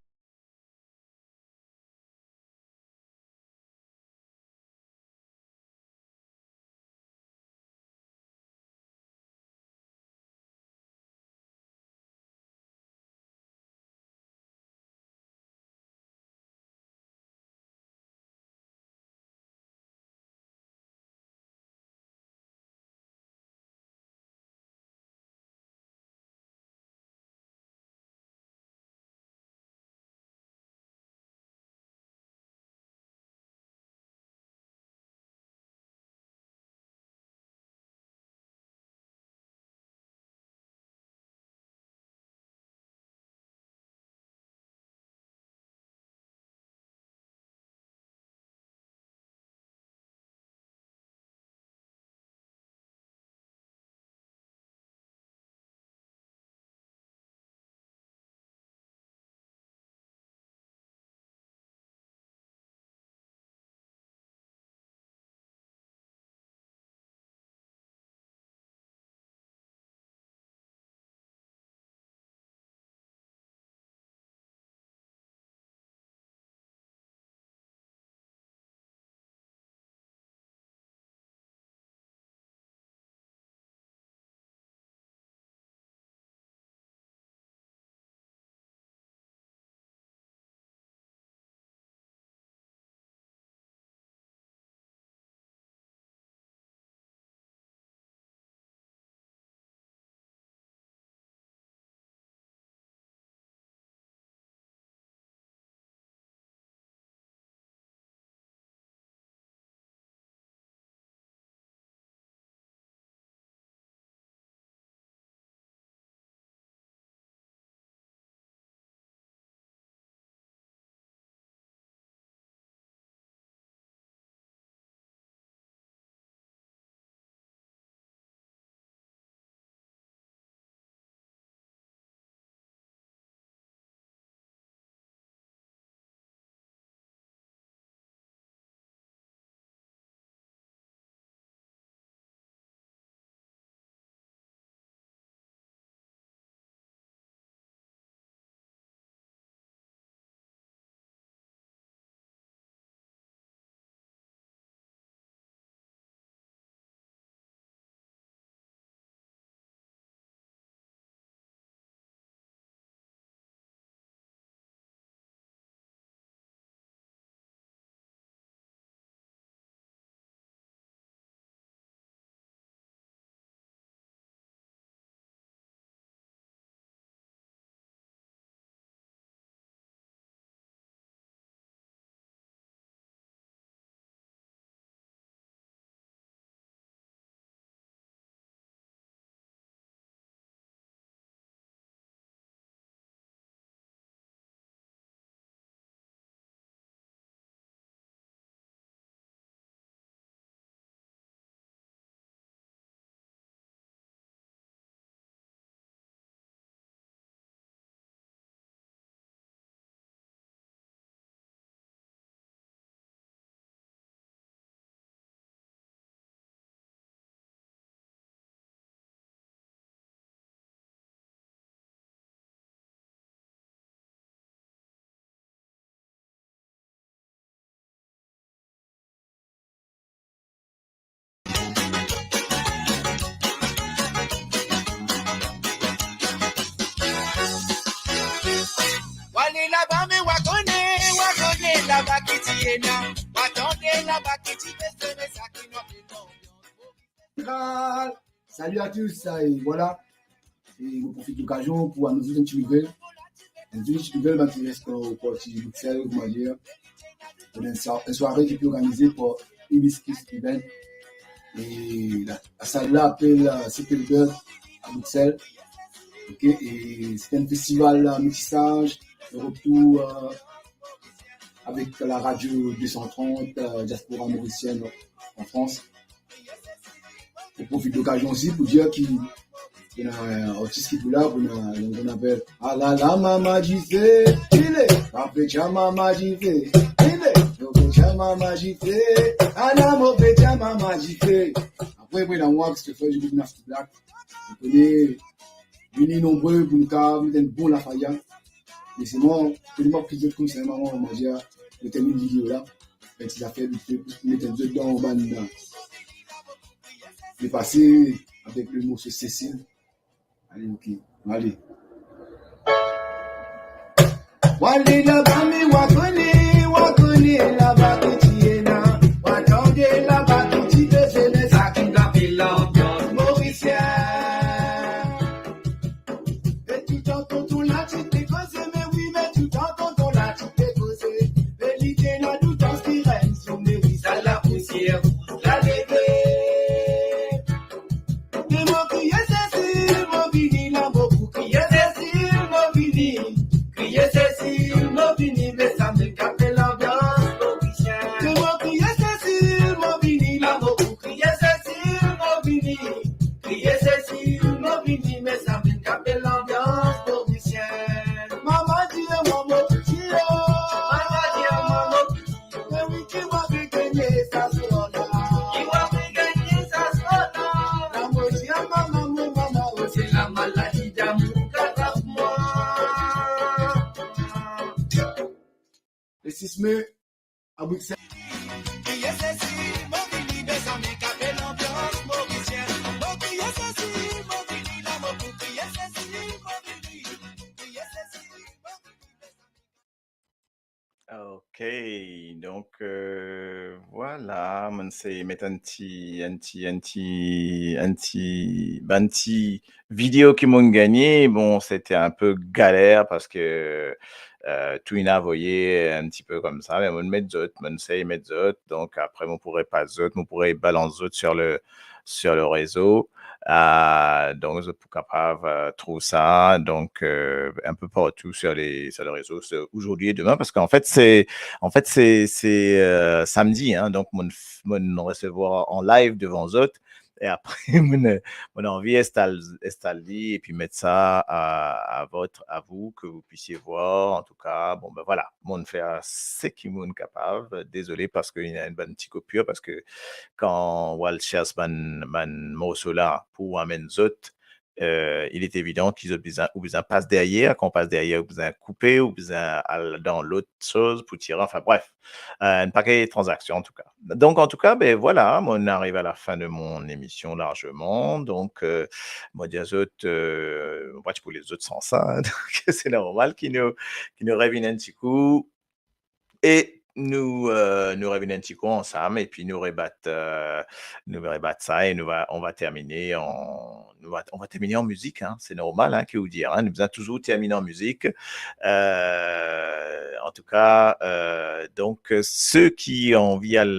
Salut à tous, e vwala. E mo profit lokazion pou anons zot enn ti nouvel. Enn ti nouvel, bann ti res parti Bruxelles, kouma dir. Pou enn swa-, enn sware ki pe organize par Hibiscus Event. E la, lasal la apel, euh, Seppelberg à Bruxelles. Ok, e se enn festival, euh, métissage, de retour, euh, avec la radio deux cent trente, euh, diaspora mauricienne en France. Mo profit lokazion osi pou dir ki ena, euh, artis ki pou la, pou ena, nou apel Alala Mama Dife, ile, pa pe tia Mama Dife, ile, pa pe tia Mama Dife, ala mo pe tia Mama Dife. Apre, apre, ena mwa, Christopher, di group Nasty Black. Ou kone, vini nonbre pou nou kapav met enn bon lafaya. Me selman, pou nou, mo kit zot koumsa, mama, mo dir, mo terminn video la. Enn ti zafer vite pou met zot dan bann, euh, lepase avek le morso Cécile. Ale, ok. Ale. Wale laba, me wa kone, wa kone laba ki ti ena, wa tande laba ki ti pe fene, sa ki pe lanbians morisien. E toutan tonton la ti pe koze, me wi, me toutan tonton la ti pe koze, me li ti ena dout ki regne sou meri, sa lapousier la leve. Me mo kriye Cécile, mo vini la, mo pou kriye Cécile, mo vini. Kriye Cécile, mo vini, me samem ki pe lanbians morisien. Me mo kriye Cécile, mo vini la, mo pou kriye Cécile, mo vini. Kriye Cécile, mo vini, me samem ki pe lanbians morisien. Mama dir mwa mo piti, oh. Mama dir mwa mo piti. Me wi, ki wa pe gagne sa soir la? Ki wa pe gagne sa soir la? La mo dir mama, mo mama, oh, se lamaladi damour ki atrap mwa. Le six mai, à Bruxelles. Kriye Cécile, mo vini, mezanmi, ki pe lanbians morisien. Mo kriye Cécile, mo vini la, mo pou kriye Cécile, mo vini. Kriye Cécile, mo vini, mezanmi. Ok, donk, euh, vwala, mo'nn sey met enn ti, enn ti, enn ti, enn ti, bann ti video ki mo'nn gagne. Bon, sete enn pe galer parski, euh, tou inn avoye enn ti pe koumsa, me mo'nn met zot, mo'nn sey met zot. Donk apre, mo pou repas zot, mo pou rebalans zot sur le, sur le rezo. Euh, donk, zot pou kapav, euh, trouv sa, donk, euh, enn pe partou sur les, sur les réseaux, c'est aujourd'hui et demain, parce qu'en fait, c'est, en fait, c'est, c'est, euh, samedi, hein, donk mo'nn f-, mo'nn resevwar an live devan zot, e apre, mo'nn, mo'nn anvi instal, instal li, epi met sa à, à votre, à vous, que vous puissiez voir, en tout cas, bon, ben voilà, mo'nn fer seki mo'nn kapav, dezole, parski ena enn bann ti koupir, parski kan ou al sers bann, bann morso la pou amenn zot, euh, il est évident ki zot bizin, ou bizin pas deryer, kan ou pas deryer, ou bizin koupe, ou bizin al dan lot soz pou tire, enfin bref, euh, enn pake tranzaksion, an tou ka. Donk, an tou ka, ben, vwala, mo'nn ariv à la fin de mon émission largement. Donk, euh, mo dir zot, euh, mo pa ti pou les zot san sa, hein, donk se normal ki nou, ki nou revinn enn ti kou. E nou, euh, nou revinn enn ti kou ansam, epi nou rebat, euh, nou rebat sa, e nou va, on va termine an, nou va, on va termine an mizik, hein, se normal, hein, ki ou dir, hein, nou bizin touzour termine an mizik. Euh, an tou ka, euh, donk, seki anvi al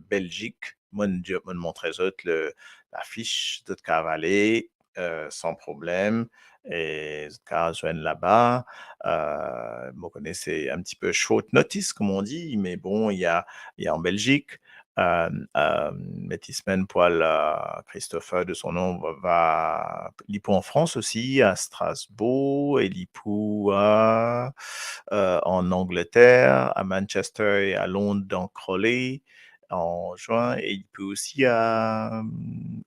Belgique, mo'nn, mo'nn montre zot le, lafis, zot kapav ale, euh, san problem, e zot kapav zwenn laba. Euh, mo kone se enn ti pe short notice, comme on dit, mais bon, il y a, il y a en Belgique, euh, euh, Metis Menn pou al, euh, Christopher de son nom, va, va, li pou an Frans osi, à Strasbourg, e li pou, euh, euh, en Angleterre, à Manchester et à Londres dans Crawley en juin, e li pou osi a,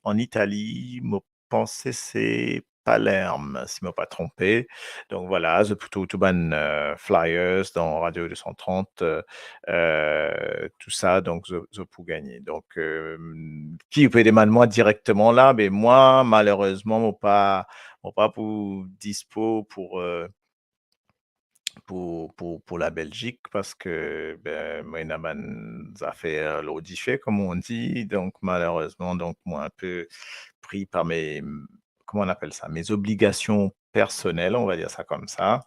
an Itali, mo panse se Palerme, si mo pa tronpe. Donk vwala, zot pou trouv tou bann, euh, flyers dan Radio deux cent trente, euh, euh, tou sa, donk zot, zot pou gagne. Donk, euh, ki ou pe demann mwa direkteman la, me mwa, malerezman, mo pa, mo pa pou dispo pou, euh, pour, pour, pour la Belgique, parski, ben, mo ena bann zafer lor dife, comme on dit. Donc, malerezman, donk, mo inpe pri par mes, comment on appelle ça, mes obligations personnelles, on va dire ça comme ça.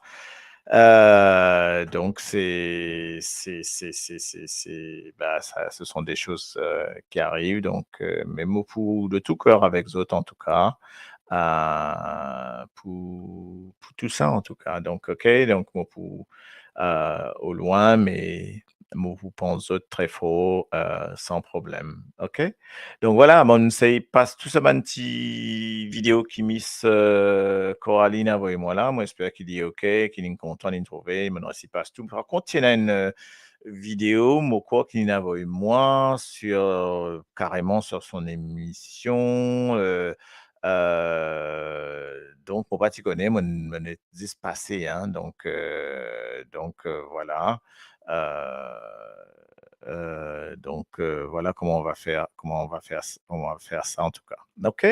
Euh, donc, c'est, c'est, c'est, c'est, c'est, c'est, bah, ça, ce sont des choses, euh, qui arrivent. Donc, euh, mais mo pou de tout cœur avec zot, en tout cas, euh, pour, pour tout ça, en tout cas. Donc, ok, donc, mo pou, euh, au loin, mais mo pou pans zot très fort, euh, sans problème. Ok? Donc voilà, mo sey pas tou sa bann ti video ki Miss, euh, Coraline avoy mwa la. Mo esper ki li ok, ki li kontan, li trouve. Mo resi pas tou. Par kont, ti ena enn, euh, video, mo krwar ki li avoy mwa sur, euh, carrément sur son émission, euh, euh, donc, mo pa ti kone, mo, mo zis pase, hein, donc, euh, donc, euh, voilà. Euh, euh, donc, euh, voilà comment on va faire, comment on va faire, comment on va faire ça en tout cas. Ok?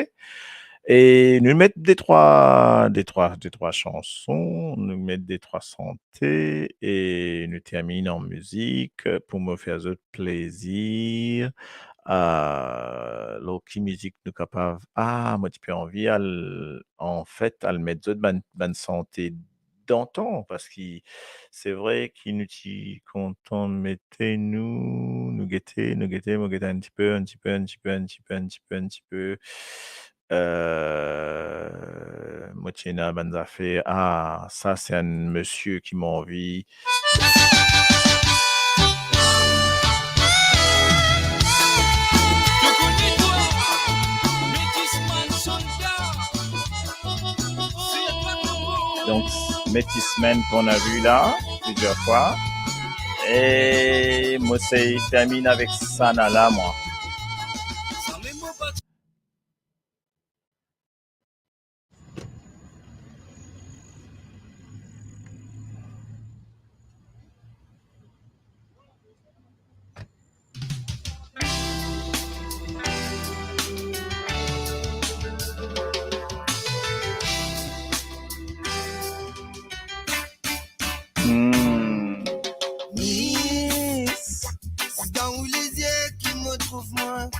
E nou met de trwa, de trwa, de trwa chanson, nou met de trwa sante e nou terminn an mizik pou mo fer zot plezir. Ah, lor ki mizik nou kapav? Ah, mo ti pe anvi al, anfet, al met zot bann, bann sante dantan, parski se vre ki nou ti kontan mete nou, nou gete, nou gete, mo gete enn tipe, enn tipe, enn tipe, enn tipe, enn tipe, enn tipe. Euh, mo ti ena bann zafer. Ah, sa se enn misie ki mo anvi. Donc, Métis Man qu'on a vu là plusieurs fois. E mo sey terminn avek sa la, mwa. Hmm. Miss, dan ou lizie ki mo trouv mwa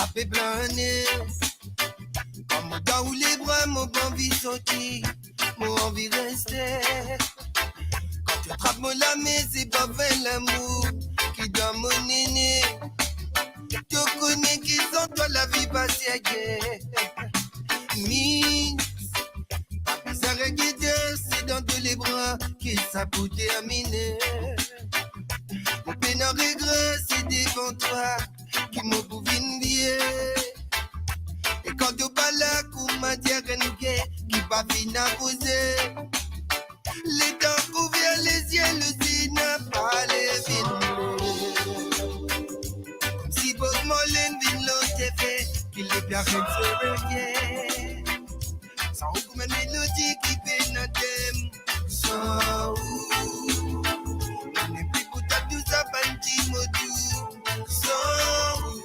ape blane. Kan mo dan ou lebra, mo pa anvi sorti, mo anvi reste. Kan to trap mo lame, se pa vre lamour ki dan mo nene. To kone ki san twa lavi pa serye. Miss, pa bizin regete, se dan to lebra ki sa pou termine. Mo pena regre, se devan twa ki mo pou vinn vie. E kan to pa la, kouma dir enn pie ki pa finn apoze. Letan ou ouver lizie, lezina pale vinn. Koumsi Bob Marley vinn lor T V, ki li pe aret so rege. San ou kouma melodi ki pena tem. San ou, mo nepli pou tann tou sa bann ti mo dou. San ou,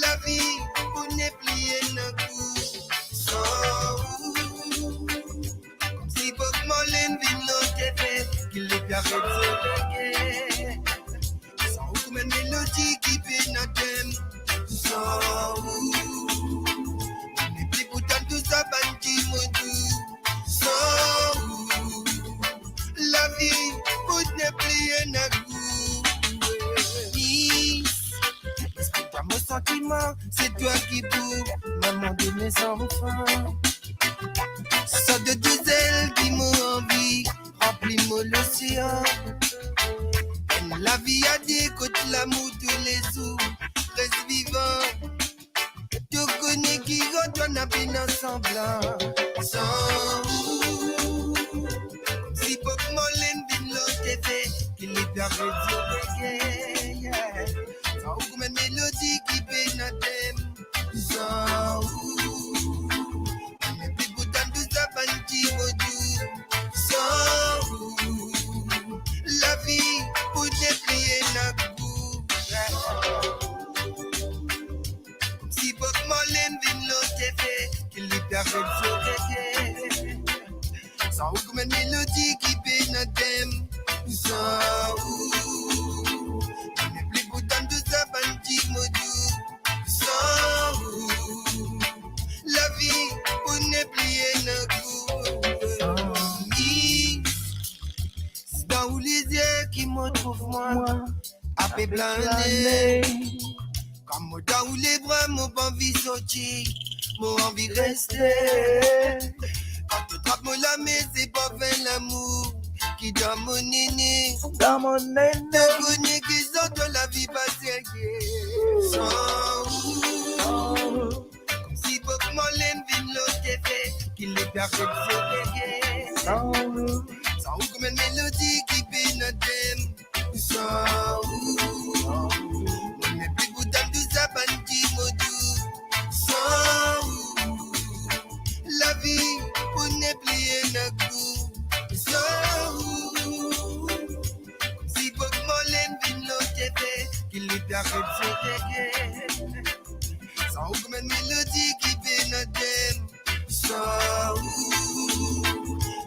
lavi pou nepli ena gou. San ou, koumsi Bob Marley vinn lor T V, ki li pe aret so rege. San ou kouma melodi ki pena tem. San ou, mo nepli pou tann tou sa bann ti mo dou. San ou, lavi pou nepli ena gou. Miss, explique-moi mon sentiment, c'est toi qui pour maman de mes enfants. Sort de dizel ki mo anvi, ranpli mo losion. Enn lavi a de kot lamour toulezour, res vivan. To kone ki rod twa na pena sanblan. San ou, koumsi Bob Marley vinn lor T V, ki li pe aret so rege. San ou kouma melodi ki pena tem. San ou, mo nepli pou tann tou sa bann ti mo dou. San ou, lavi pou nepli ena gou. Koumsi Bob Marley vinn lor T V, ki li pe aret so rege. San ou kouma melodi ki Nadem, san ou, mo nepli pou tann tou sa bann ti mo dou. San ou, lavi pou nepli ena gou. San ou, mi, se dan ou lizie ki mo trouv mwa, ape plane. Kan mo dan ou lebra, mo pa anvi sorti, mo anvi reste. Kan to trap mo lame, se parfin lamour ki dan mo nene. Dan mo nene. To kone ki zot lavi pa serye. San ou, koumsi Bob Marley vinn lor T V, ki lepep aret serye. San ou, san ou kouma enn melodi ki pena dem. San ou, mo nepli pou tann tou sa bann ti mo dou. San ou, lavi pou nepli ena gou. San ou, koumsi Bob Marley vinn lor T V, ki lepep aret serye. San ou kouma enn melodi ki pena dem. San ou,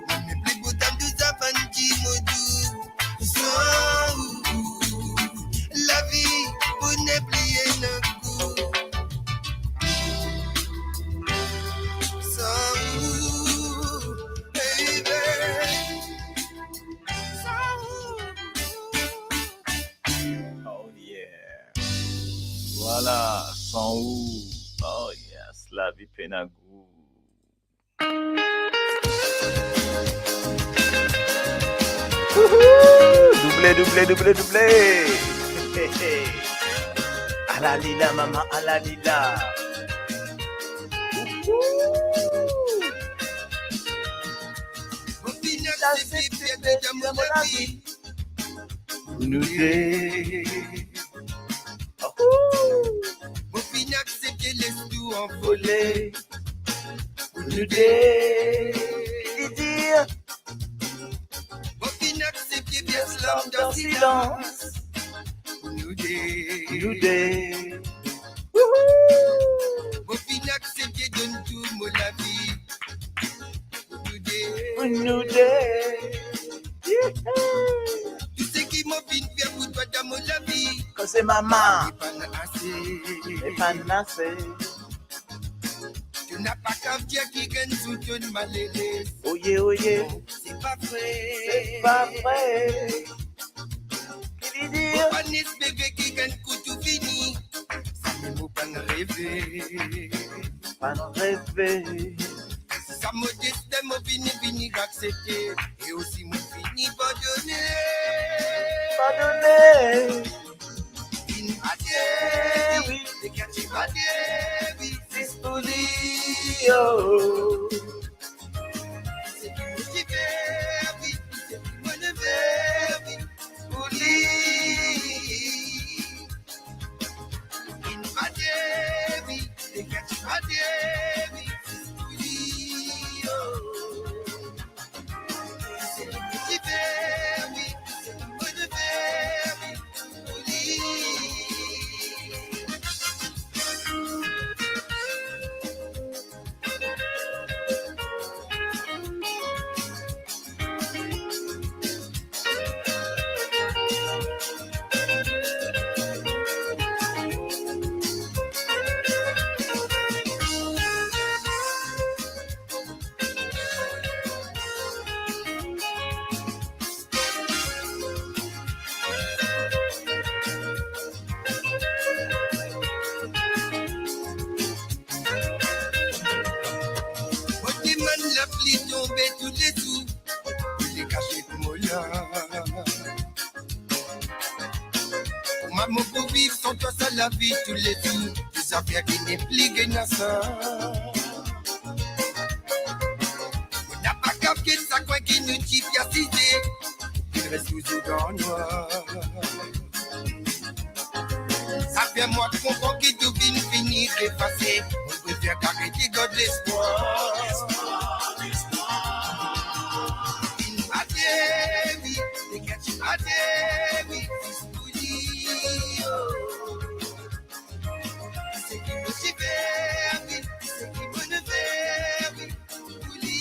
mo nepli pou tann tou sa bann ti mo dou. San ou, lavi pou nepli ena gou. San ou, baby. San ou. Oh yeah. Vwala, san ou. Oh yes, lavi pena gou. Wouhou! Double, double, double, double. Ala li la, mama, ala li la. Wouhou! Mo finn aksepte perdi dan mo lavi. Pou nou de. Mo finn aksepte les tou anvole. Pou nou de. Li dir. Mo finn aksepte vers larm dan silans. Pou nou de. Pou nou de. Mo finn aksepte donn tou mo lavi. Pou nou de. Pou nou de. Tou seki mo finn fer pou twa dan mo lavi. Koze mama. Li pa'nn ase. Li pa'nn ase. To napa kav dir ki gagn sou to malere. Oye, oye. Non, se pa vre. Se pa vre. Ki li dir? Mo pa'nn espere ki gagn kou tou fini. Sa mem mo pa'nn reve. Pa'nn reve. Sa mo destin, mo fini, fini aksepte. E osi mo fini pardone. Pardone. Finn pase, wi. Leker ti pase, wi. Zis pou li, oh. Seki mo ti fer, wi. Seki mo neve, wi. Pou li. Finn pase, wi. Leker ti pase, wi. Zis pou li, oh. Seki mo ti fer, wi. Seki mo neve, wi. Mo demann lapli tonbe toulezour, pou li kasiet mo la. Kouma mo pou viv san twa sa lavi toulezour? Tou zafer ki nepli gagn sa. Mo napa kav get sa kwin ki nou ti pe asize, ki res touzour dan nwar. Sa fer mwa konpran ki tou finn fini efase. Mo prefer gard lespwar. Finn pase, wi, leker ti pase, wi, zis pou li, oh. Seki mo ti fer, wi, seki mo neve, wi, pou li.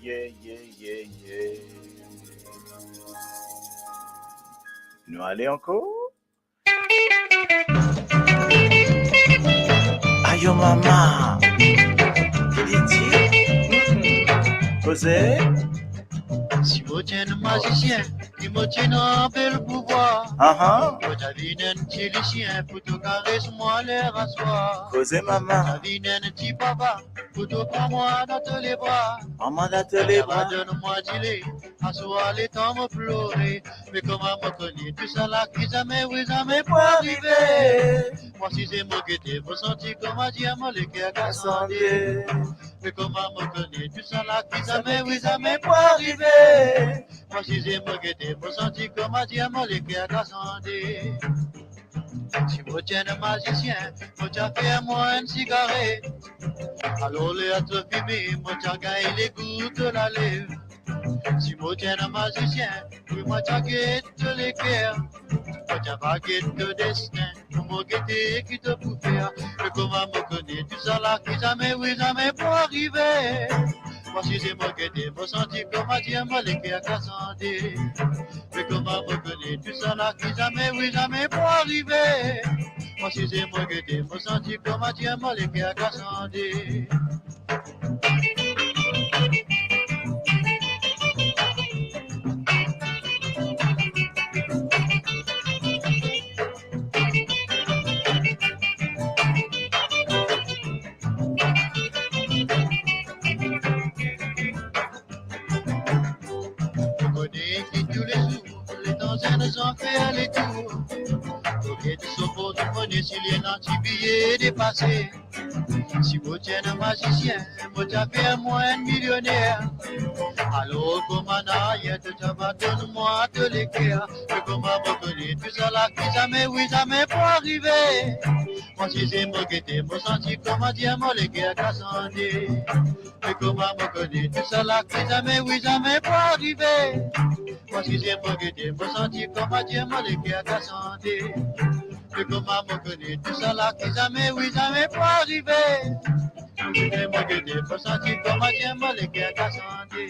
Ye, ye, ye, ye. Nou ale ankor? Ayo mama. Ki li dir? Hmm. Koze? Si mo ti enn mazisien, ki mo ti ena bel pouvwar, aha, mo ti a vinn enn ti lisien pou to kares mwa ler aswar. Koze mama. Mo ti a vinn enn ti papa pou to pran mwa dan to lebra. Pran mwa dan to lebra. Donn mwa dile, aswar letan mo plore. Me kouma mo kone tousala ki zame, wi, zame pou arive. Mwa si se mo gete, mo santi kouma dir mo leker ka sande. Me kouma mo kone tousala ki zame, wi, zame pou arive. Mwa si se mo gete, mo santi kouma dir mo leker ka sande. Si mo ti enn mazisien, mo ti a fer mwa enn sigaret. Alor ler to fime, mo ti a gagn legou to lalev. Si mo ti enn mazisien, wi, mo ti a get to leker. Mo ti a pa get to destin, pou mo gete ki to pou fer. Me kouma mo kone tousala ki zame, wi, zame pou arive. Mwa si se mo gete, mo santi kouma dir mo leker ka sande. Me kouma mo kone tousala ki zame, wi, zame pou arive. Mwa si se mo gete, mo santi kouma dir mo leker ka sande. Mo kone ki toulezour, letan zenn zan fer letour, mo get so portmone si li ena ti biye depase. Si mo ti enn mazisien, mo ti a fer mwa enn milioner. Alor kouma nanye, to ti a pa donn mwa to leker. Me kouma mo kone tousala ki zame, wi, zame pou arive. Mwa si se mo gete, mo santi kouma dir mo leker ka sande. Me kouma mo kone tousala ki zame, wi, zame pou arive. Mwa si se mo gete, mo santi kouma dir mo leker ka sande. Me kouma mo kone tousala ki zame, wi, zame pou arive. Mwa si se mo gete, mo santi kouma dir mo leker ka sande.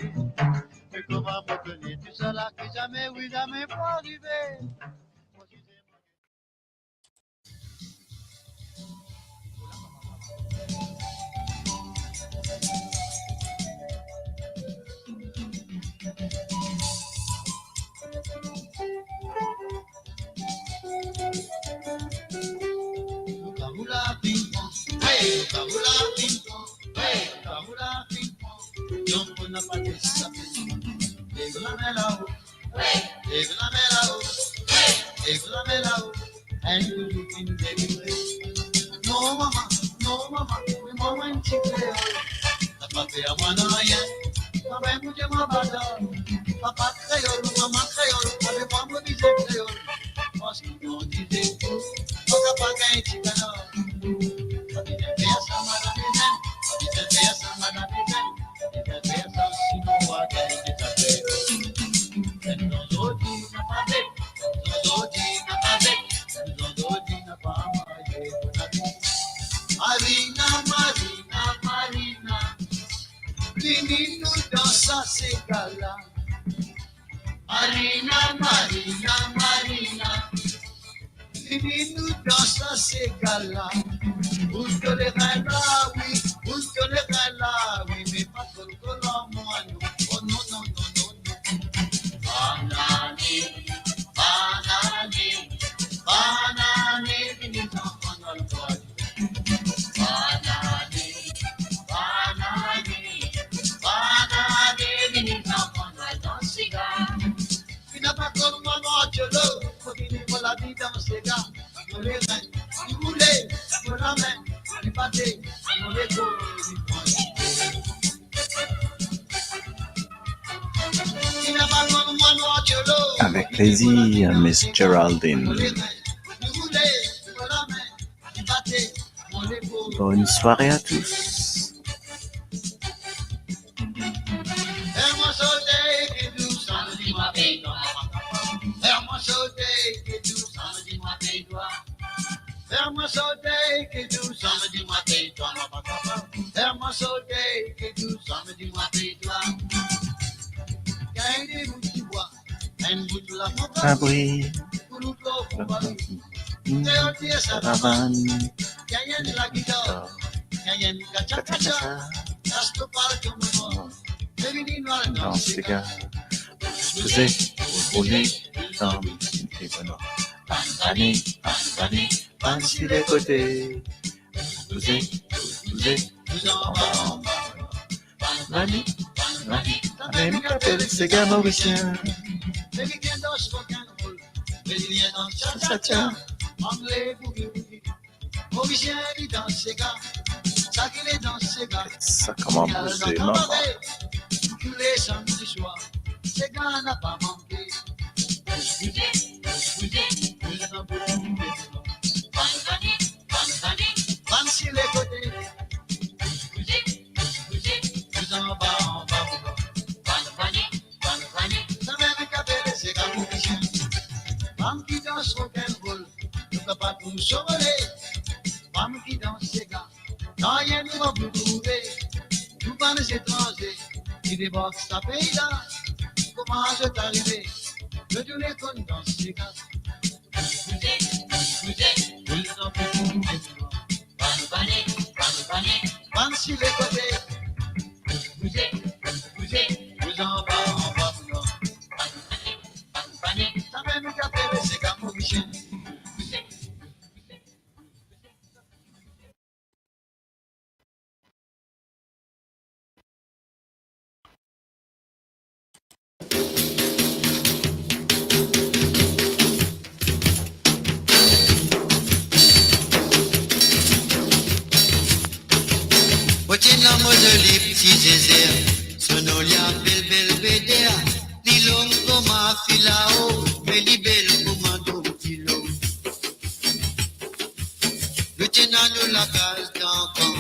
Me kouma mo kone tousala ki zame, wi, zame pou arive. Lev lame lao. Lev lame lao. Enn kou nou finn delivre. Non mama, non mama, me mwa enn ti kreol. Napa fer mwa nanye, mwa mem mo dir mwa badon. Papa kreol, mama kreol, ave mwa mo bizin kreol. Parski nou dize tou, mwa kapav gagn ti kanar. Pa bizin fer sa, madam Ezenn, pa bizin fer sa, madam Ezenn. Marina, Marina, Marina, vini nou dans sa segala. Marina, Marina, Marina. Vini nou dans sa segala. Bouz to lerin la, wi, bouz to lerin la, wi, me pa kolkol mwa non. Oh non, non, non, non, non. Banane, banane, banane, vini nou dans sa segala. Banane, banane, banane, vini nou dans sa segala. Finn apa konn mwa martiolo, mo vini mo lavi dan sega. Mo lerin, li boule, mo lame, li bate, mo lekor, li pran. Finn apa konn mwa martiolo. Avec plaisir, Miss Géraldine. Mo lerin, li boule, mo lame, li bate, mo lekor. Bonne soirée à tous. Fer mwa sote ki dous, samdi mwa pey twa. Fer mwa sote ki dous, samdi mwa pey twa. Fer mwa sote ki dous, samdi mwa pey twa. Fer mwa sote ki dous, samdi mwa pey twa. Abri. Karavane. Kachacha. Dans sega. Bouze, boule, dan, bann vane, bann vane, bann si lekote. Bouze, bouze, bouze anba, anba. Vane, vane, vane, nou apel sega morisien. Sa, sa, tya. Sa kouma bouze, mama. Fam ki dans rock'n'roll, nou kapav tous anvole. Fam ki dans sega, nanye nou pa pou trouve. Tou bann etranze ki debark sa pei la, kouma zot arive? Zot toulefour dans sega. Bann si lekote. Bouze, bouze, bouze anba, anba, bouze. Sa mem ki apel sega morisien. Mo ti ena mo zoli pti zezer, so nom li apel Belveder. Li long kouma filao, me li bel kouma dom dilo. Nou ti ena nou lakaz dan kan,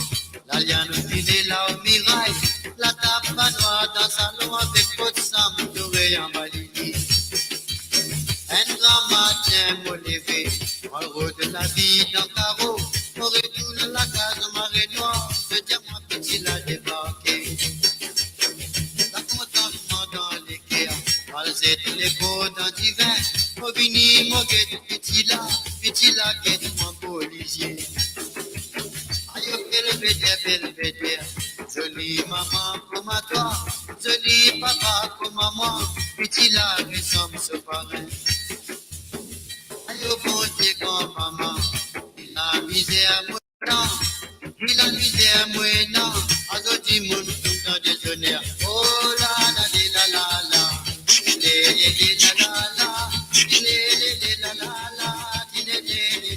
lalia nou fini lor miray, latab banwar dan salon avek kot sam dore anba lili. Enn gran matin mo leve, mo al rod lavi dan karo, mo retourn lakaz mare nwar, zot dir mwa piti la debarke. Lakontantman dan leker, mo al zet leko dan divin, mo vini mo get piti la, piti la get mwa bol lizie. Ayo Belveder, Belveder, zoli mama kouma twa, zoli papa kouma mwa, piti la resanm so parin. Ayo Bondie gran mama, lamizer mo ena, lamizer mo ena, azo dimoun toum dan dezoner. Oh la la li la la la, li li li la la la, li li li la la la, li li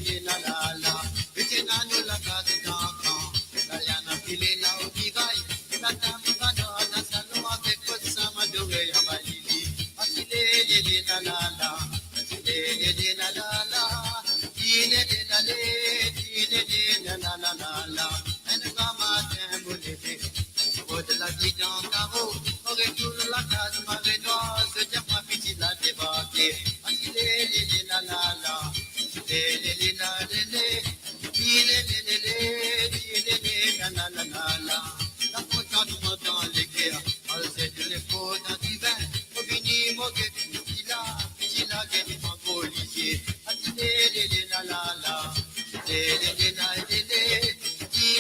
li la la la. Li ti ena nou lakaz dan kan, lalia nou fini lor miray, latab banwar dan salon avek kot sam dore anba lili. Li li li la la la, li li li la la la, li li li la la, li li li la la la la. Enn gran matin mo leve, mo rod lavi dan karo, mo retourn lakaz mare nwar, zot dir mwa piti la debarke. Li li li la la la, li li li la la la, li li li li la la la la. Lakontantman dan leker, mo al zet leko dan divin, mo vini mo get piti la, piti la get mwa bol lizie. Li li li la la la, li li li la la la, li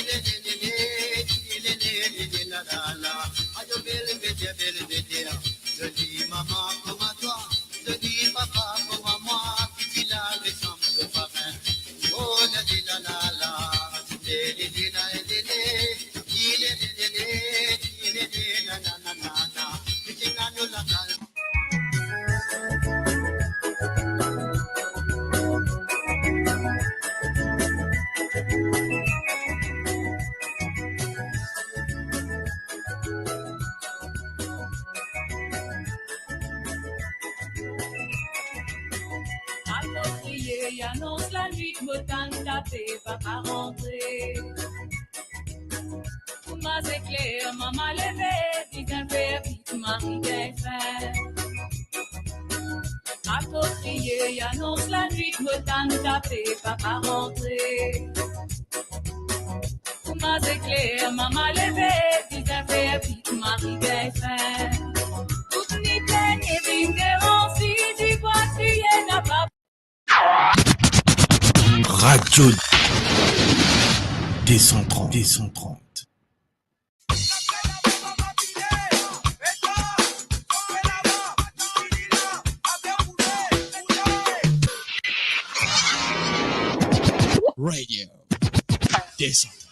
li li li la la la. Ayo Belveder, Belveder, zoli mama kouma twa, zoli papa kouma mwa, piti la resanm so parin. Oh la li la la la, li li li la la la, li li li li la la la la. Li ti ena nou lakaz. Akoz kriye, anons lanwit, mo tann tape, papa rantre. Kouma zekler, mama leve, bizin fer vit, mari gagn fin. Akoz kriye, anons lanwit, mo tann tape, papa rantre. Kouma zekler, mama leve, bizin fer vit, mari gagn fin. Tout ni plengne vinn devan, si ti bwa Radio deux cent trente, deux cent trente. Radio deux cent trente.